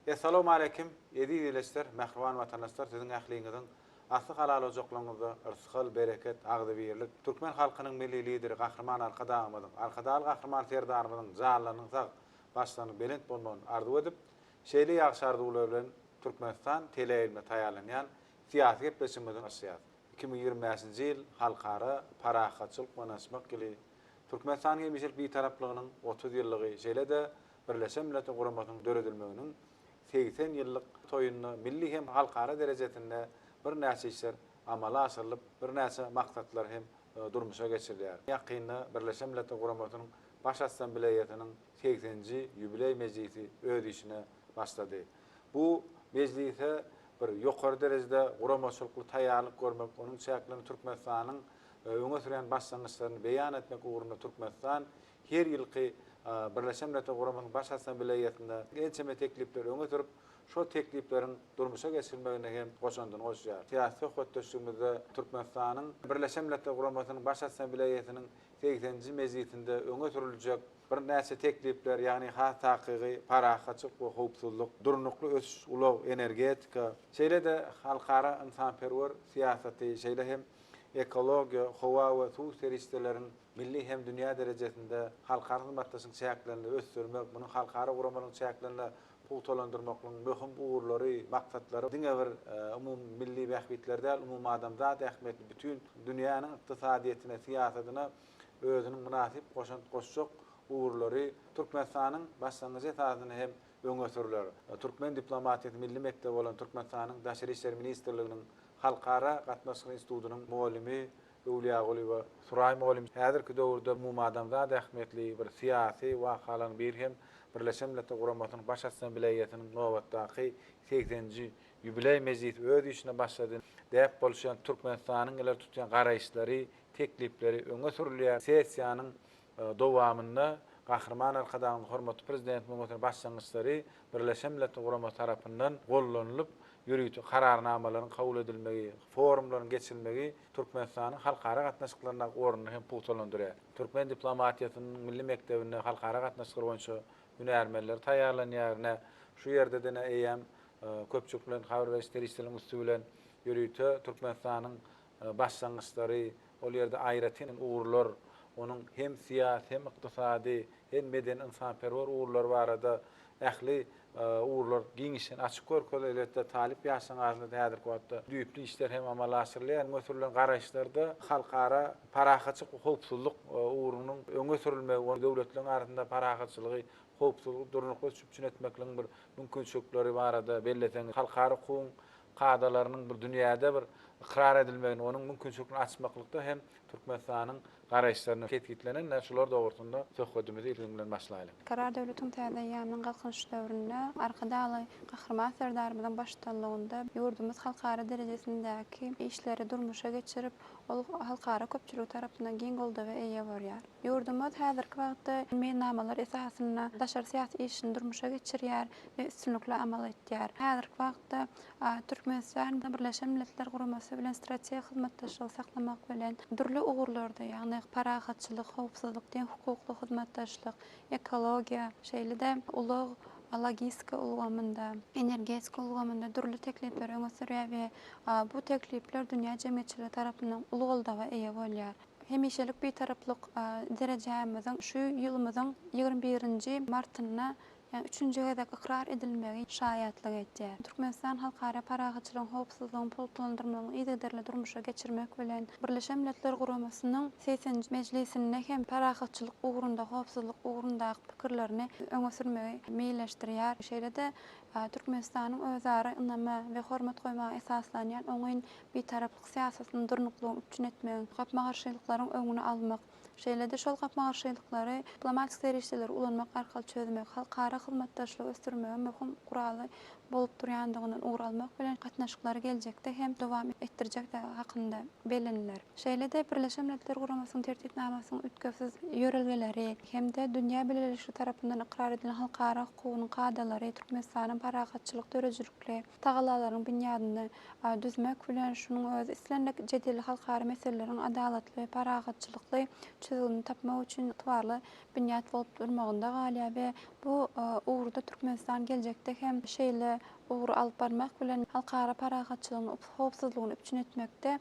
Essalawmaleýkim, eziz ildeşler, mähriban watandaşlar, siziň ähliňiziň asly halal ojaklaryňyzda rysgal, bereket, agzybirlik, türkmen halkynyň Milli Lideri Gahryman Arkadagymyzyň, Arkadagly Gahryman Serdarymyzyň janlarynyň sag, başlarynyň belent bolmagyny arzuw edip, şeýle ýagşy arzuwlar bilen Türkmenistan teleýaýlymda taýýarlanýan syýasy gepleşigimizi başlaýarys. 2025-nji ýyl Halkara parahatçylyk we ynanyşmak ýyly, Türkmenistanyň hemişelik Bitaraplygynyň 30 ýyllygy, şeýle-de Birleşen Milletler Guramasynyň döredilmeginiň 80 ýyllyk toýunda milli hem halkara derejesinde birnäçe işler amala aşyrylyp, birnäçe maksatlar hem durmuşa geçirilýär. Ýakynda Birleşen Milletler Guramasynyň Baş Assambleýasynyň segseninji ýubileý mejlisi öz işine başlady. Bu mejlise bir ýokary derejede guramaçylykly taýýarlyk görmek, onuň çäklerinde Türkmenistanyň öňe sürýän başlangyçlaryny beýan etmek ugrunda Türkmenistan her ýylky Birleşen Milletler Guramasynyň Baş Assambleýasynda ençeme teklipleri öňe sürüp, şol teklipleriň durmuşa geçirilmegine hem goşandyny goşýar. Syýasy söhbetdeşligimizde Türkmenistanyň Birleşen Milletler Guramasynyň Baş Assambleýasynyň segseninji mejlisinde öňe sürüljek. Birnäçe teklipler, ýagny has takygy parahatçylyk we howpsuzlyk, durnukly ösüş, ulag, energetika, şeýle-de halkara ynsanperwer syýasaty, şeýle hem ekologiýa, howa we suw serişdeleriň milli hem dünýä derejesinde halkara hyzmatdaşlygyň çäklerinde ösdürmek, munuň halkara guramalaryň çäklerinde pugtalandyrmaklygyň möhüm ugurlary, maksatlary diňe bir umumy milli bähbitler däl, umumadamzat ähmiýetli bütin dünýäniň ykdysadyýetine, syýasatyna özüniň mynasyp goşant goşjak ugurlary Türkmenistanyň başlangyjy esasynda hem öňe sürler. Türkmen diplomatiýasy milli mekdebi bolan Türkmenistanyň Daşary işler ministrliginiň Halkara gatnaşyklary institutynyň mugallymy Öwlüýagulyýewa Suraý mugallym häzirki döwürde umumadamzat ähmiýetli bir syýasy wakalaryň biri hem Birleşen Milletler Guramasynyň Baş Assambleýasynyň nobatdaky segseninji ýubileý mejlisi öz işine başlady. Däp bolşy ýaly Türkmenistanyň ileri tutýan garaýyşlary, teklipleri öňe sürülýär. Sessiýanyň dowamynda Gahryman Arkadagymyz hormatly Prezidentimiziň öňe süren başlangyçlary Birleşen Milletler Guramasy tarapyndan gollanylyp, ýörite Kararnamalaryň kabul edilmegi, forumlaryň geçirilmegi Türkmenistanyň halkara gatnaşyklaryndaky ornuny hem pugtalandyrýar. Türkmen diplomatiýasynyň milli mekdebinde halkara gatnaşyklary boýunça hünärmenler taýýarlanýar. Ine, şu ýerde-de ine eýýäm köpçülik bilen habar beriş serişdeleriniň üsti bilen ýörite Türkmenistanyň başlangyçlary, ol ýerde aýratyn ugurlar, onuň hem syýasy, hem ykdysady, hem medeni-ynsanperwer ugurlary barada ähli ugurlar giňişleýin açyk görkezildi. Elbetde, talyp ýaşlaryň arasynda häzirki wagtda düýpli işler hem amala aşyrylýar. Öňe sürülen garaýyşlarda halkara parahatçylyk we howpsuzlyk ugrunyň öňe sürülmegi, döwletleriň arasynda parahatçylygy, howpsuzlygy, durnukly ösüşi üpjün etmekligiň bir mümkinçilikleri barada belleseňiz, halkara hukugyň kadalarynyň bir dünýäde bir ykrar edilmegini, onuň mümkinçiliklerini açmaklykda hem Türkmenistanyň garaýyşlaryny kesgitlenende şular dogrusynda söhbedimizi siziň bilen başlaýlyň. Berkarar döwletiň täze eýýamynyň Galkynyş döwründe Arkadagly Gahryman Serdarymyzyň baştutanlygynda ýurdumyz halkara derejesindäki işleri durmuşa geçirip, ol halkara köpçüligi tarapyndan giň goldawa eýe bolýar. Ýurdumyz häzirki wagtda meýilnamalar esasynda daşary syýasy işini durmuşa geçirýär we üstünlikli amal etýär. Häzirki wagtda Türkmenistan Birleşen Milletler Guramasy bilen strategik hyzmatdaşlygy saklamak bilen, dürli ugurlarda, ýagny parahatçylyk, howpsuzlyk, deňhukukly hyzmatdaşlyk, ekologiýa, şeýle-de ulag, logistika ulgamynda, energetika ulgamynda dürli teklipleri öňe sürýär we bu teklipler dünýä jemgyýetçiligi tarapyndan uly goldawa eýe bolýar. Hemişelik Bitaraplyk derejämiziň şu ýylymyzyň 21-nji martynda ýagny üçünji gezek ykrar edilmegi şaýatlyk edýär. Türkmenistan halkara parahatçylygyň, howpsuzlygyň pugtalandyrmagyny yzygiderli durmuşa geçirmek bilen, Birleşen Milletler Guramasynyň segseninji mejlisinde hem parahatçylyk ugrunda, howpsuzlyk ugrundaky pikirlerini öňe sürmegi meýilleşdirýär. Şeýle-de Türkmenistanyň özara ynama we hormat goýmaga esaslanýan oňyn Bitaraplyk syýasatynyň durnuklygyny üpjün etmegiň, gapma-garşylyklaryň öňüni almak, şeýle-de şol gapma-garşylyklary diplomatik serişdeleri ulanmak arkaly çözmek, halkara hyzmatdaşlygy ösdürmegiň möhüm guraly bolup durýandygyndan ugur almak bilen, gatnaşyklary geljekde hem dowam etdirjekdigi hakynda belleniler. Şeýle-de Birleşen Milletler Guramasynyň Tertipnamasynyň üýtgewsiz ýörelgeleri hem-de dünýä bileleşigi tarapyndan ykrar edilen halkara hukugynyň kadalary Türkmenistanyň parahatçylyk döredijilikli tagallalaryň binýadyny düzmek bilen, şunuň özi islendik jedelli halkara meseleleriň adalatly we parahatçylykly çözgüdini tapmak üçin ygtybarly binýat bolup durmagynda galýar we bu ugurda Türkmenistan geljekde hem şeýle ugry alyp barmak bilen, halkara parahatçylygyny, howpsuzlygyny üpjün etmekde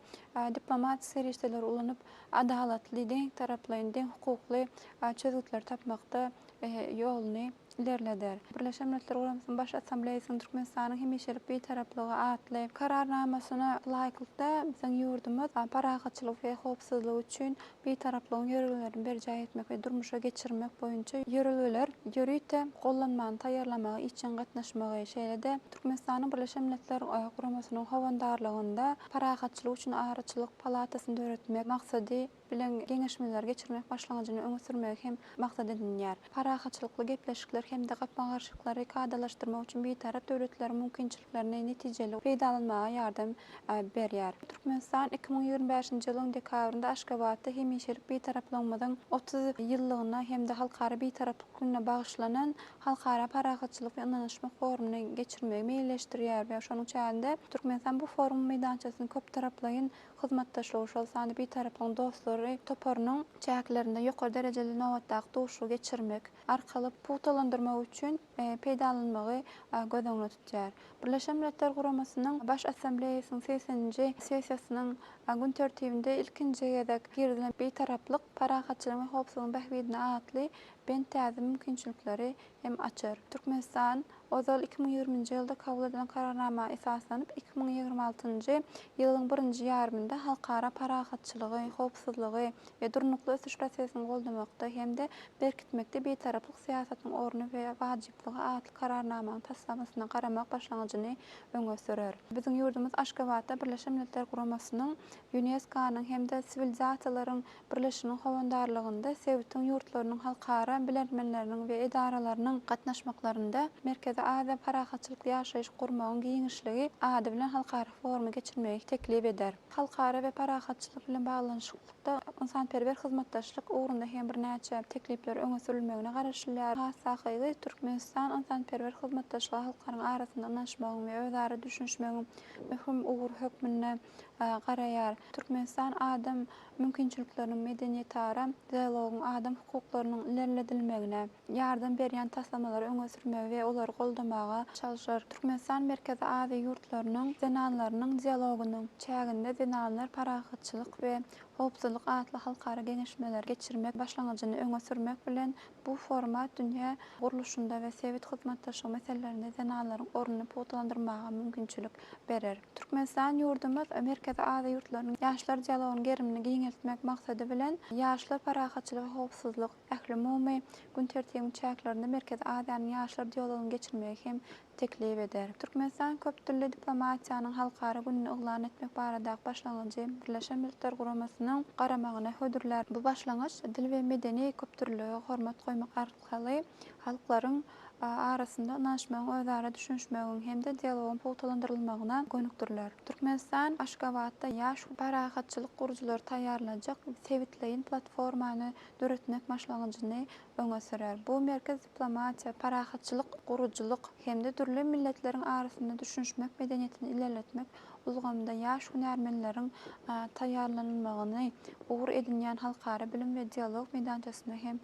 diplomatik serişdeleri ulanyp, adalatly, deňtaraplaýyn, deňhukukly çözgütleri tapmakda ýoluny ilerleder. Birleşen Milletler Guramasynyň Baş Assambleýasynyň Türkmenistanyň hemişelik Bitaraplygy atly Kararnamasyna laýyklykda, biziň ýurdumyz parahatçylyk we howpsuzlyk üçin Bitaraplygyň ýörelgelerini berjaý etmek we durmuşa geçirmek boýunça ýörelgeler ýörite gollanmany taýýarlamaga işjeň gatnaşmagy, şeýle-de Türkmenistanyň Birleşen Milletler Guramasynyň howandarlygynda Parahatçylyk üçin araçylyk palatasyny döretmek maksady bilen geňeşmeleri geçirmek başlangyjyny öňe sürmegi hem maksat edinýär. Parahatçylykly gepleşikler. hem-de gapma-garşylyklary kadalaşdyrmak üçin bitarap döwletleriň mümkinçiliklerini netijeli peýdalanmaga ýardam berýär. Türkmenistan 2025-nji ýylyň dekabrynda Aşgabatda hemişelik Bitaraplygymyzyň 30 ýyllygyna hem-de Halkara Bitaraplyk gününe bagyşlanan Halkara parahatçylyk we ynanyşmak forumyny geçirmegi meýilleşdirýär we şonuň çäginde Türkmenistan bu forumyň meýdançasyny köptaraplaýyn hyzmatdaşlygy, şol sanda Bitaraplygyň dostlary toparynyň çäklerinde ýokary derejeli nobatdaky duşuşygy geçirmek arkaly pugtalandyrmak üçin peýdalanmagy göz öňünde tutýar. Birleşen Milletler Guramasynyň Baş Assambleýasynyň segseninji sessiýasynyň gün tertibinde ilkinji gezek girizilen Bitaraplyk, parahatçylygyň we howpsuzlygyň bähbidine atly bent täze mümkinçilikleri hem açar. Türkmenistan ozal 2020-nji ýylda kabul edilen Kararnama esaslanyp, 2026-njy ýylyň birinji ýarymynda halkara parahatçylygy, howpsuzlygy we durnukly ösüş prosesini goldamakda hem-de berkitmekde bitaraplyk syýasatynyň orny we wajyplygy atly Kararnamanyň taslamasyna garamak başlangyjyny öňe sürer. Biziň ýurdumyz Aşgabatda Birleşen Milletler Guramasynyň, ÝUNESKO-nyň hem-de Siwilizasiýalaryň Birleşiginiň howandarlygynda sebitiň ýurtlarynyň halkara bilermenleriniň we edaralarynyň gatnaşmaklarynda Merkezi Aziýa parahatçylykly ýaşaýyş gurmagyň giňişligi ady bilen halkara forumy geçirmegi teklip eder. Halkara we parahatçylyk bilen baglanyşyklykda ynsanperwer hyzmatdaşlyk ugrunda hem birnäçe teklipler öňe sürülmegine garaşylýar. Has takygy, Türkmenistan ynsanperwer hyzmatdaşlyga halklaryň arasynda ynanyşmagyň we özara düşünişmegiň möhüm ugry hökmünde garaýar. Türkmenistan adam mümkinçilikleriniň, medeniýetara dialogyň, adam hukuklarynyň ilerledilmegine ýardam berýän taslamalary öňe sürmegi we olary goldamaga çalşar. Türkmenistan Merkezi Aziýa ýurtlarynyň zenanlarynyň dialogynyň çäginde Zenanlar, parahatçylyk we howpsuzlyk atly halkara geňeşmeleri geçirmek başlangyjyny öňe sürmek bilen, bu format dünýä gurluşynda we sebit hyzmatdaşlygy meselelerinde zenanlaryň ornuny pugtalandyrmaga mümkinçilik berer. Türkmenistan ýurdumyz Merkezi Aziýa ýurtlarynyň ýaşlar dialogynyň gerimini giňeltmek maksady bilen, Ýaşlar, parahatçylyk we howpsuzlyk ählumumy gün tertibiniň çäklerinde Merkezi Aziýanyň ýaşlar dialogyny geçirmegi hem teklip eder. Türkmenistan köpdürli diplomatiýanyň halkara gününi yglan etmek baradaky başlangyjy Birleşen Milletler Guramasynyň garamagyna hödürlär. Bu başlangyç dil we medeni köpdürlülige hormat goýmak arkaly halklaryň arasynda ynanyşmagyň, özara düşünişmegiň hem-de dialogyň pugtalandyrylmagyna gönükdiriler. Türkmenistan Aşgabatda ýaş parahatçylyk gurujylary taýýarlajak sebitleýin platformany döretmek başlangyjyny öňe sürer. Bu merkez diplomatiýa, parahatçylyk gurujylyk hem-de dürli milletleriň arasynda düşünişmek medeniýetini ilerletmek ulgamynda ýaş hünärmenleriň taýýarlanylmagyny ugur edinýän halkara bilim we dialog meýdançasyna hem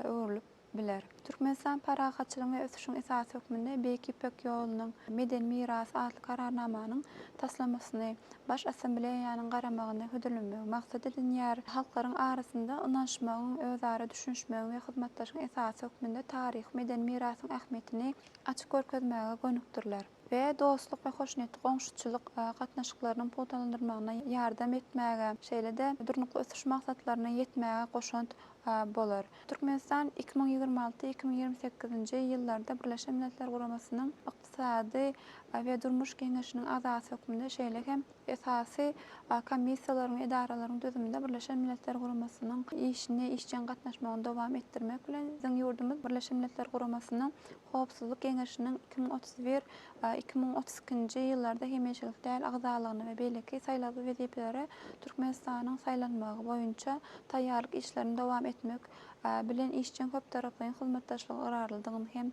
öwrülip biler. Türkmenistan parahatçylygyň we ösüşiň esasy hökmünde Beýik Ýüpek ýolunyň medeni mirasy atly Kararnamanyň taslamasyny Baş Assambleýanyň garamagyna hödürlemegi maksat edinýär. Halklaryň arasynda ynanyşmagyň, özara düşünişmegiň we hyzmatdaşlygyň esasy hökmünde taryhy-medeni mirasyň ähmiýetini açyp görkezmäge gönükdiriler we dostluk we hoşniýetli goňşuçylyk gatnaşyklarynyň pugtalandyrylmagyna ýardam etmäge, şeýle-de Durnukly ösüş maksatlaryna ýetmäge goşant bolar. Türkmenistan 2026, 2028-nji ýyllarda Birleşen Milletler Guramasynyň Ykdysady we Durmuş Geňeşiniň agzasy hökmünde, şeýle hem esasy komissiýalaryň we edaralaryň düzüminde Birleşen Milletler Guramasynyň işine işjeň gatnaşmagyny dowam etdirmek bilen, biziň ýurdumyz Birleşen Milletler Guramasynyň Howpsuzlyk Geňeşiniň 2031, 2032-nji ýyllarda hemişelik däl agzalygyna we beýleki saýlawly wezipelere Türkmenistanyň saýlanmagy boýunça taýýarlyk işlerini dowam etmek bilen işjeň köptaraplaýyn hyzmatdaşlyga ygrarlydygyny hem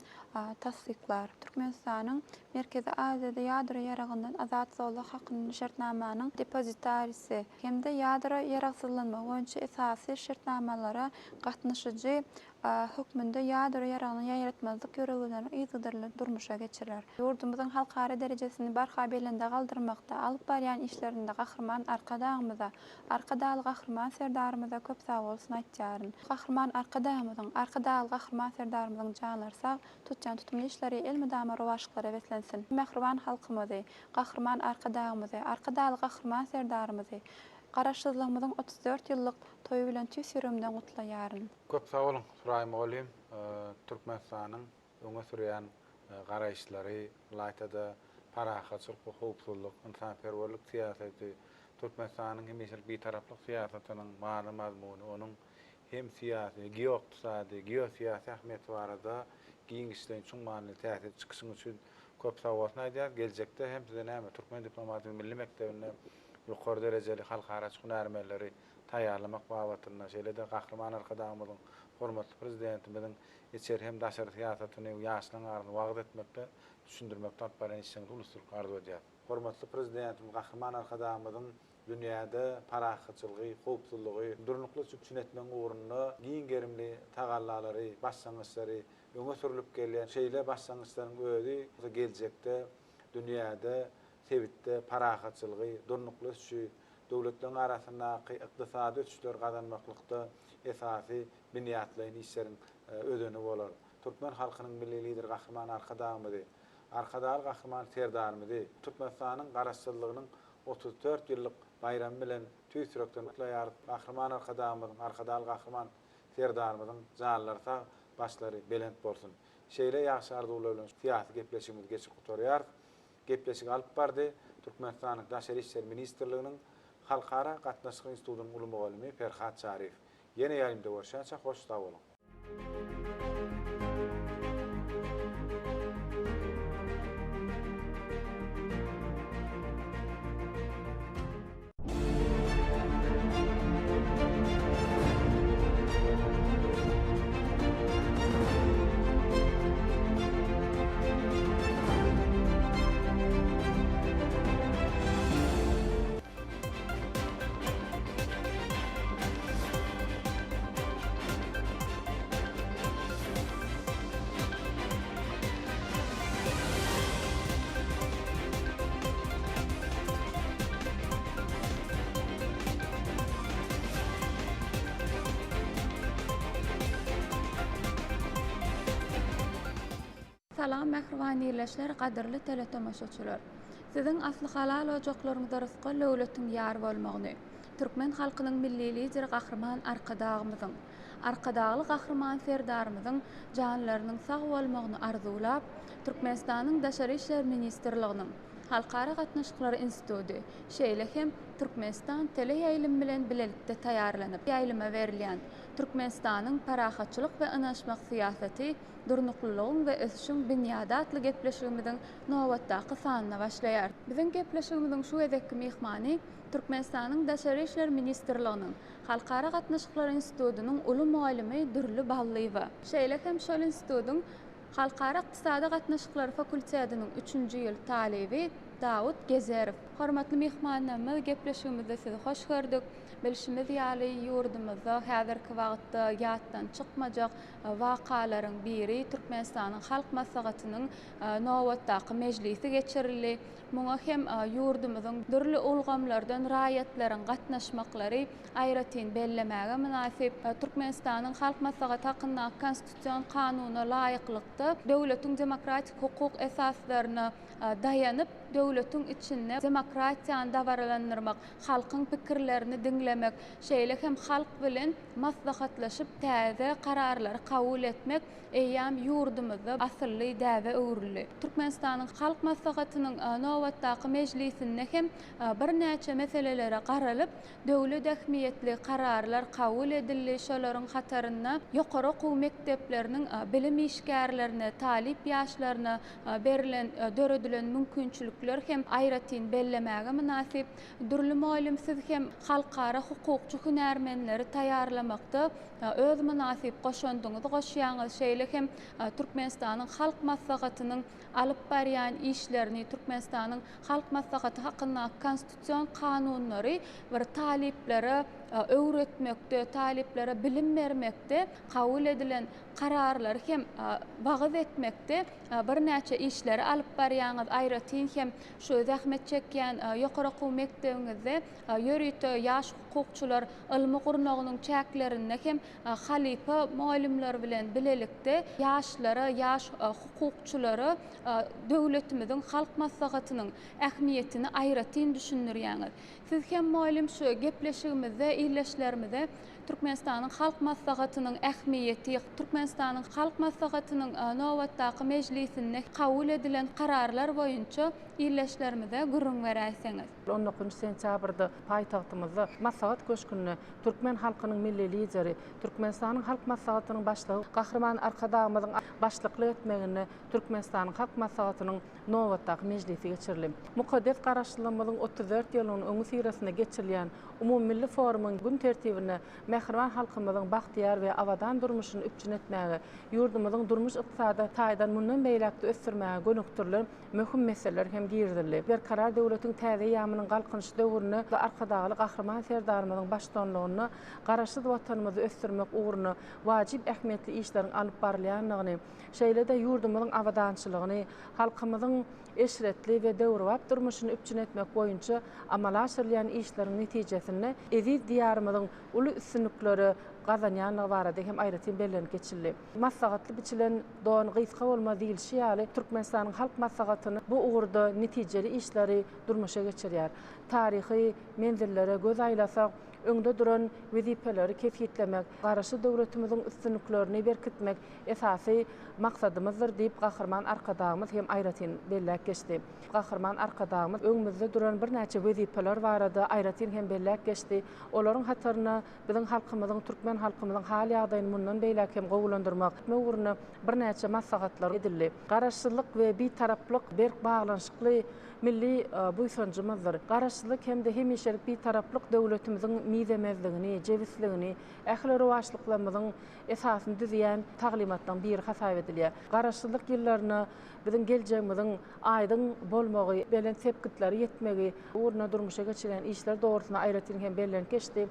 tassyklar. Türkmenistanyň Merkezi Aziýada ýadro ýaragyndan azat zolak hakynda şertnamanyň depozitarisi hem-de ýadro ýaragsyzlanmagy boýunça esasy şertnamalara gatnaşyjy hökmünde ýadro ýaragyny ýaýratmazlyk ýörelgelerini yzygiderli durmuşa geçirer. Ýurdumyzyň halkara derejesini barha belende galdyrmakda alyp barýan işlerinde Gahryman Arkadagymyza, Arkadagly Gahryman Serdarymyza köp sagbolsun aýtýaryn. Gahryman Arkadagymyzyň, Arkadagly Gahryman Serdarymyzyň janlary sag, tutýan tutumly işleri elmydama rowaçlyklara beslensin! Mähriban halkymyzy, Gahryman Arkadagymyzy, Arkadagly Gahryman Serdarymyzy Garaşsyzlygymyzyň 34 ýyllyk toýy bilen tüýs ýüregimden gutlaýaryn. Köp sag boluň Suraý mugallym Türkmenistanyň öňe sürýän garaýyşlary ylaýtada parahatçylyk we howpsuzlyk, ynsanperwerlik syýasaty, Türkmenistanyň hemişelik bitaraplyk syýasatynyň many-mazmuny, onuň hem syýasy, geoykdysady, geosyýasy ähmiýeti barada giňişleýin, çuň manyly täsirli çykyşyňyz üçin köp sag bolsun aýdýarys. Geljekde hem size näme, türkmen diplomatiýasynyň milli mekdebinde ýokary derejeli halkaraçy hünärmenleri taýýarlamak babatynda, şeýle-de Gahryman Arkadagymyzyň, hormatly Prezidentimiziň içeri hem daşary syýasatyny ýaşlaryň arasynda wagyz etmekde, düşündirmekde alyp barýan işleriňize uly üstünlik arzuw edýäris. Hormatly Prezidentimiz Gahryman Arkadagymyzyň dünýäde parahatçylygy, howpsuzlygy, durnukly üpjün etmegiň ugrunda giň gerimli tagallalary, başlangyçlary öňe sürlüp gelýän şeýle başlangyçlaryň özi geljekde dünýäde, sebitde parahatçylygy, durnukly ösüşi, döwletleriň arasyndaky ykdysady ösüşleri gazanmaklykda esasy binýatlaýyn işleriň özeni bolar. Türkmen halkynyň Milli Lideri Gahryman Arkadagymyzy, Arkadagly Gahryman Serdarymyzy Türkmenistanyň Garaşsyzlygynyň 34 ýyllyk baýramy bilen tüýs ýürekden gutlaýarys. Gahryman Arkadagymyzyň, Arkadagly Gahryman Serdarymyzyň janlary sag, başlary belent bolsun! Şeýle ýagşy arzuwlar bilen syýasy gepleşigimizi geçirip gutarýarys. Gepleşigi alyp bardy Türkmenistanyň Daşary işler ministrliginiň Halkara gatnaşyk institutynyň uly mugallymy Perhat Çaryýew. Ýene ýaýlymda görşänçä hoş sag boluň! Salam mähriban ildeşler, gadyrly teletomaşaçylar! Siziň asly halal ojaklaryňyzda rysgal döwletiň ýar bolmagyny, türkmen halkynyň Milli Lideri Gahryman Arkadagymyzyň, Arkadagly Gahryman Serdarymyzyň janlarynyň sag bolmagyny arzuwlap, Türkmenistanyň Daşary işler ministrliginiň Halkara gatnaşyklary institudy, şeýle hem Türkmenistan teleýaýlym bilen bilelikde taýýarlanyp, ýaýlyma berilýän Türkmenistanyň parahatçylyk we ynanyşmak syýasaty, durnuklylygyň we ösüşiň binýady atly gepleşigimiziň nobatdaky sanyna başlaýar. Biziň gepleşigimiziň şu gezekki myhmany Türkmenistanyň Daşary işler ministrliginiň Halkara gatnaşyklary institutynyň uly mugallymy Dürli Ballyýewa. Şeýle hem şol institutyň Halkara ykdysady gatnaşyklary fakultetiniň üçünji ýyl talyby Dawut Gezerow. Hormatly myhmanlarymyz, gepleşigimizde sizi hoş gördük. Bilşimiz ýaly, ýurdumyzda häzirki wagtda ýatdan çykmajak wakalaryň biri Türkmenistanyň Halk Maslahatynyň nobatdaky mejlisi geçirildi. Muňa hem ýurdumyzyň dürli ulgamlardan raýatlaryň gatnaşmaklary aýratyn bellemäge mynasyp. Türkmenistanyň Halk Maslahaty hakyndaky Konstitusion kanuna laýyklykda, döwletiň demokratik hukuk esaslaryna daýanyp, döwletiň içinde demokratiýany dabaralandyrmak, halkyň pikirlerini diňlemek, şeýle hem halk bilen maslahatlaşyp täze kararlary kabul etmek eýýäm ýurdumyzda asylly däbe öwrüldi. Türkmenistanyň Halk Maslahatynyň nobatdaky mejlisinde hem birnäçe meselelere garalyp, döwlet ähmiýetli kararlar kabul edildi. Şolaryň hatarynda ýokary okuw mekdepleriniň bilim işgärlerine, talyp ýaşlaryna berlen, döredilen mümkinçilikler hem aýratyn bellemäge mynasyp. Dürli mugallym siz hem halkara hukukçy hünärmenleri taýýarlamakda öz mynasyp goşandyňyzy goşýaňyz, şeýle hem Türkmenistanyň Halk Maslahatynyň alyp barýan işlerini, Türkmenistanyň Halk Maslahaty hakyndaky Konstitusion kanunlary bir talyplara öwretmekde, talyplara bilim bermekde kabul edilen kararlary hem wagyz etmekde birnäçe işleri alyp barýaňyz, aýratyn hem şu zähmet çekýän ýokary okuw mekdebiňizde ýörite ýaş hukukçylar ylmy gurnagynyň çäklerinde hem halypa mugallymlar bilen bilelikde ýaşlara, ýaş hukukçylara döwletimiziň Halk Maslahatynyň ähmiýetini aýratyn düşündirýäňiz. Siz hem mugallym şu gepleşigimizde ildeşlerimize Türkmenistanyň Halk Maslahatynyň ähmiýeti, Türkmenistanyň Halk Maslahatynyň nobatdaky mejlisinde kabul edilen kararlar boýunça ildeşlerimize gürrüň beräýseňiz. On dokuzynjy sentýabrda paýtagtymyzda Maslahat köşgünde türkmen halkynyň Milli Lideri, Türkmenistanyň Halk Maslahatynyň Başlygy Gahryman Arkadagymyzyň başlyklyk etmeginde Türkmenistanyň Halk Maslahatynyň nobatdaky mejlisi geçirildi. Mukaddes Garaşsyzlygymyzyň 34 ýyllygynyň öňüsyrasynda geçirilýän umumymilli forumyň gün tertibine mähriban halkymyzyň bagtyýar we abadan durmuşyny üpjün etmäge, ýurdumyzyň durmuş-ykdysady taýdan mundan beýläk-de ösdürmäge gönükdirilen möhüm meseleler hem girizildi. Berkarar döwletiň täze eýýamynyň Galkynyşy döwründe Arkadagly Gahryman Serdarymyzyň baştutanlygynda Garaşsyz Watanymyzy ösdürmek ugrunda wajyp ähmiýetli işleriň alnyp barylýandygyny, şeýle-de ýurdumyzyň abadançylygyny, halkymyzyň eşretli we döwrebap durmuşyny üpjün etmek boýunça amala aşyrylýan işleriň netijesinde eziz Diýarymyzyň uly üstünlikleri gazanýandygy barada hem aýratyn bellenip geçildi. Maslahatly biçilen don gysga bolmaz diýlişi ýaly, Türkmenistanyň Halk Maslahatyny bu ugurda netijeli işleri durmuşa geçirýär. Taryhy menzillere göz aýlasak, öňde duran wezipeleri kesgitlemek, Garaşsyz döwletimiziň üstünliklerini berkitmek esasy maksadymyzdyr diýip, Gahryman Arkadagymyz hem aýratyn belläp geçdi. Gahryman Arkadagymyz öňümizde duran birnäçe wezipeler barada aýratyn hem belläp geçdi. Olaryň hatarynda biziň halkymyzyň, türkmen halkymyzyň hal-ýagdaýyny mundan beýläk hem gowulandyrmak ugrunda birnäçe maslahatlar edildi. Garaşsyzlyk we Bitaraplyk berk baglanyşykly milli buýsanjymyzdyr. Garaşsyzlyk hem-de hemişelik Bitaraplyk döwletimiziň mizemezligini, jebisligini, ähli rowaçlyklarymyzyň esasyny düzýän taglymatlaryň biri hasap edilýär. Garaşsyzlyk ýyllarynda biziň geljegimiziň aýdyň bolmagy, belent sepgitlere ýetmegi ugrunda durmuşa geçirilýän işler dogrusynda aýratyn hem bellenip geçdi.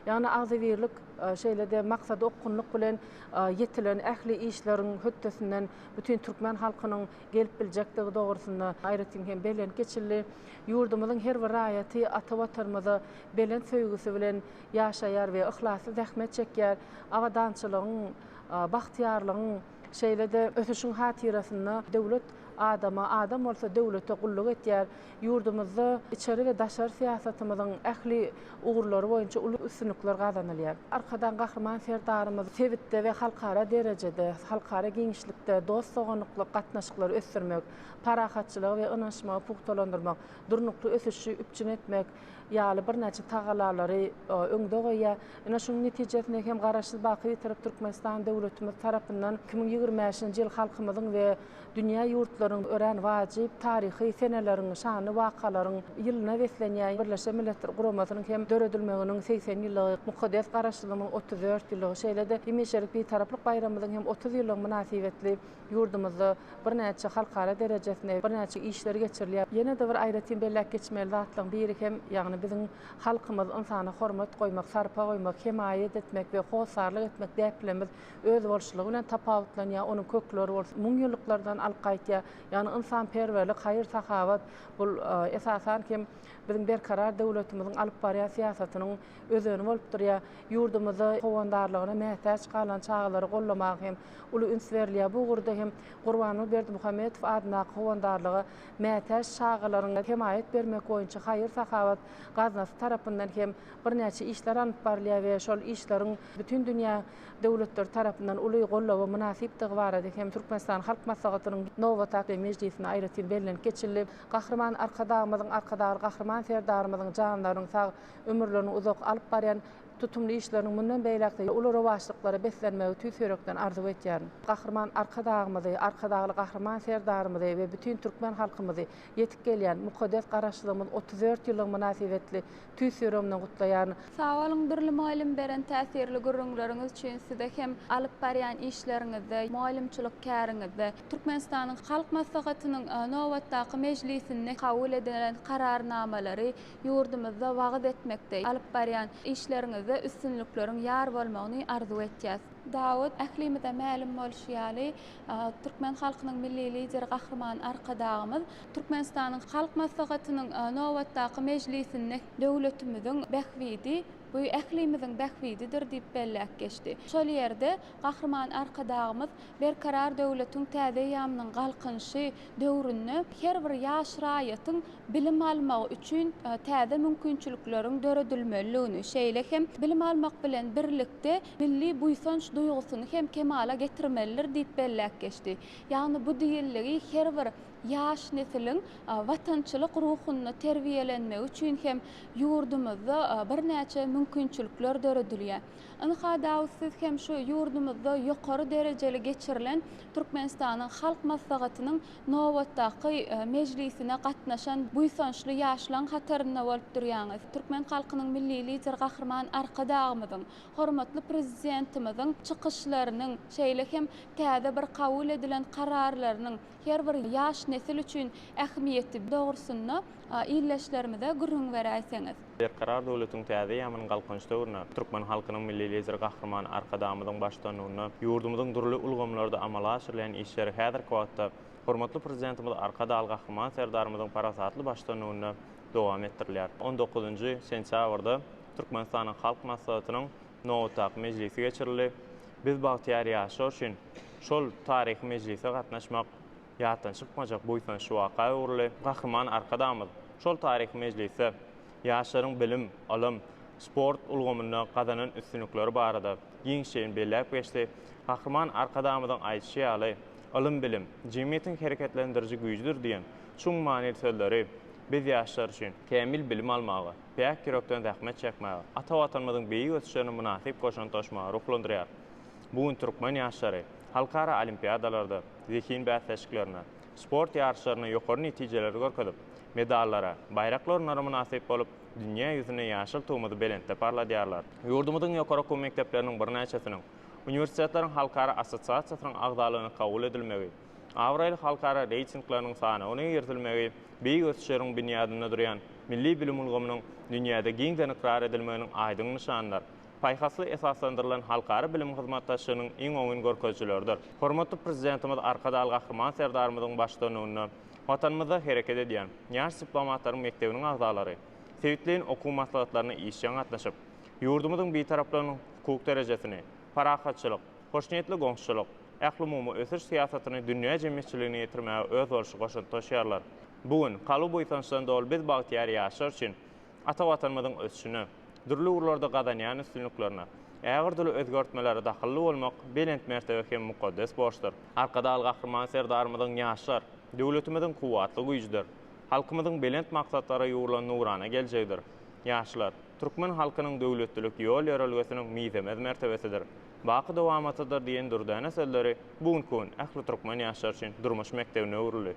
Ýagny agzybirlik, şeýle-de maksada okgunlyk bilen ýetilen ähli işleriň hötdesinden bütin türkmen halkynyň gelip biljekdigi dogrusynda aýratyn hem bellenip geçildi. Ýurdumyzyň her bir raýaty ata Watanymyza belent söýgüsi bilen ýaşaýar we yhlasly zähmet çekýär. Abadançylygyň, bagtyýarlygyň, şeýle-de ösüşiň hatyrasynda döwlet adama, adam bolsa döwlete gulluk edýär. Ýurdumyzda içeri we daşary syýasatymyzyň ähli ugurlary boýunça uly üstünlikler gazanylýar. Arkadag Gahryman Serdarymyz sebitde we halkara derejede, halkara giňişlikde dost-doganlykly gatnaşyklary ösdürmek, parahatçylygy we ynanyşmagy pugtalandyrmak, durnukly ösüşi üpjün etmek ýaly birnäçe tagallalary öňde goýýar. Ine, şunuň netijesinde hem Garaşsyz, baky Bitarap Türkmenistan döwletimiz tarapyndan 2025-nji ýyl halkymyzyň we dünýä ýurtlarynyň örän wajyp taryhy seneleriň, şanly wakalaryň ýylyna beslenýär. Birleşen Milletler Guramasynyň hem döredilmeginiň 80 ýyllygy, mukaddes Garaşsyzlygymyzyň 34 ýyllygy, şeýle-de hemişelik Bitaraplyk baýramymyzyň hem 30 ýyllygy mynasybetli ýurdumyzda birnäçe halkara derejesinde birnäçe işler geçirilýär. Ýene-de bir aýratyn belläp geçmeli zatlaryň biri hem, ýagny biziň halkymyz ynsana hormat goýmak, sarpa goýmak, hemaýat etmek we hossarlyk etmek däplerimiz özboluşlygy bilen tapawutlanýar, onuň kökleri bolsa müňýyllyklardan alyp gaýtýar. Ýagny ynsanperwerlik, haýyr-sahawat bul esasan hem biziň berkarar döwletimiziň alyp barýan syýasatynyň özeni bolup durýar. Ýurdumyzda howandarlygyna mätäç galan çagalary goldamaga hem uly üns berilýär. Bu ugurda hem Gurbanguly Berdimuhamedow adyndaky howandarlyga mätäç çagalaryň hemaýat bermek boýunça haýyr-sahawat gaznasy tarapyndan hem birnäçe işler alnyp barylýar we şol işleriň bütin dünýä döwletleri tarapyndan uly goldawa mynasypdygy barada hem Türkmenistan Halk Maslahatynyň nobatdaky mejlisinde aýratyn bellenip geçildi. Gahryman Arkadagymyzyň, Arkadagly Gahryman Serdarymyzyň janlarynyň sag, ömürleriniň uzak, alyp barýan tutumly işleriniň mundan beýläk-de uly rowaçlyklara beslenmegi tüýs ýürekden arzuw etýärin. Gahryman Arkadagymyzy, Arkadagly Gahryman Serdarymyzy we bütin türkmen halkymyzy ýetip gelýän mukaddes Garaşsyzlygymyzyň 34 ýyllygy mynasybetli tüýs ýüregimden gutlaýaryn. Sag boluň Dürli mugallym beren täsirli gürrüňleriňiz üçin size hem alyp barýan işleriňizde, mugallymçylyk käriňizde, Türkmenistanyň Halk Maslahatynyň nobatdaky mejlisinde kabul edilen Kararnamalary ýurdumyzda wagyz etmekde, alyp barýan işleriňizde üstünlikleriň ýar bolmagyny arzuw etýäs. Dawut, ählimize mälim bolşy ýaly, türkmen halkynyň Milli Lideri Gahryman Arkadagymyz Türkmenistanyň Halk Maslahatynyň nobatdaky mejlisinde döwletimiziň bähbidi, bu ählimiziň bähbididir diýip belläp geçdi. Şol ýerde Gahryman Arkadagymyz Berkarar döwletiň täze eýýamynyň Galkynyşy döwründe her bir ýaş raýatyň bilim almagy üçin täze mümkinçilikleriň döredilmelidigini, şeýle hem bilim almak bilen birlikde milli buýsanç duýgusyny hem kemala getirmelidir diýip belläp geçdi. Ýagny bu diýildigi her bir. Ýaş nesliň watançylyk ruhunda terbiýelenmegi üçin hem ýurdumyzda birnäçe mümkinçilikler döredilýär. Ynha, Dawut, siz hem şu ýurdumyzda ýokary derejeli geçirilen Türkmenistanyň Halk Maslahatynyň nobatdaky mejlisine gatnaşan buýsançly ýaşlaň hatarynda bolup durýaňyz. Türkmen halkynyň Milli Lideri Gahryman Arkadagymyzyň, hormatly Prezidentimiziň çykyşlarynyň, şeýle hem täze bir kabul edilen kararlarynyň her bir ýaş nesil üçin ähmiýeti dogrusynda ildeşlerimize gürrüň beräýseňiz. Berkarar döwletiň täze eýýamynyň Galkynyş döwründe türkmen halkynyň Milli Lideri Gahryman Arkadagymyzyň baştutanlygynda ýurdumyzyň dürli ulgamlarda amala aşyrylýan işleri häzirki wagtda hormatly Prezidentimiz Arkadagly Gahryman Serdarymyzyň parasatly baştutanlygynda dowam etdirilýär. On dokuzynjy sentýabrda Türkmenistanyň Halk Maslahatynyň nobatdaky mejlisi geçirildi. Biz bagtyýar ýaşlar üçin şol taryhy mejlise gatnaşmak ýatdan çykmajak buýsançly waka öwrüldi. Gahryman Arkadagymyz şol taryhy mejlisde ýaşlaryň bilim, ylym, sport ulgamynda gazanan üstünlikleri barada giňişleýin belläp geçdi. Gahryman Arkadagymyzyň aýdyşy ýaly, ylym-bilim, jemgyýetiň hereketlendiriji güýjüdir diýen çuň manyly sözleri biz ýaşlar üçin kämil bilim almaga, päk ýürekden zähmet çekmäge, ata Watanymyzyň beýik ösüşlerine mynasyp goşant goşmaga ruhlandyrýar. Bu gün türkmen ýaşlary halkara olimpiadalarda, zehin bäsleşiklerinde, sport ýaryşlarynda ýokary netijeleri görkezip, medallara, baýrakly orunlara mynasyp bolup, dünýä ýüzünde ýaşyl tugumyzy belentde parladýarlar. Ýurdumyzyň ýokary okuw mekdepleriniň birnäçesiniň Uniwersitetleriň halkara assosiasiýasynyň agzalygyna kabul edilmegi, abraýly halkara reýtingleriniň sanawyna girizilmegi beýik ösüşleriň binýadynda durýan milli bilim ulgamynyň dünýäde giňden ykrar edilmeginiň aýdyň nyşanydyr. Paýhasly esaslandyrylan halkara bilim hyzmatdaşlygynyň iň oňyn görkezijileridir. Hormatly Prezidentimiz Arkadagly Gahryman Serdarymyzyň baştutanlygynda Watanymyzda hereket edýän Ýaş diplomatlaryň mekdebiniň agzalary sebitleýin okuw maslahatlaryna işjeň gatnaşyp, ýurdumyzyň Bitaraplygynyň hukuk derejesini, parahatçylyk, hoşniýetli goňşuçylyk, ählumumy ösüş syýasatyny dünýä jemgyýetçiligine ýetirmäge özboluşly goşant goşýarlar. Bu gün kalby buýsançdan doly biz bagtyýar ýaşlar üçin ata Watanymyzyň ösüşine, dürli ugurlarda gazanýan üstünliklerine, ägirt uly özgertmelere dahylly bolmak belent mertebe hem mukaddes borçdur. Arkadagly Gahryman Serdarymyzyň Ýaşlar, döwletimiziň kuwwatly güýjüdir, halkymyzyň belent maksatlara ýugrulan nurana geljegidir. Ýaşlar, türkmen halkynyň döwletlilik ýol-ýörelgesiniň mizemez mertebesidir, baky dowamatydyr diýen dürdäne sözleri bu günki gün ähli türkmen ýaşlary üçin durmuş mekdebine öwrüldi.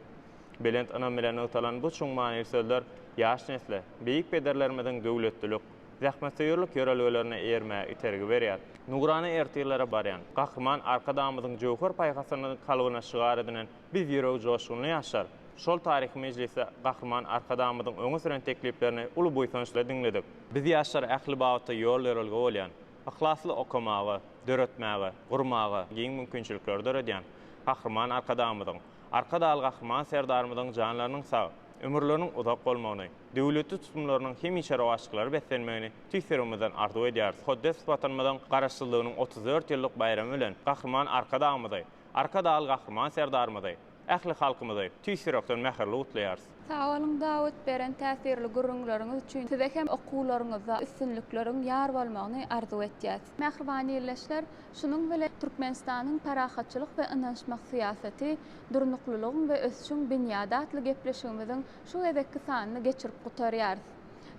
Belent ynam bilen nygtalan bu çuň manyly sözler ýaş nesle beýik pederlerimiziň döwletlilik, zähmetsöýerlik ýörelgelerine eýermäge itergi berýär. Nurana ertirlere barýan Gahryman Arkadagymyzyň jöwher paýhasyny kalbyna şygar edinen biz ýüregi joşgunly ýaşlar şol taryhy mejlisde Gahryman Arkadagymyzyň öňe süren tekliplerini uly buýsanç bilen diňledik. Biz ýaşlara ähli babatda ýol-ýörelge bolýan, yhlasly okamaga, döretmäge, gurmaga giň mümkinçilikleri döredýän Gahryman Arkadagymyzyň, Arkadagly Gahryman Serdarymyzyň janlarynyň sag, ömürleriniň uzak bolmagyny, döwletli tutumlarynyň hemişe rowaçlyklara beslenmegini tüýs ýüregimizden arzuw edýäris. Mukaddes Watanymyzyň Garaşsyzlygynyň 34 ýyllyk baýramy bilen Gahryman Arkadagymyzy, Arkadagly Gahryman Serdarymyzy, ähli halkymyzy tüýs ýürekden mähirli gutlaýarys. Sag boluň Dawut beren täsirli gürrüňleriňiz üçin size hem okuwlaryňyzda üstünlikleriň ýar bolmagyny arzuw etýäs. Mähriban ildeşler, şunuň bilen Türkmenistanyň parahatçylyk we ynanyşmak syýasaty, durnuklylygyň we ösüşiň binýady atly gepleşigimiziň şu gezekki sanyny geçirip gutarýarys.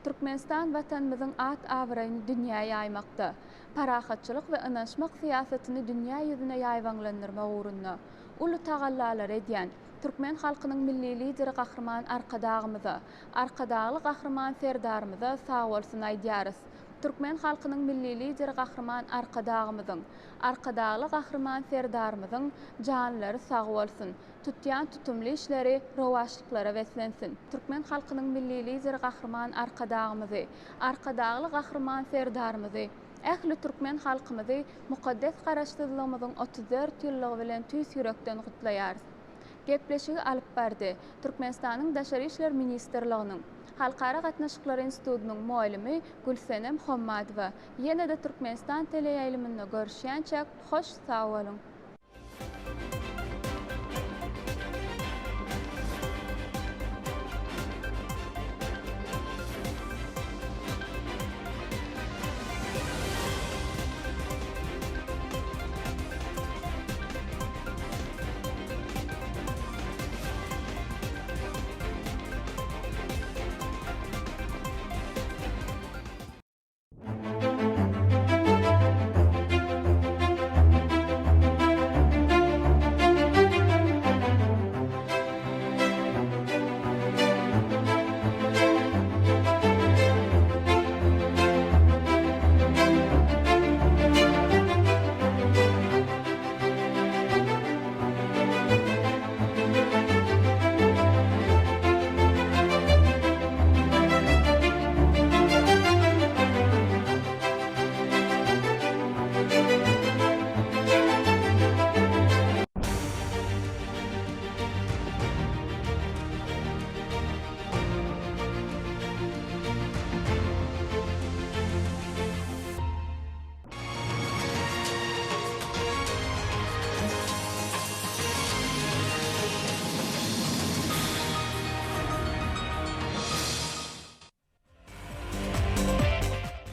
Türkmenistan Watanymyzyň at-abraýyny dünýä ýaýmakda, parahatçylyk we ynanyşmak syýasatyny dünýä ýüzüne ýaýbaňlandyrmak ugrunda uly tagallalary edýän türkmen halkynyň Milli Lideri Gahryman Arkadagymyza, Arkadagly Gahryman Serdarymyza sagbolsun aýdýarys. Türkmen halkynyň Milli Lideri Gahryman Arkadagymyzyň, Arkadagly Gahryman Serdarymyzyň janlary sag bolsun, tutýan tutumly işleri rowaçlyklara beslensin! Türkmen halkynyň Milli Lideri Gahryman Arkadagymyzy, Arkadagly Gahryman Serdarymyzy, ähli türkmen halkymyzy mukaddes Garaşsyzlygymyzyň 34 ýyllygy bilen tüýs ýürekden gutlaýarys. Gepleşigi alyp bardy, Türkmenistanyň Daşary işler ministrliginiň Halkara gatnaşyklary institutynyň mugallymy Gülsenem Hommadowa. Ýene-de Türkmenistan teleýaýlymynda görüşýänçäk, hoş sag boluň!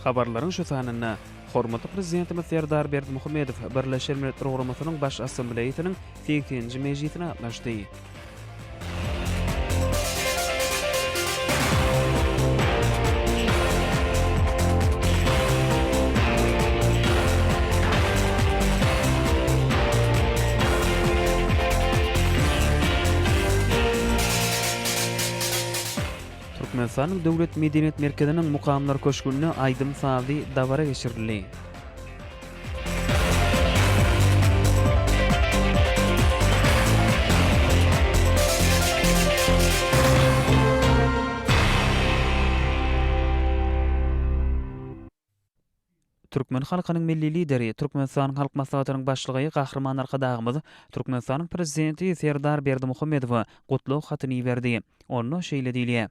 Habarlaryň şu sanynda hormatly Prezidentimiz Serdar Berdimuhamedow Birleşen Milletler Guramasynyň Baş Assambleýasynyň segseninji mejlisine gatnaşdy. Türkmenistanyň Döwlet medeniýet merkeziniň Mukamlar köşgünde aýdym-sazly dabara geçirildi. Türkmen halkynyň Milli Lideri, Türkmenistanyň Halk Maslahatynyň Başlygy Gahryman Arkadagymyz Türkmenistanyň Prezidenti Serdar Berdimuhamedowa gutlag hatyny iberdi. Onda şeýle diýilýär,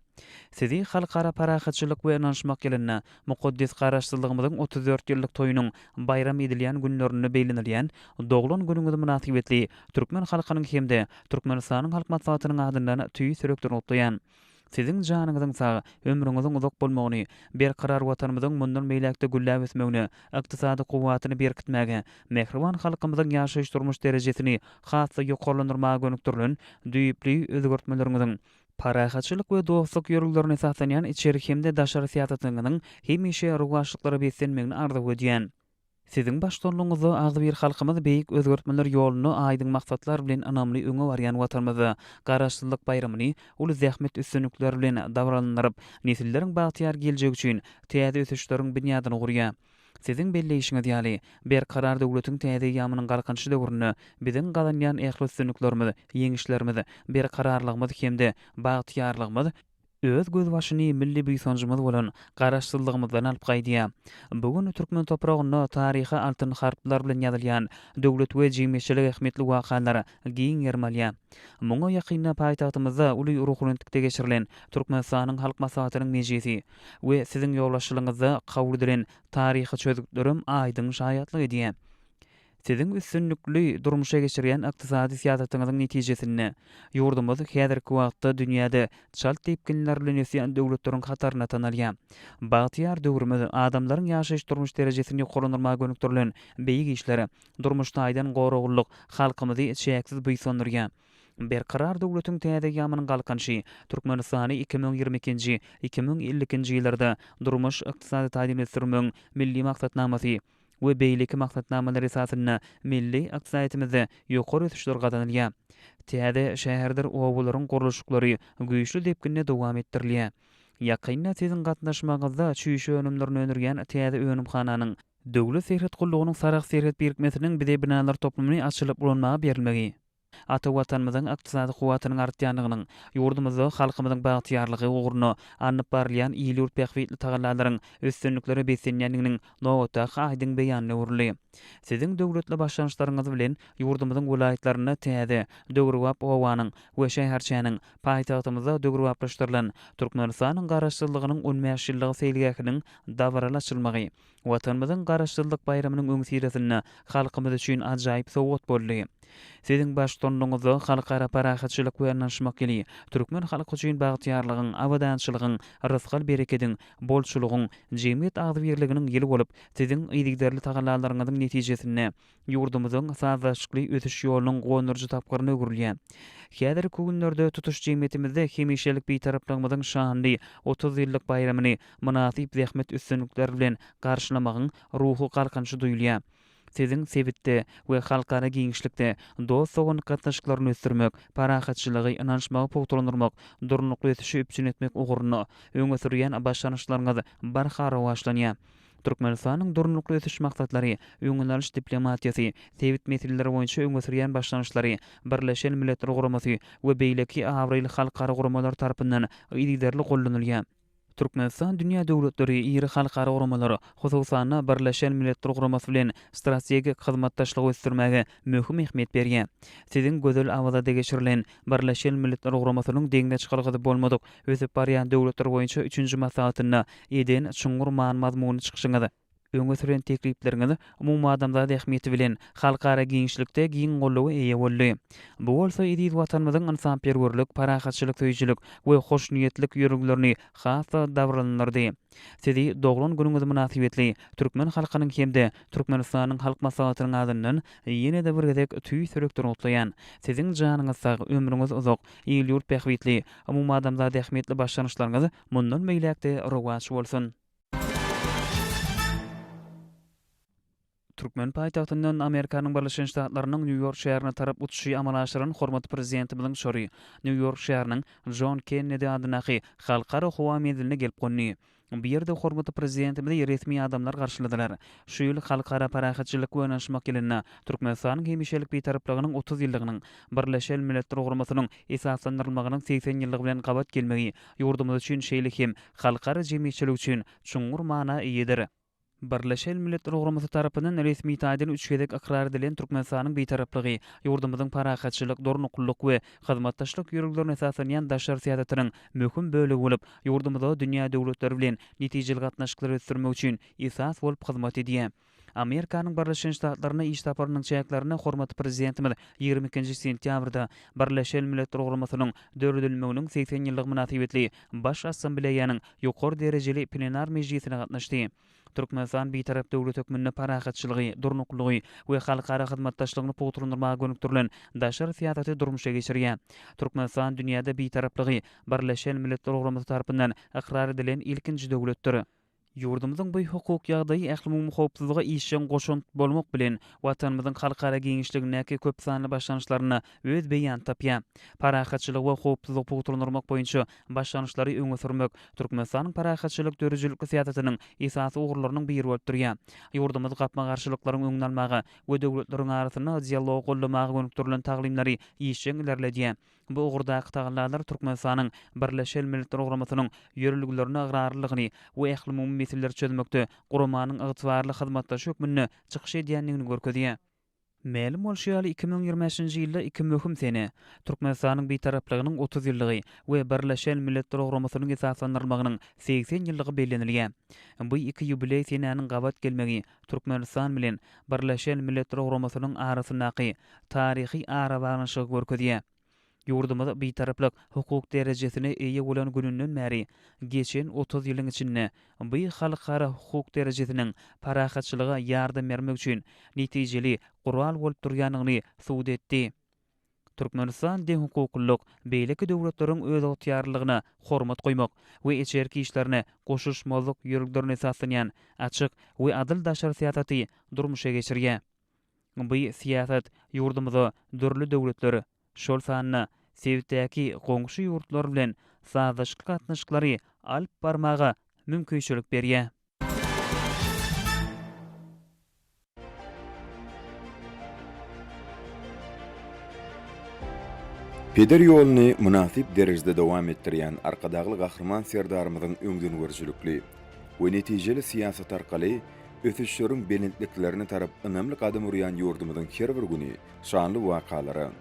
Sizi Halkara parahatçylyk we ynanyşmak ýylynda, mukaddes Garaşsyzlygymyzyň 34 ýyllyk toýunyň baýram edilýän günlerinde bellenilýän doglan günüňiz mynasybetli türkmen halkynyň hem-de Türkmenistanyň Halk Maslahatynyň adyndan tüýs ýürekden gutlaýan. Siziň janyňyzyň sag, ömrüňiziň uzak bolmagyny, berkarar Watanymyzyň mundan beýläk-de gülläp ösmegine, ykdysady kuwwatyny berkitmäge, mähriban halkymyzyň ýaşaýyş-durmuş derejesini has-da ýokarlandyrmaga gönükdirilen düýpli özgertmeleriňiziň, parahatçylyk we dostluk ýörelgelerine esaslanýan içeri hem-de daşary syýasatyňyzyň hemişe rowaçlyklara beslenmegini arzuw edýän. Siziň baştutanlygyňyzda agzybir halkymyz beýik özgertmeler ýolunda aýdyň maksatlar bilen ynamly öňe barýan Watanymyzda Garaşsyzlyk baýramyny uly zähmet üstünlikleri bilen dabaralandyryp, nesilleriň bagtyýar geljegi üçin täze ösüşleriň binýadyny gurýar. Siziň belleýşiňiz ýaly, Berkarar döwletiň täze eýýamynyň Galkynyşy döwründe biziň gazanýan ähli üstünliklerimiz, ýeňişlerimiz, berkararlygymyz hem-de bagtyýarlygymyz Öz gözbaşyny milli buýsanjymyz bolan Garaşsyzlygymyzdan alyp gaýdýar. Bu gün türkmen topragynda taryha altyn harplar bilen ýazylýan döwlet we jemgyýetçilik ähmiýetli wakalar giň gerim alýar. Muňa ýakynda paýtagtymyzda uly ruhubelentlikde geçirilen Türkmenistanyň Halk Maslahatynyň mejlisi we Siziň ýolbaşçylygyňyzda kabul edilen taryhy çözgütlerem aýdyň şaýatlyk edýär. Siziň üstünlikli durmuşa geçirýän ykdysady syýasatyňyzyň netijesinde, ýurdumyz häzirki wagtda dünýäde çalt depginler bilen ösýän döwletleriň hatarynda tanalýar. Bagtyýar döwrümiz adamlaryň ýaşaýyş-durmuş derejesini ýokarlandyrmaga gönükdirilen beýik işler, durmuş taýdan goraglylyk halkymyzy çäksiz buýsandyrýar. Berkarar döwletiň täze eýýamynyň Galkynyşy Türkmenistany 2022-nji, 2052-nji ýyllarda durmuş-ykdysady taýdan ösdürmegiň Milli maksatnamasy, we beýleki maksatnamalar esasynda milli ykdysadyýetimizde ýokary ösüşler gazanylýar. Täze şäherdir obalaryň gurluşyklary güýçli depginde dowam etdirilýär. Ýakynda siziň gatnaşmagyňyzda çüýşe önümlerini öndürýän täze önümhananyň, Döwlet serhet gullugynyň Sarahs serhet birikmesiniň bize binalar toplumyny açylyp ulanmaga berilmegi, Ata Watanymyzyň ykdysady kuwwatynyň artýandygynyň, ýurdumyzda halkymyzyň bagtyýarlygy ugrunda alnyp barylýan il-ýurt bähbitli tagallalaryň üstünliklere beslenýändiginiň nobatdaky aýdyň beýanyna öwrüldi. Siziň döwletli başlangyçlaryňyz bilen ýurdumyzyň welaýatlarynda täze, döwrebap obanyň we şäherçäniň, paýtagtymyzda döwrebaplaşdyrylan Türkmenistanyň Garaşsyzlygynyň on bäş ýyllygy seýilgähiniň dabaraly açylmagy Watanymyzyň Garaşsyzlyk baýramynyň öňüsyrasynda halkymyz üçin ajaýyp sowgat boldy. Siziň baştutanlygyňyzda Halkara parahatçylyk we ynanyşmak ýyly türkmen halky üçin bagtyýarlygyň, abadançylygyň, rysgal-berekediň, bolçulygyň, jemgyýet agzybirliginiň ýyly bolup, Siziň yzygiderli tagallalaryňyzyň netijesinde ýurdumyzyň sazlaşykly ösüş ýolunyň guwandyryjy tapgyryna öwrülýär. Häzirki günlerde tutuş jemgyýetimizde hemişelik Bitaraplygymyzyň şanly 30 ýyllyk baýramyny mynasyp zähmet üstünlikleri bilen garşylamagyň ruhy galkynyşy duýulýar. Siziň sebitde we halkara giňişlikde dost-doganlyk gatnaşyklaryny ösdürmek, parahatçylygy, ynanyşmagy pugtalandyrmak, durnukly ösüşi üpjün etmek ugrunda öňe sürýän başlangyçlaryňyz barha rowaçlanýar. Türkmenistanyň Durnukly ösüş maksatlary, öňüni alyş diplomatiýasy, sebit meseleleri boýunça öňe sürýän başlangyçlary Birleşen Milletler Guramasy we beýleki abraýly halkara guramalar tarapyndan yzygiderli goldanylýar. Türkmenistan dünýä döwletleri, iri halkara guramalar, hususan-da, Birleşen Milletler Guramasy bilen strategik hyzmatdaşlygy ösdürmäge möhüm ähmiýet berýär. Siziň gözel Awazada geçirilen Birleşen Milletler Guramasynyň deňze çykalgasy bolmadyk ösüp barýan döwletler boýunça üçünji maslahatynda eden çuňňur many-mazmunly çykyşyňyz. Öňe süren teklipleriňiz umumadamzat ähmiýeti bilen halkara giňişlikde giň goldawa eýe boldy. Bu bolsa eziz Watanymyzyň ynsanperwerlik, parahatçylyk söýüjilik we hoşniýetlik ýörelgelerini has-da dabaralandyrdy. Sizi doglan günüňiz mynasybetli türkmen halkynyň hem-de Türkmenistanyň Halk Maslahatynyň adyndan ýene-de bir gezek tüýs ýürekden gutlaýan. Siziň janyňyz sag, ömrüňiz uzak, il-ýurt bähbitli, umumadamzat ähmiýetli başlangyçlaryňyz mundan beýläk-de rowaç bolsun! Türkmen paýtagtyndan Amerikanyň Birleşen Ştatlarynyň Nýu-Ýork şäherine tarap uçuşy amala aşyran hormatly Prezidentimiziň uçary Nýu-Ýork şäheriniň Jon Kennedi adyndaky Halkara howa menziline gelip gondy. Bu ýerde hormatly Prezidentimizi resmi adamlar garşyladylar. Şu ýyl Halkara parahatçylyk we ynanyşmak ýylynda Türkmenistanyň hemişelik Bitaraplygynyň 30 ýyllygynyň, Birleşen Milletler Guramasynyň esaslandyrylmagynyň 80 ýyllygy bilen gabat gelmegi ýurdumyz üçin şeýle hem halkara jemgyýetçiligi üçin çuňňur mana eýedir. Birleşen Milletler Guramasy tarapyndan resmi taýdan üç gezek ykrar edilen Türkmenistanyň Bitaraplygy ýurdumyzyň parahatçylyk, durnuklylyk we hyzmatdaşlyk ýörelgelerine esaslanýan daşary syýasatynyň möhüm bölegi bolup, ýurdumyza dünýä döwletleri bilen netijeli gatnaşyklary ösdürmek üçin esas bolup hyzmat edýär. Amerikanyň Birleşen Ştatlaryna iş saparynyň çäklerinde hormatly Prezidentimiz 22-nji sentýabrda Birleşen Milletler Guramasynyň döredilmeginiň 80 ýyllygy mynasybetli Baş Assambleýanyň ýokary derejeli plenar mejlisine gatnaşdy. Türkmenistan Bitarap döwlet hökmünde parahatçylygy, durnuklylygy we halkara hyzmatdaşlygyny pugtalandyrmaga gönükdirilen daşary syýasaty durmuşa geçirýär. Türkmenistan dünýäde Bitaraplygy Birleşen Milletler Guramasy tarapyndan ykrar edilen ilkinji döwletdir. Ýurdumyzyň bu hukuk ýagdaýy ählumumy howpsuzlyga işjeň goşant bolmak bilen, Watanymyzyň halkara giňişligindäki köp sanly başlangyçlarynda öz beýanyny tapýar. Parahatçylygy we howpsuzlygy pugtalandyrmak boýunça başlangyçlary öňe sürmek Türkmenistanyň parahatçylyk döredijilikli syýasatynyň esasy ugurlarynyň biri bolup durýar. Ýurdumyz gapma-garşylyklaryň öňüni almaga we döwletleriň arasynda dialogy goldamaga gönükdirilen taglymlary işjeň ilerledýär. Bu ugurdaky tagallalar Türkmenistanyň Birleşen Milletler Guramasynyň ýörelgelerine ygrarlylygyny we ählumumy meseleleri çözmekde guramanyň ygtybarly hyzmatdaşy hökmünde çykyş edýändigini görkezýär. Mälim bolşy ýaly, 2025-nji ýylda iki möhüm sene, Türkmenistanyň Bitaraplygynyň 30 ýyllygy we Birleşen Milletler Guramasynyň esaslandyrylmagynyň 80 ýyllygy bellenilýär. Bu iki ýubileý senäniň gabat gelmegi Türkmenistan bilen Birleşen Milletler Guramasynyň arasyndaky taryhy arabaglanyşygy görkezýär. Ýurdumyz Bitaraplyk hukuk derejesine eýe bolan gününden bäri geçen 30 ýylyň içinde bu halkara hukuk derejesiniň parahatçylyga ýardam bermek üçin netijeli gural bolup durýandygyny subut etdi. Türkmenistan deňhukuklylyk, beýleki döwletleriň özygtyýarlylygyna hormat goýmak we içerki işlerine goşulyşmazlyk ýörelgelerine esaslanýan açyk we adyl daşary syýasaty durmuşa geçirýär. Bu syýasat ýurdumyza dürli döwletler, şol sanda sebitdäki goňşy ýurtlar bilen sazlaşykly gatnaşyklary alyp barmaga mümkinçilik berýär. Peder ýoluny mynasyp derejede dowam etdirýän Arkadagly Gahryman Serdarymyzyň öňdengörüjilikli we netijeli syýasaty arkaly ösüşleriň belentliklerine tarap ynamly gadam urýan ýurdumyzyň her bir güni şanly wakalara,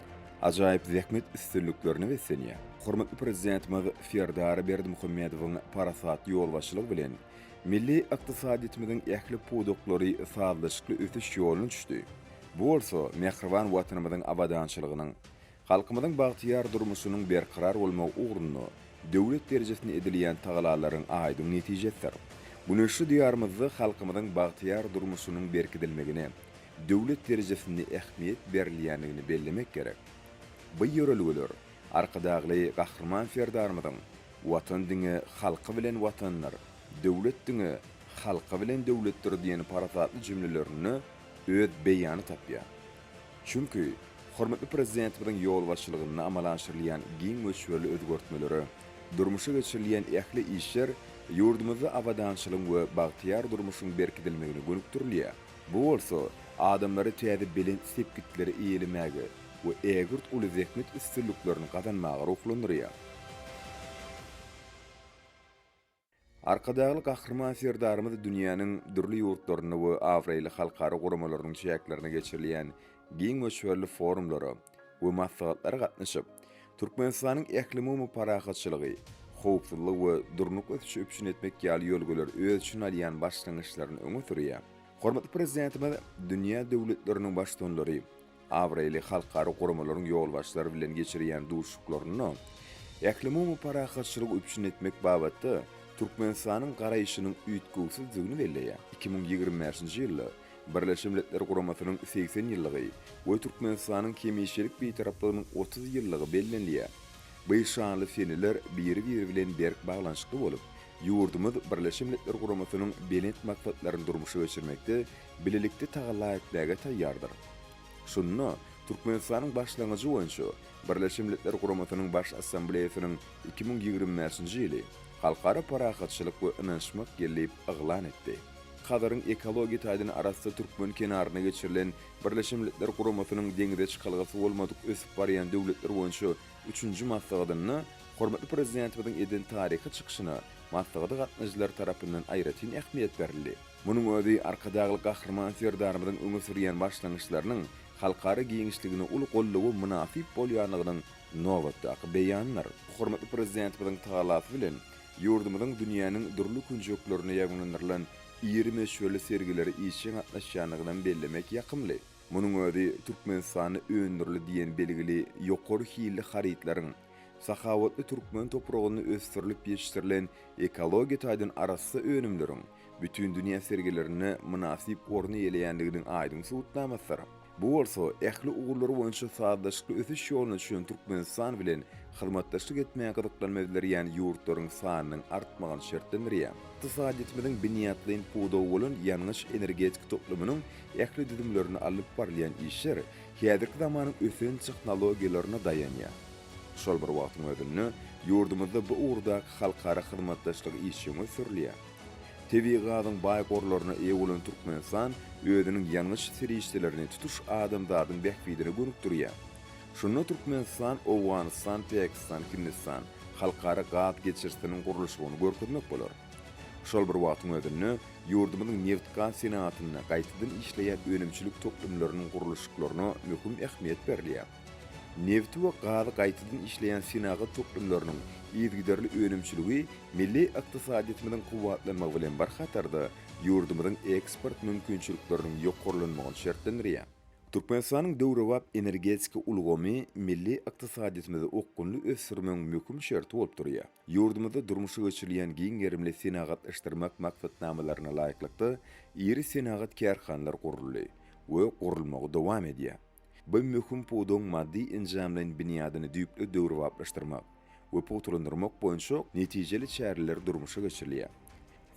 ajaýyp zähmet üstünliklerine beslenýär. Hormatly Prezidentimiz Serdar Berdimuhamedowyň parasatly ýolbaşçylygy bilen milli ykdysadyýetimiziň ähli pudaklary sazlaşykly ösüş ýoluna düşdi. Bu bolsa mähriban Watanymyzyň abadançylygynyň, halkymyzyň bagtyýar durmuşynyň berkarar bolmagy ugrunda döwlet derejesinde edilýän tagalalaryň aýdyň netijesidir. Güneşli Diýarymyzda halkymyzyň bagtyýar durmuşynyň berkidilmegine döwlet derejesinde ähmiýet berilýändigini bellemek gerek. Bu ýörelgeler Arkadagly Gahryman Serdarymyzyň Watan diňe halky bilen Watandyr, döwlet diňe halky bilen döwletdir diýen parasatly jümlelerinde öz beýany tapýar. Çünki, hormatly Prezidentimiziň ýolbaşçylygynda amala aşyrylýan giň möçberli özgertmelere, durmuşa geçirilýän ähli işler ýurdumyzda abadançylygyň we bagtyýar durmuşyň berkidilmegine gönükdirilýär. Bu bolsa adamlary täze belent sepgitleri eýelemäge we ägirt uly zähmet üstünliklerini gazanmaga ruhlandyrýar. Arkadagly Gahryman Serdarymyz dünýäniň dürli ýurtlarynda we abraýly halkara guramalarynyň çäklerinde geçirilýän giň möçberli forumlara we maslahatlara gatnaşyp, Türkmenistanyň ählumumy parahatçylygy, howpsuzlygy we durnukly ösüşi üpjün etmek ýaly ýörelgeleri öz içine alýan başlangyçlaryny öňe sürýär. Hormatly Prezidentimiz dünýä döwletleriniň Baştutanlary, abraýly halkara guramalaryň ýolbaşçylary bilen geçirýän duşuşyklarynda ählumumy parahatçylygy üpjün etmek babatda Türkmenistanyň garaýşynyň üýtgewsizdigini belleýär. 2025-nji ýylda Birleşen Milletler Guramasynyň 80 ýyllygy we Türkmenistanyň hemişelik Bitaraplygynyň 30 ýyllygy bellenilýär. Bu şanly seneler biri-biri bilen berk baglanyşykly bolup, ýurdumyz Birleşen Milletler Guramasynyň belent maksatlaryny durmuşa geçirmekde bilelikde tagalla etmäge taýýardyr. Şunda Türkmenistanyň başlangyjy boýunça Birleşen Milletler Guramasynyň Baş Assambleýasynyň 2025-nji ýyly Halkara parahatçylyk we ynanyşmak ýyly diýip yglan etdi. Hazaryň ekologiýa taýdan arassa türkmen kenarynda geçirilen Birleşen Milletler Guramasynyň deňize çykalgasy bolmadyk ösüp barýan döwletler boýunça üçünji maslahatynda hormatly Prezidentimiziň eden taryhy çykyşyna maslahata gatnaşyjylar tarapyndan aýratyn ähmiýet berildi. Munuň özi Arkadagly Gahryman Serdarymyzyň öňe sürýän başlangyçlarynyň halkara giňişliginde uly goldawa mynasyp bolýandygynyň nobatdaky beýanydyr. Hormatly Prezidentimiziň tagallasy bilen, ýurdumyzyň dünýäniň dürli künjeklerinde ýaýbaňlandyrylan iri möçberli sergilere işjeň gatnaşýandygynam bellemek ýakymly. Munuň özi Türkmenistanda öndürildi diýen belgili ýokary hilli harytlaryň, sahawatly türkmen topragynda ösdürilip ýetişdirilen ekologiýa taýdan arassa önümleriň bütindünýä sergilerinde mynasyp orun eýeleýändiginiň aýdyň subutnamasydyr. Bu bolsa ähli ugurlar boýunça sazlaşykly ösüş ýoluna düşen Türkmenistan bilen hyzmatdaşlyk etmäge gyzyklanma bildirýän ýurtlaryň sanynyň artmagyny şertlendirýär. Ykdysadyýetimiziň binýatlaýyn pudagy bolan ýangyç-energetika toplumynyň ähli düzümlerinde alnyp barylýan işler häzirki zamanyň ösen tehnologiýalaryna daýanýar. Şol bir wagtyň özünde, ýurdumyzda bu ugurdaky halkara hyzmatdaşlygy işjeň ösdürilýär. Tebigy gazyň baý gorlaryna eýe bolan Türkmenistan özüniň ýangyç serişdelerini tutuş adamzadyň bähbidine gönükdirýär. Şunda Türkmenistan, Owganystan, Pakistan, Hindistan halkara gaz geçirijisiniň gurluşygyny görkezmek bolar. Şol bir wagtyň özünde, ýurdumyzyň nebit-gaz senagatynda gaýtadan işleýän önümçilik toplumlarynyň gurluşyklaryna möhüm ähmiýet berilýär. Nebiti we gazy gaýtadan işleýän senagat toplumlarynyň yzygiderli önümçiligi milli ykdysadyýetimiziň kuwwatlanmagy bilen bir hatarda, ýurdumyzyň eksport mümkinçilikleriniň ýokarlanmagyny şertlendirýär. Türkmenistanyň döwrebap energetika ulgamy milli ykdysadyýetimizi okgunly ösdürmegiň möhüm şerti bolup durýar. Ýurdumyzda durmuşa geçirilýän giň gerimli senagatlaşdyrmak maksatnamalaryna laýyklykda, iri senagat kärhanalar guruldy we gurulmagy dowam edýär. Bu möhüm pudagyň maddy-enjamlaýyn binýadyny düýpli döwrebaplaşdyrmak we pugtalandyrmak boýunça netijeli çäreler durmuşa geçirilýär.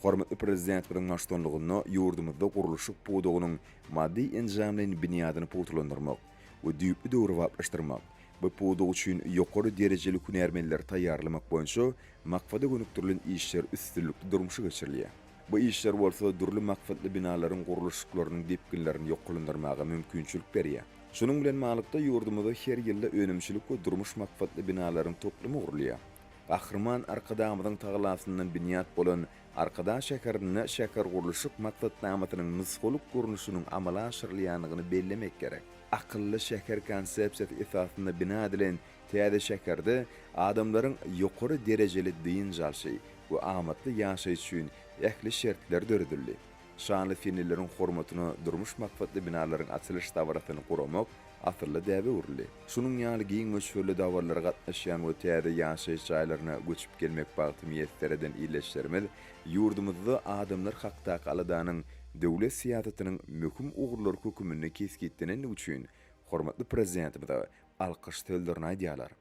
Hormatly Prezidentimiziň baştutanlygynda ýurdumyzda gurluşyk pudagynyň maddy-enjamlaýyn binýadyny pugtalandyrmak we düýpli döwrebaplaşdyrmak, bu pudak üçin ýokary derejeli hünärmenleri taýýarlamak boýunça maksada gönükdirilen işler üstünlikli durmuşa geçirilýär. Bu işler bolsa dürli maksatly binalaryň gurluşyklarynyň depginlerini ýokarlandyrmaga mümkinçilik berýär. Şunuň bilen baglylykda, ýurdumyzda her ýylda önümçilik we durmuş maksatly binalaryň toplumy gurulýar. Gahryman Arkadagymyzyň tagalasyndan binýat bolan Arkadag şäherinde şähergurluşyk maksatnamasynyň nusgalyk görnüşiniň amala aşyrylýandygyny bellemek gerek. Akylly şäher konsepsiýasy esasynda bina edilen täze şäherde adamlaryň ýokary derejeli dynç alşy we amatly ýaşaýyş üçin ähli şertler döredildi. Şanly seneleriň hormatyna durmuş maksatly binalaryň açylyş dabarasyny guramak asylly däbe öwrüldi. Şunuň ýaly giň möçberli dabaralara gatnaşýan we täze ýaşaýyş jaýlaryna göçüp gelmek bagty miýesser eden ildeşlerimiz ýurdumyzda adamlar hakdaky aladanyň döwlet syýasatynyň möhüm ugurlary höküminde kesgitlenendigi üçin hormatly Prezidentimize alkyş sözlerini aýdýarlar.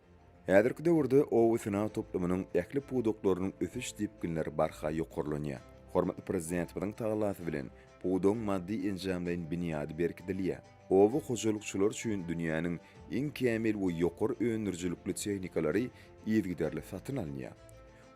Häzirki döwürde oba senagat toplumynyň ähli pudaklarynyň ösüş depginleri barha ýokarlanýar. Hormatly Prezidentimiziň tagallasy bilen pudagyň maddy-enjamlaýyn binýady berkidilýär. Oba hojalykçylary üçin dünýäniň iň kämil we ýokary öndürijilikli tehnikalary yzygiderli satyn alynýar.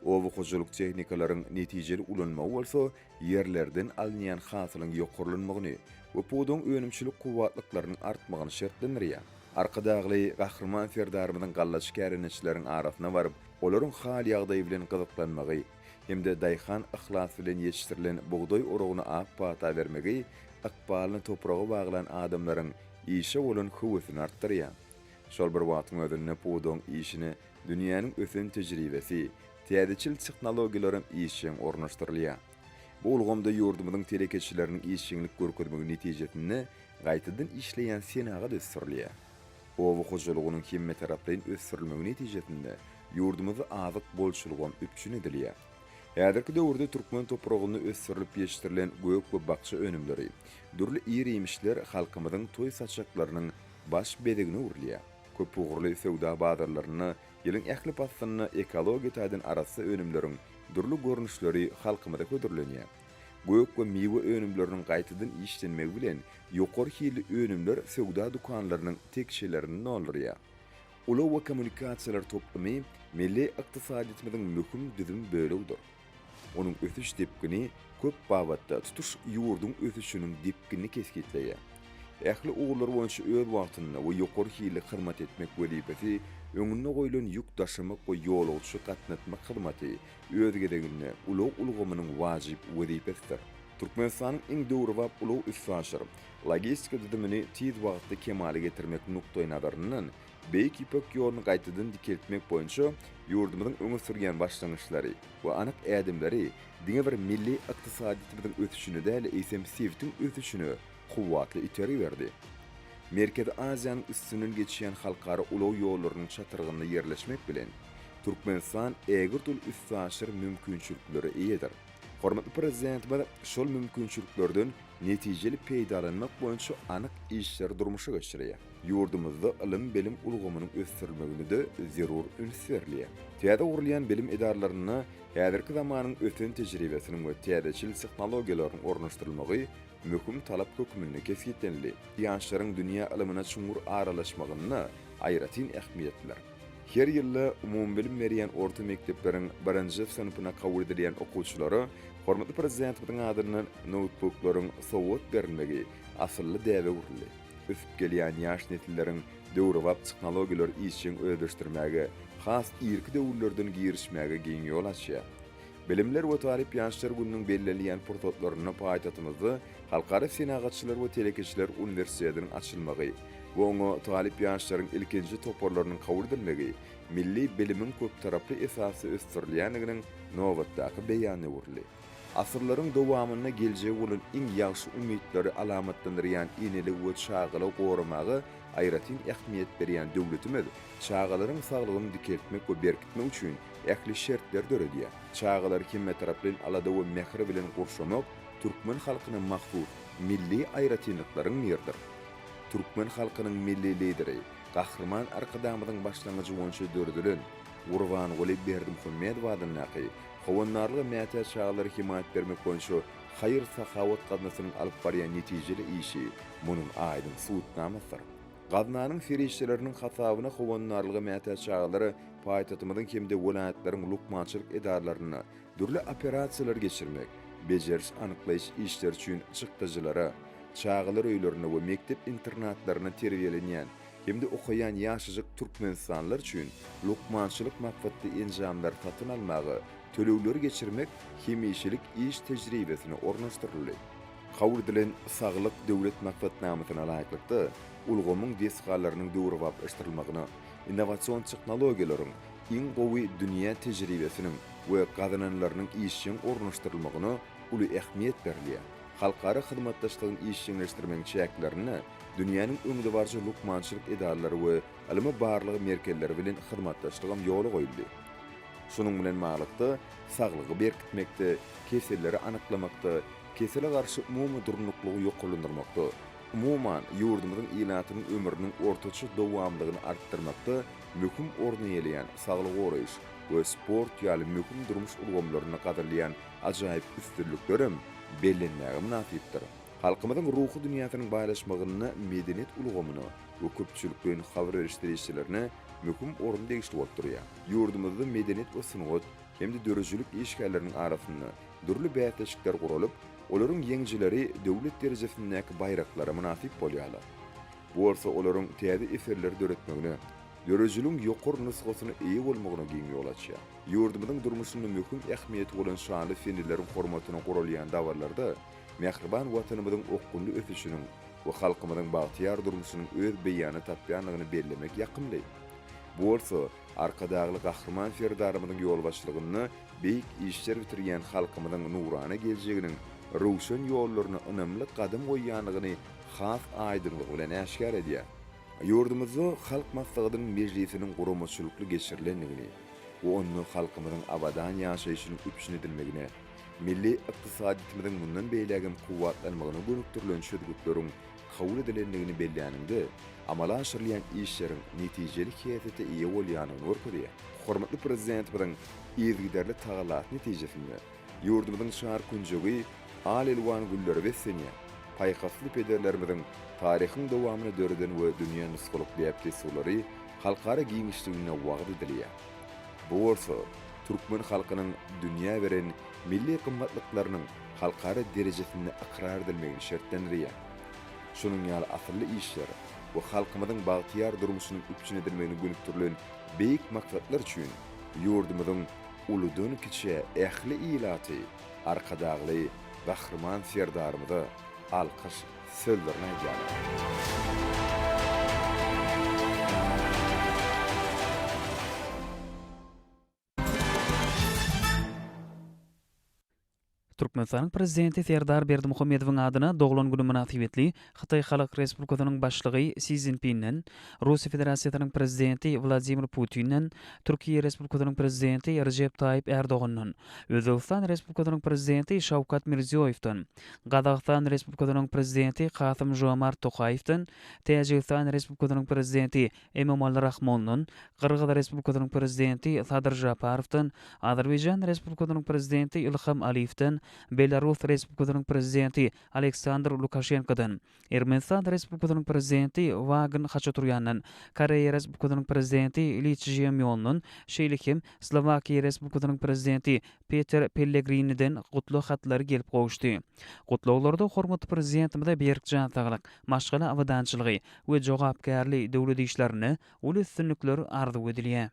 Oba hojalyk tehnikalaryň netijeli ulanmagy bolsa ýerlerden alynýan hasylyň ýokarlanmagyny we pudagyň önümçilik kuwwatlyklarynyň artmagyny şertlendirýär. Arkadagly Gahryman Serdarymyzyň gallaçy kärendeçileriň arasyna baryp, olaryň hal-ýagdaýy bilen gyzyklanmagy hem-de daýhan yhlasy bilen ýetişdirilen bugdaý oragyna ak pata bermegi ykbalyny topraga baglan adamlaryň işe bolan höwesini artdyrýar. Şol bir wagtyň özünde pudagyň işine dünýäniň ösen tejribesi, täzeçil tehnologiýalaram işjeň ornaşdyrylýar. Bu ulgamda ýurdumyzyň telekeçileriniň işjeňlik görkezmegi netijesinde gaýtadan işleýän senagat ösdürilýär. Oba hojalygynyň hemmetaraplaýyn ösdürilmegi netijesinde ýurdumyzda azyk bolçulygam üpjün edilýär. Häzirki döwürde türkmen topragynda ösdürilip ýetişdirilen gök we bakja önümleri, dürli ir-iýmişler halkymyzyň toý saçaklarynyň baş bezegine öwrülýär. Köpugurly söwda bazarlarynda ýylyň ähli paslynda ekologiýa taýdan arassa önümleriň dürli görnüşleri halkymyza hödürlenýär. Gök we miwe önümleriniň gaýtadan işlenmegi bilen ýokary hilli önümler söwda dükanlarynyň tekjelerini doldurýar. Ulag we kommunikasiýalar toplumy milli ykdysadyýetimiziň möhüm düzüm bölegidir. Onuň ösüş depgini köp babatda tutuş ýurduň ösüşiniň depginini kesgitleýär. Ähli ugurlar boýunça öz wagtynda we ýokary hilli hyzmat etmek wezipesi öňünde goýlan ýük daşamak we ýolagçy gatnatmak hyzmaty öz gezeginde ulag ulgamynyň wajyp wezipesidir. Türkmenistanyň iň döwrebap ulag-üstaşyr, logistika düzümini tiz wagtda kemala getirmek nukdaýnazaryndan Beýik Ýüpek ýoluny gaýtadan dikeltmek boýunça ýurdumyzyň öňe sürýän başlangyçlary we anyk ädimleri diňe bir milli ykdysadyýetimiziň ösüşine däl, eýsem sebitiň ösüşine kuwwatly itergi berdi. Merkezi Aziýanyň üstünden geçýän halkara ulag ýollarynyň çatrygynda ýerleşmek bilen, Türkmenistan ägirt uly üstaşyr mümkinçiliklere eýedir. Hormatly Prezidentimiz şol mümkinçiliklerden netijeli peýdalanmak boýunça anyk işleri durmuşa geçirýär. Ýurdumyzda ylym-bilim ulgamynyň ösdürilmegine-de zerur üns berilýär. Täze gurulýan bilim edaralarynda häzirki zamanyň ösen tejribesiniň we täzeçil tehnologiýalarynyň ornaşdyrylmagy möhüm talap hökmünde kesgitlenildi. Ýaşlaryň dünýä ylmyna çuňňur aralaşmagynda aýratyn ähmiýetlidir. Her ýylda umumybilim berýän orta mekdepleriň birinji synpyna kabul edilýän okuwçylara hormatly Prezidentimiziň adyndan noutbuklaryň sowgat berilmegi asylly däbe öwrüldi. Ösüp gelýän ýaş nesilleriň döwrebap tehnologiýalary işjeň özleşdirmäge, has irki döwürlerden girişmäge giň ýol açýar. Bilimler we talyp ýaşlar gününiň bellenilýän pursatlarynda paýtagtymyzda Halkara senagatçylar we telekeçiler uniwersitetiniň açylmagy we oňa talyp ýaşlaryň ilkinji toparlarynyň kabul edilmegi milli bilimiň köptaraply esasda ösdürilýändiginiň nobatdaky beýanyna öwrüldi. Asyrlaryň dowamynda geljege bolan iň ýagşy umytlary alamatlandyrýan eneligi we çagalygy goramaga aýratyn ähmiýet berýän döwletimiz çagalaryň saglygyny dikeltmek we berkitmek üçin ähli şertleri döredýär. Çagalary hemmetaraplaýyn alada we mähir bilen gurşamak türkmen halkyna mahsus milli aýratynlyklaryň biridir. Türkmen halkynyň Milli Lideri Gahryman Arkadagymyzyň başlangyjy boýunça döredilen Gurbanguly Berdimuhamedow adyndaky Howandarlyga mätäç çagalara hemaýat bermek boýunça haýyr-sahawat gaznasynyň alyp barýan netijeli işi munuň aýdyň subutnamasydyr. Gaznanyň serişdeleriniň hasabyna howandarlyga mätäç çagalara paýtagtymyzyň hem-de welaýatlaryň lukmançylyk edaralarynda dürli operasiýalary geçirmek, bejeriş-anyklaýyş işleri üçin çykdajylara, çagalar öýlerinde we mekdep-internatlarynda terbiýelenýän hem-de okaýan ýaşajyk türkmenistanlylar üçin lukmançylyk maksatly enjamlary satyn almaga tölegleri geçirmek hemişelik iş tejribesine ornaşdyryldy. Kabul edilen Saglyk Döwlet maksatnamasyna laýyklykda, ulgamyň desgalarynyň döwrebaplaşdyrylmagyna, innowasion tehnologiýalaryň, iň gowy dünýä tejribesiniň we gazananlarynyň işjeň ornaşdyrylmagyna uly ähmiýet berilýär. Halkara hyzmatdaşlygyny işjeňleşdirmegiň çäklerinde dünýäniň öňdebaryjy lukmançylyk edaralary we ylmy-barlag merkezleri bilen hyzmatdaşlygam ýola goýuldy. Şunuň bilen baglylykda, saglygy berkitmekde, keselleri anyklamakda, kesele garşy umumy durnuklygy ýokarlandyrmakda, umuman, ýurdumyzyň ilatynyň ömrüniň ortaça dowamlylygyny artdyrmakda möhüm orun eýeleýän saglygy goraýyş we sport ýaly möhüm durmuş ulgamlarynda gazanylýan ajaýyp üstünliklerem bellenmäge mynasypdyr. Halkymyzyň ruhy dünýäsiniň baýlaşmagynda medeniýet ulgamyna we köpçülikleýin habar beriş serişdelerine möhüm orun degişli bolup durýar. Ýurdumyzda medeniýet we sungat hem-de döredijilik işgärleriniň arasynda dürli bäsleşikler guralyp, olaryň ýeňijileri döwlet derejesindäki baýraklara mynasyp bolýarlar. Bu bolsa olaryň täze eserleri döretmegine, döredijiligiň ýokary nusgasyna eýe bolmagyna giň ýol açýar. Ýurdumyzyň durmuşynda möhüm ähmiýeti bolan şanly seneleriň hormatyna guralýan dabaralarda mähriban Watanymyzyň okgunly ösüşiniň we halkymyzyň bagtyýar durmuşynyň öz beýanyny tapýandygyny bellemek ýakymly. Bu bolsa Arkadagly Gahryman Serdarymyzyň ýolbaşçylygynda beýik işler bitirýän halkymyzyň nurana geljeginiň röwşen ýollaryna ynamly gadam goýýandygyny has aýdyňlygy bilen äşgär edýär. Ýurdumyzda Halk Maslahatynyň mejlisiniň guramaçylykly geçirilendigini we onda halkymyzyň abadan ýaşaýşynyň üpjün edilmegine, milli ykdysadyýetimiziň mundan beýlägem kuwwatlanmagyna gönükdirilen çözgütleriň kabul edilendigini belläniňde, amala aşyrylýan işleriň netijeli häsiýete eýe bolýandygyny görkezýär. Hormatly Prezidentimiziň yzygiderli tagallasy netijesinde, ýurdumyzyň çar künjegi al-elwan güllere beslenýär, paýhasly pederlerimiziň taryhyň dowamynda döreden we dünýä nusgalyk däp-dessurlary halkara giňişliginde wagyz edilýär. Bu bolsa türkmen halkynyň dünýä beren milli gymmatlyklarynyň halkara derejesinde ykrar edilmegini şertlendirýär. Şunuň ýaly asylly işler we halkymyzyň bagtyýar durmuşynyň üpjün edilmegine gönükdirilen beýik maksatlar üçin ýurdumyzyň uludan-kiçä ähli ilaty Arkadagly Gahryman Serdarymyza alkyş sözlerini aýdýarlar. Türkmenistanyň Prezidenti Serdar Berdimuhamedowyň adyna doglan güni mynasybetli Hytaý Halk Respublikasynyň Başlygy Si Szinpinden, Russiýa Federasiýasynyň Prezidenti Wladimir Putinden, Türkiýe Respublikasynyň Prezidenti Rejep Taýyp Ärdogandan, Özbegistan Respublikasynyň Prezidenti Şawkat Mirziýoýewden, Gazagystan Respublikasynyň Prezidenti Kasym-Žomart Tokaýewden, Täjigistan Respublikasynyň Prezidenti Emomali Rahmondan, Gyrgyz Respublikasynyň Prezidenti Sadyr Žaparowdan, Azerbaýjan Respublikasynyň Prezidenti Ilham Aliýewden, Belarus Respublikasynyň Prezidenti Aleksandr Lukaşenkodan, Ermenistan Respublikasynyň Prezidenti Waagn Haçaturýandan, Koreýa Respublikasynyň Prezidenti Li Çže Mýondan, şeýle hem Slowakiýa Respublikasynyň Prezidenti Peter Pellegriniden gutlag hatlary gelip gowuşdy. Gutlaglarda hormatly Prezidentimize berk jan saglyk, maşgala abadançylygy we jogapkärli döwlet işlerinde uly üstünlikler arzuw edilýär.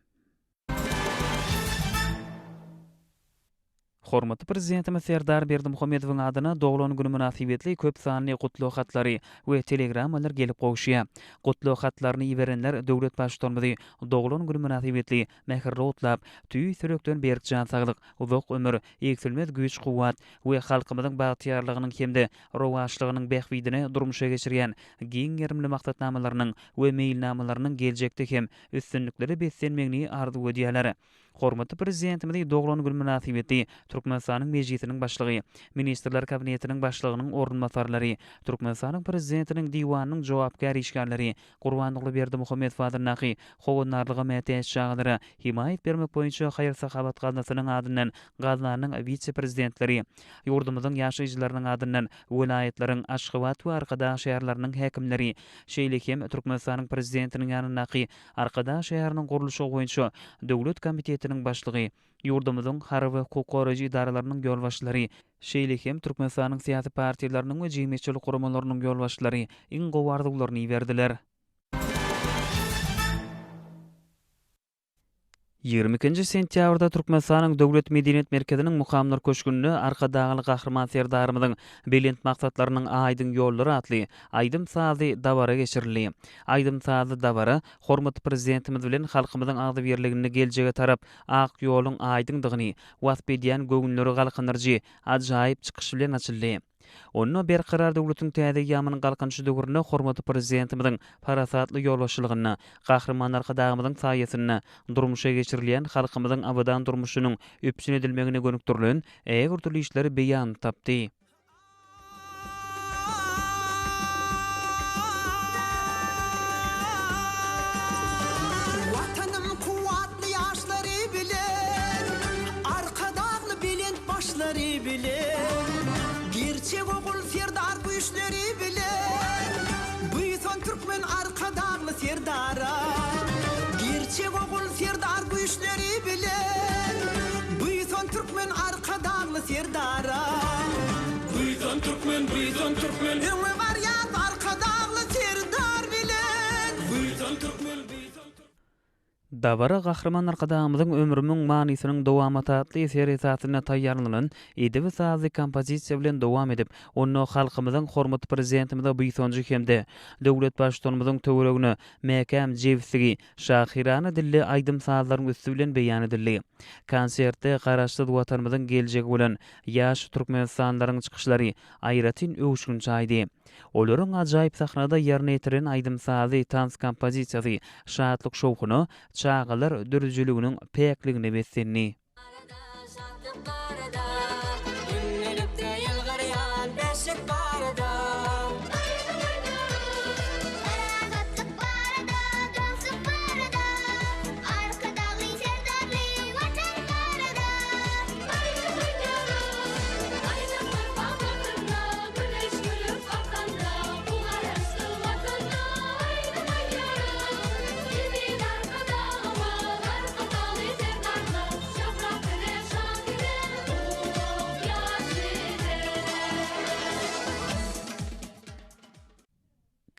Hormatly Prezidentimiz Serdar Berdimuhamedowyň adyna doglan güni mynasybetli köp sanly gutlag hatlary we telegrammalar gelip gowuşýar. Gutlag hatlaryny iberenler döwlet Baştutanymyzy doglan güni mynasybetli mähirli gutlap, tüýs ýürekden berk jan saglyk, uzak ömür, egsilmez güýç-kuwwat we halkymyzyň bagtyýarlygynyň hem-de rowaçlygynyň bähbidine durmuşa geçirýän giň gerimli maksatnamalarynyň we meýilnamalarynyň geljekde hem üstünliklere beslenmegini arzuw edýärler. Hormatly Prezidentimizi doglan güni mynasybetli Türkmenistanyň Mejlisiniň Başlygy, Ministrler Kabinetiniň Başlygynyň orunbasarlary, Türkmenistanyň Prezidentiniň Diwanynyň jogapkär işgärleri, Gurbanguly Berdimuhamedow adyndaky Howandarlyga mätäç çagalara hemaýat bermek boýunça haýyr-sahawat gaznasynyň adyndan gaznanyň wise-prezidentleri, ýurdumyzyň ýaşaýjylarynyň adyndan welaýatlaryň, Aşgabat we Arkadag şäherleriniň häkimleri, şeýle hem Türkmenistanyň Prezidentiniň ýanyndaky Arkadag şäheriniň gurluşygy boýunça döwlet komitetiniň başlygy, ýurdumyzyň harby we hukuk goraýjy edaralarynyň ýolbaşçylary, şeýle hem Türkmenistanyň syýasy partiýalarynyň we jemgyýetçilik guramalarynyň ýolbaşçylary iň gowy arzuwlaryny iberdiler. 22-nji sentýabrda Türkmenistanyň Döwlet medeniýet merkeziniň Mukamlar köşgünde Arkadagly Gahryman Serdarymyzyň belent maksatlarynyň aýdyň ýollary atly aýdym-sazly dabara geçirildi. Aýdym-sazly dabara hormatly Prezidentimiz bilen halkymyzyň agzybirliginde geljege tarap ak ýoluň aýdyňdygyny wasp edýän göwünleri galkyndyryjy ajaýyp çykyş bilen açyldy. Onda Berkarar döwletiň täze eýýamynyň Galkynyşy döwründe hormatly Prezidentimiziň parasatly ýolbaşçylygynda, Gahryman Arkadagymyzyň saýasynda durmuşa geçirilýän halkymyzyň abadan durmuşynyň üpjün edilmegine gönükdirilen ägirt uly işler beýanyny tapdy. Watanym kuwwatly ýaşlary bilen, Arkadagly belent başlary bilen, Gerçek ogul Serdar güýçleri bilen, Buýsan türkmen Arkadagly Serdara. Gerçek ogul Serdar güýçleri bilen, Buýsan türkmen Arkadagly Serdara. Buýsan türkmen, buýsan türkmen. Öňe barýas Arkadagly Serdar bilen. Buýsan türkmen, buýsan türkmen. Dabara Gahryman Arkadagymyzyň Ömrümiň manysynyň dowamaty atly eseri esasynda taýýarlanylan edebi-sazly kompozisiýa bilen dowam edip, onda halkymyzyň hormatly Prezidentimize buýsanjy hem-de döwlet Baştutanymyzyň töweregine mäkäm jebisligi şahyrana dilde aýdym-sazlaryň üsti bilen beýan edildi. Konsertde Garaşsyz Watanymyzyň geljegi bolan ýaş türkmenistanlylaryň çykyşlary aýratyn öwüşgin çaýdy. Olaryň ajaýyp sahnada ýerine ýetiren aýdym-sazy, tans kompozisiýasy şatlyk-şowhuna, çagalar döredijiliginiň päkligine beslendi. Güneş gülüp akanda, bu Garaşsyz Watanda aýdym aýdýarys. Eziz Arkadagymyz, Arkadagly Serdarymyz, Şöhrat size, şan size, uzak ýaş size!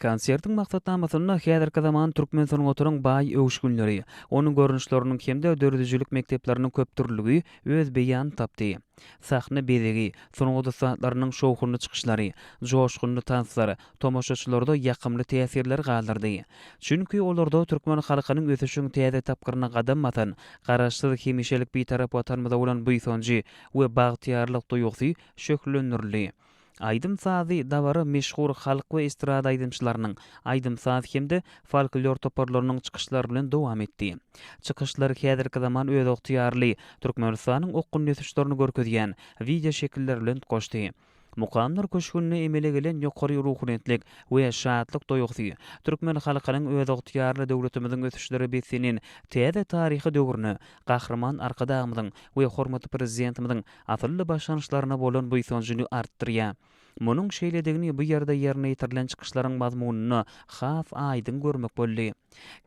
Konsertiň maksatnamasynda häzirki zaman türkmen sungatynyň baý öwüşginleri, onuň görnüşleriniň hem-de döredijilik mekdepleriniň köpdürlüligi öz beýanyny tapdy. Sahna bezegi, sungat ussatlarynyň şowhunly çykyşlary, joşgunly tanslar tomaşaçylarda ýakymly täsirleri galdyrdy. Çünki olarda türkmen halkynyň ösüşiň täze tapgyryna gadam basan Garaşsyz, hemişelik Bitarap Watanymyza bolan buýsanjy we bagtyýarlyk duýgusy şöhlelendirildi. Aýdym-sazy dabara meşhur halk we estrada aýdymçylarynyň, aýdym-saz hem-de folklor toparlarynyň çykyşlary bilen dowam etdi. Çykyşlar häzirki zaman özygtyýarly Türkmenistanyň okgunly ösüşlerini görkezýän wideoşekiller bilen utgaşdy. Mukamlar köşgünde emele gelen ýokary ruhubelentlik we şatlyk duýgusy türkmen halkynyň özygtyýarly döwletimiziň ösüşlere beslenen täze taryhy döwrüne Gahryman Arkadagymyzyň we hormatly Prezidentimiziň asylly başlangyçlaryna bolan buýsanjyny artdyrýar. Munuň şeýledigini bu ýerde ýerine ýetirilen çykyşlaryň mazmunynda has aýdyň görmek boldy.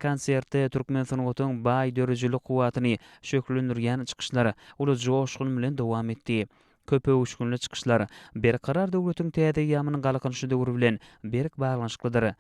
Konsertde türkmen sungatyň baý döredijilik kuwwatyny şöhlelendirýän çykyşlar uly joşgun bilen dowam etdi. Köpöwüşginli çykyşlar Berkarar döwletiň täze eýýamynyň Galkynyşy döwri bilen berk baglanyşyklydyr.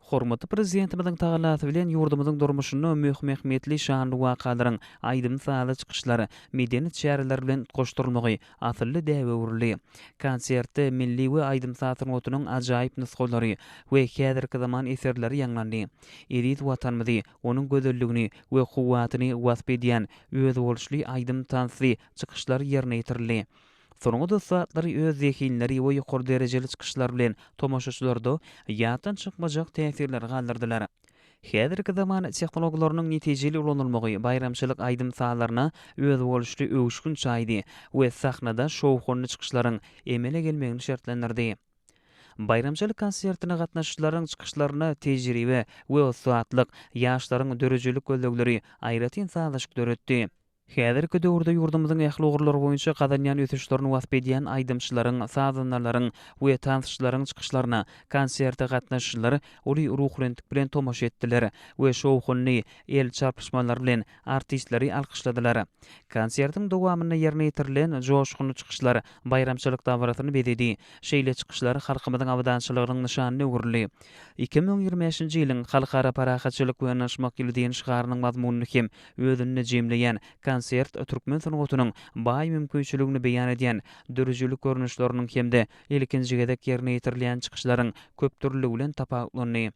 Hormatly Prezidentimiziň tagallasy bilen ýurdumyzyň durmuşynda möhüm ähmiýetli şanly wakalaryň aýdym-sazly çykyşlar, medeni çäreler bilen utgaşdyrylmagy asylly däbe öwrüldi. Konsertde milli we aýdym-saz sungatynyň ajaýyp nusgalary we häzirki zaman eserleri ýaňlandy. Eziz Watanymyzy, onuň gözelligini we kuwwatyny wasp edýän özboluşly aýdym-tansly çykyşlar ýerine ýetirildi. Sungat ussatlary öz zehinleri we ýokary derejeli çykyşlary bilen tomaşaçylarda ýatdan çykmajak täsirleri galdyrdylar. Häzirki zaman tehnologiýalarynyň netijeli ulanylmagy baýramçylyk aýdym-sazlaryna özboluşly öwüşgin çaýdy we sahnada şowhunly çykyşlaryň emele gelmegini şertlendirdi. Baýramçylyk konsertine gatnaşyjylaryň çykyşlarynda tejribe we ussatlyk, ýaşlaryň döredijilik gözlegleri aýratyn sazlaşyk döretdi. Häzirki döwürde ýurdumyzyň ähli ugurlar boýunça gazanýan ösüşlerini wasp edýän aýdymçylaryň, sazandalaryň we tansçylaryň çykyşlaryna konserte gatnaşyjylar uly ruhubelentlik bilen tomaşa etdiler we şowhunly el çarpyşmalar bilen artistleri alkyşladylar. Konsertiň dowamynda ýerine ýetirilen joşgunly çykyşlar baýramçylyk dabarasyny bezedi. Şeýle çykyşlar halkymyzyň abadançylygynyň nyşanyna öwrüldi. 2025-nji ýylyň Halkara parahatçylyk we ynanyşmak ýyly diýen şygarynyň mazmunyny hem özünde jemleýän konsert türkmen sungatynyň baý mümkinçiligini beýan edýän döredijilik görnüşleriniň hem-de ilkinji gezek ýerine ýetirilýän çykyşlaryň köpdürlüligi bilen tapawutlandy.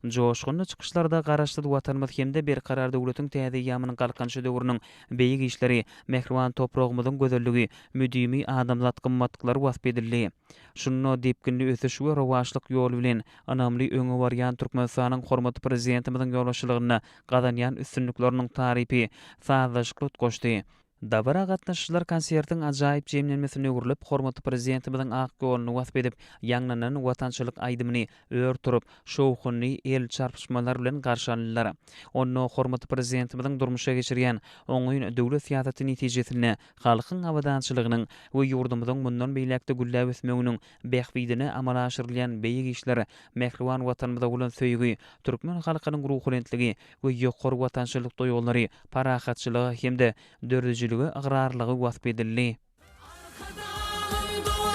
Joşgunly çykyşlarda Garaşsyz Watanymyz hem-de Berkarar döwletiň täze eýýamynyň Galkynyşy döwrüniň beýik işleri, mähriban topragymyzyň gözelligi, müdimi adamzat gymmatlyklary wasp edildi. Şunda depginli ösüş we rowaçlyk ýoly bilen ynamly öňe barýan Türkmenistanyň hormatly Prezidentimiziň ýolbaşçylygynda gazanýan üstünlikleriniň tarypy sazlaşykly utgaşdy. Dabara gatnaşyjylar konsertiň ajaýyp jemlenmesine öwrülip, hormatly Prezidentimiziň ak ýoluny wasp edip ýaňlanan watançylyk aýdymyny ör turup, şowhunly el çarpyşmalar bilen garşy aldylar. Onda hormatly Prezidentimiziň durmuşa geçirýän oňyn döwlet syýasaty netijesinde halkyň abadançylygynyň we ýurdumyzyň mundan beýläk-de gülläp ösmeginiň bähbidine amala aşyrylýan beýik işler, mähriban Watanymyza bolan söýgi, türkmen halkynyň ruhubelentligi we ýokary watançylyk duýgulary, parahatçylyga hem-de döredijilige ygrarlylygy wasp edildi.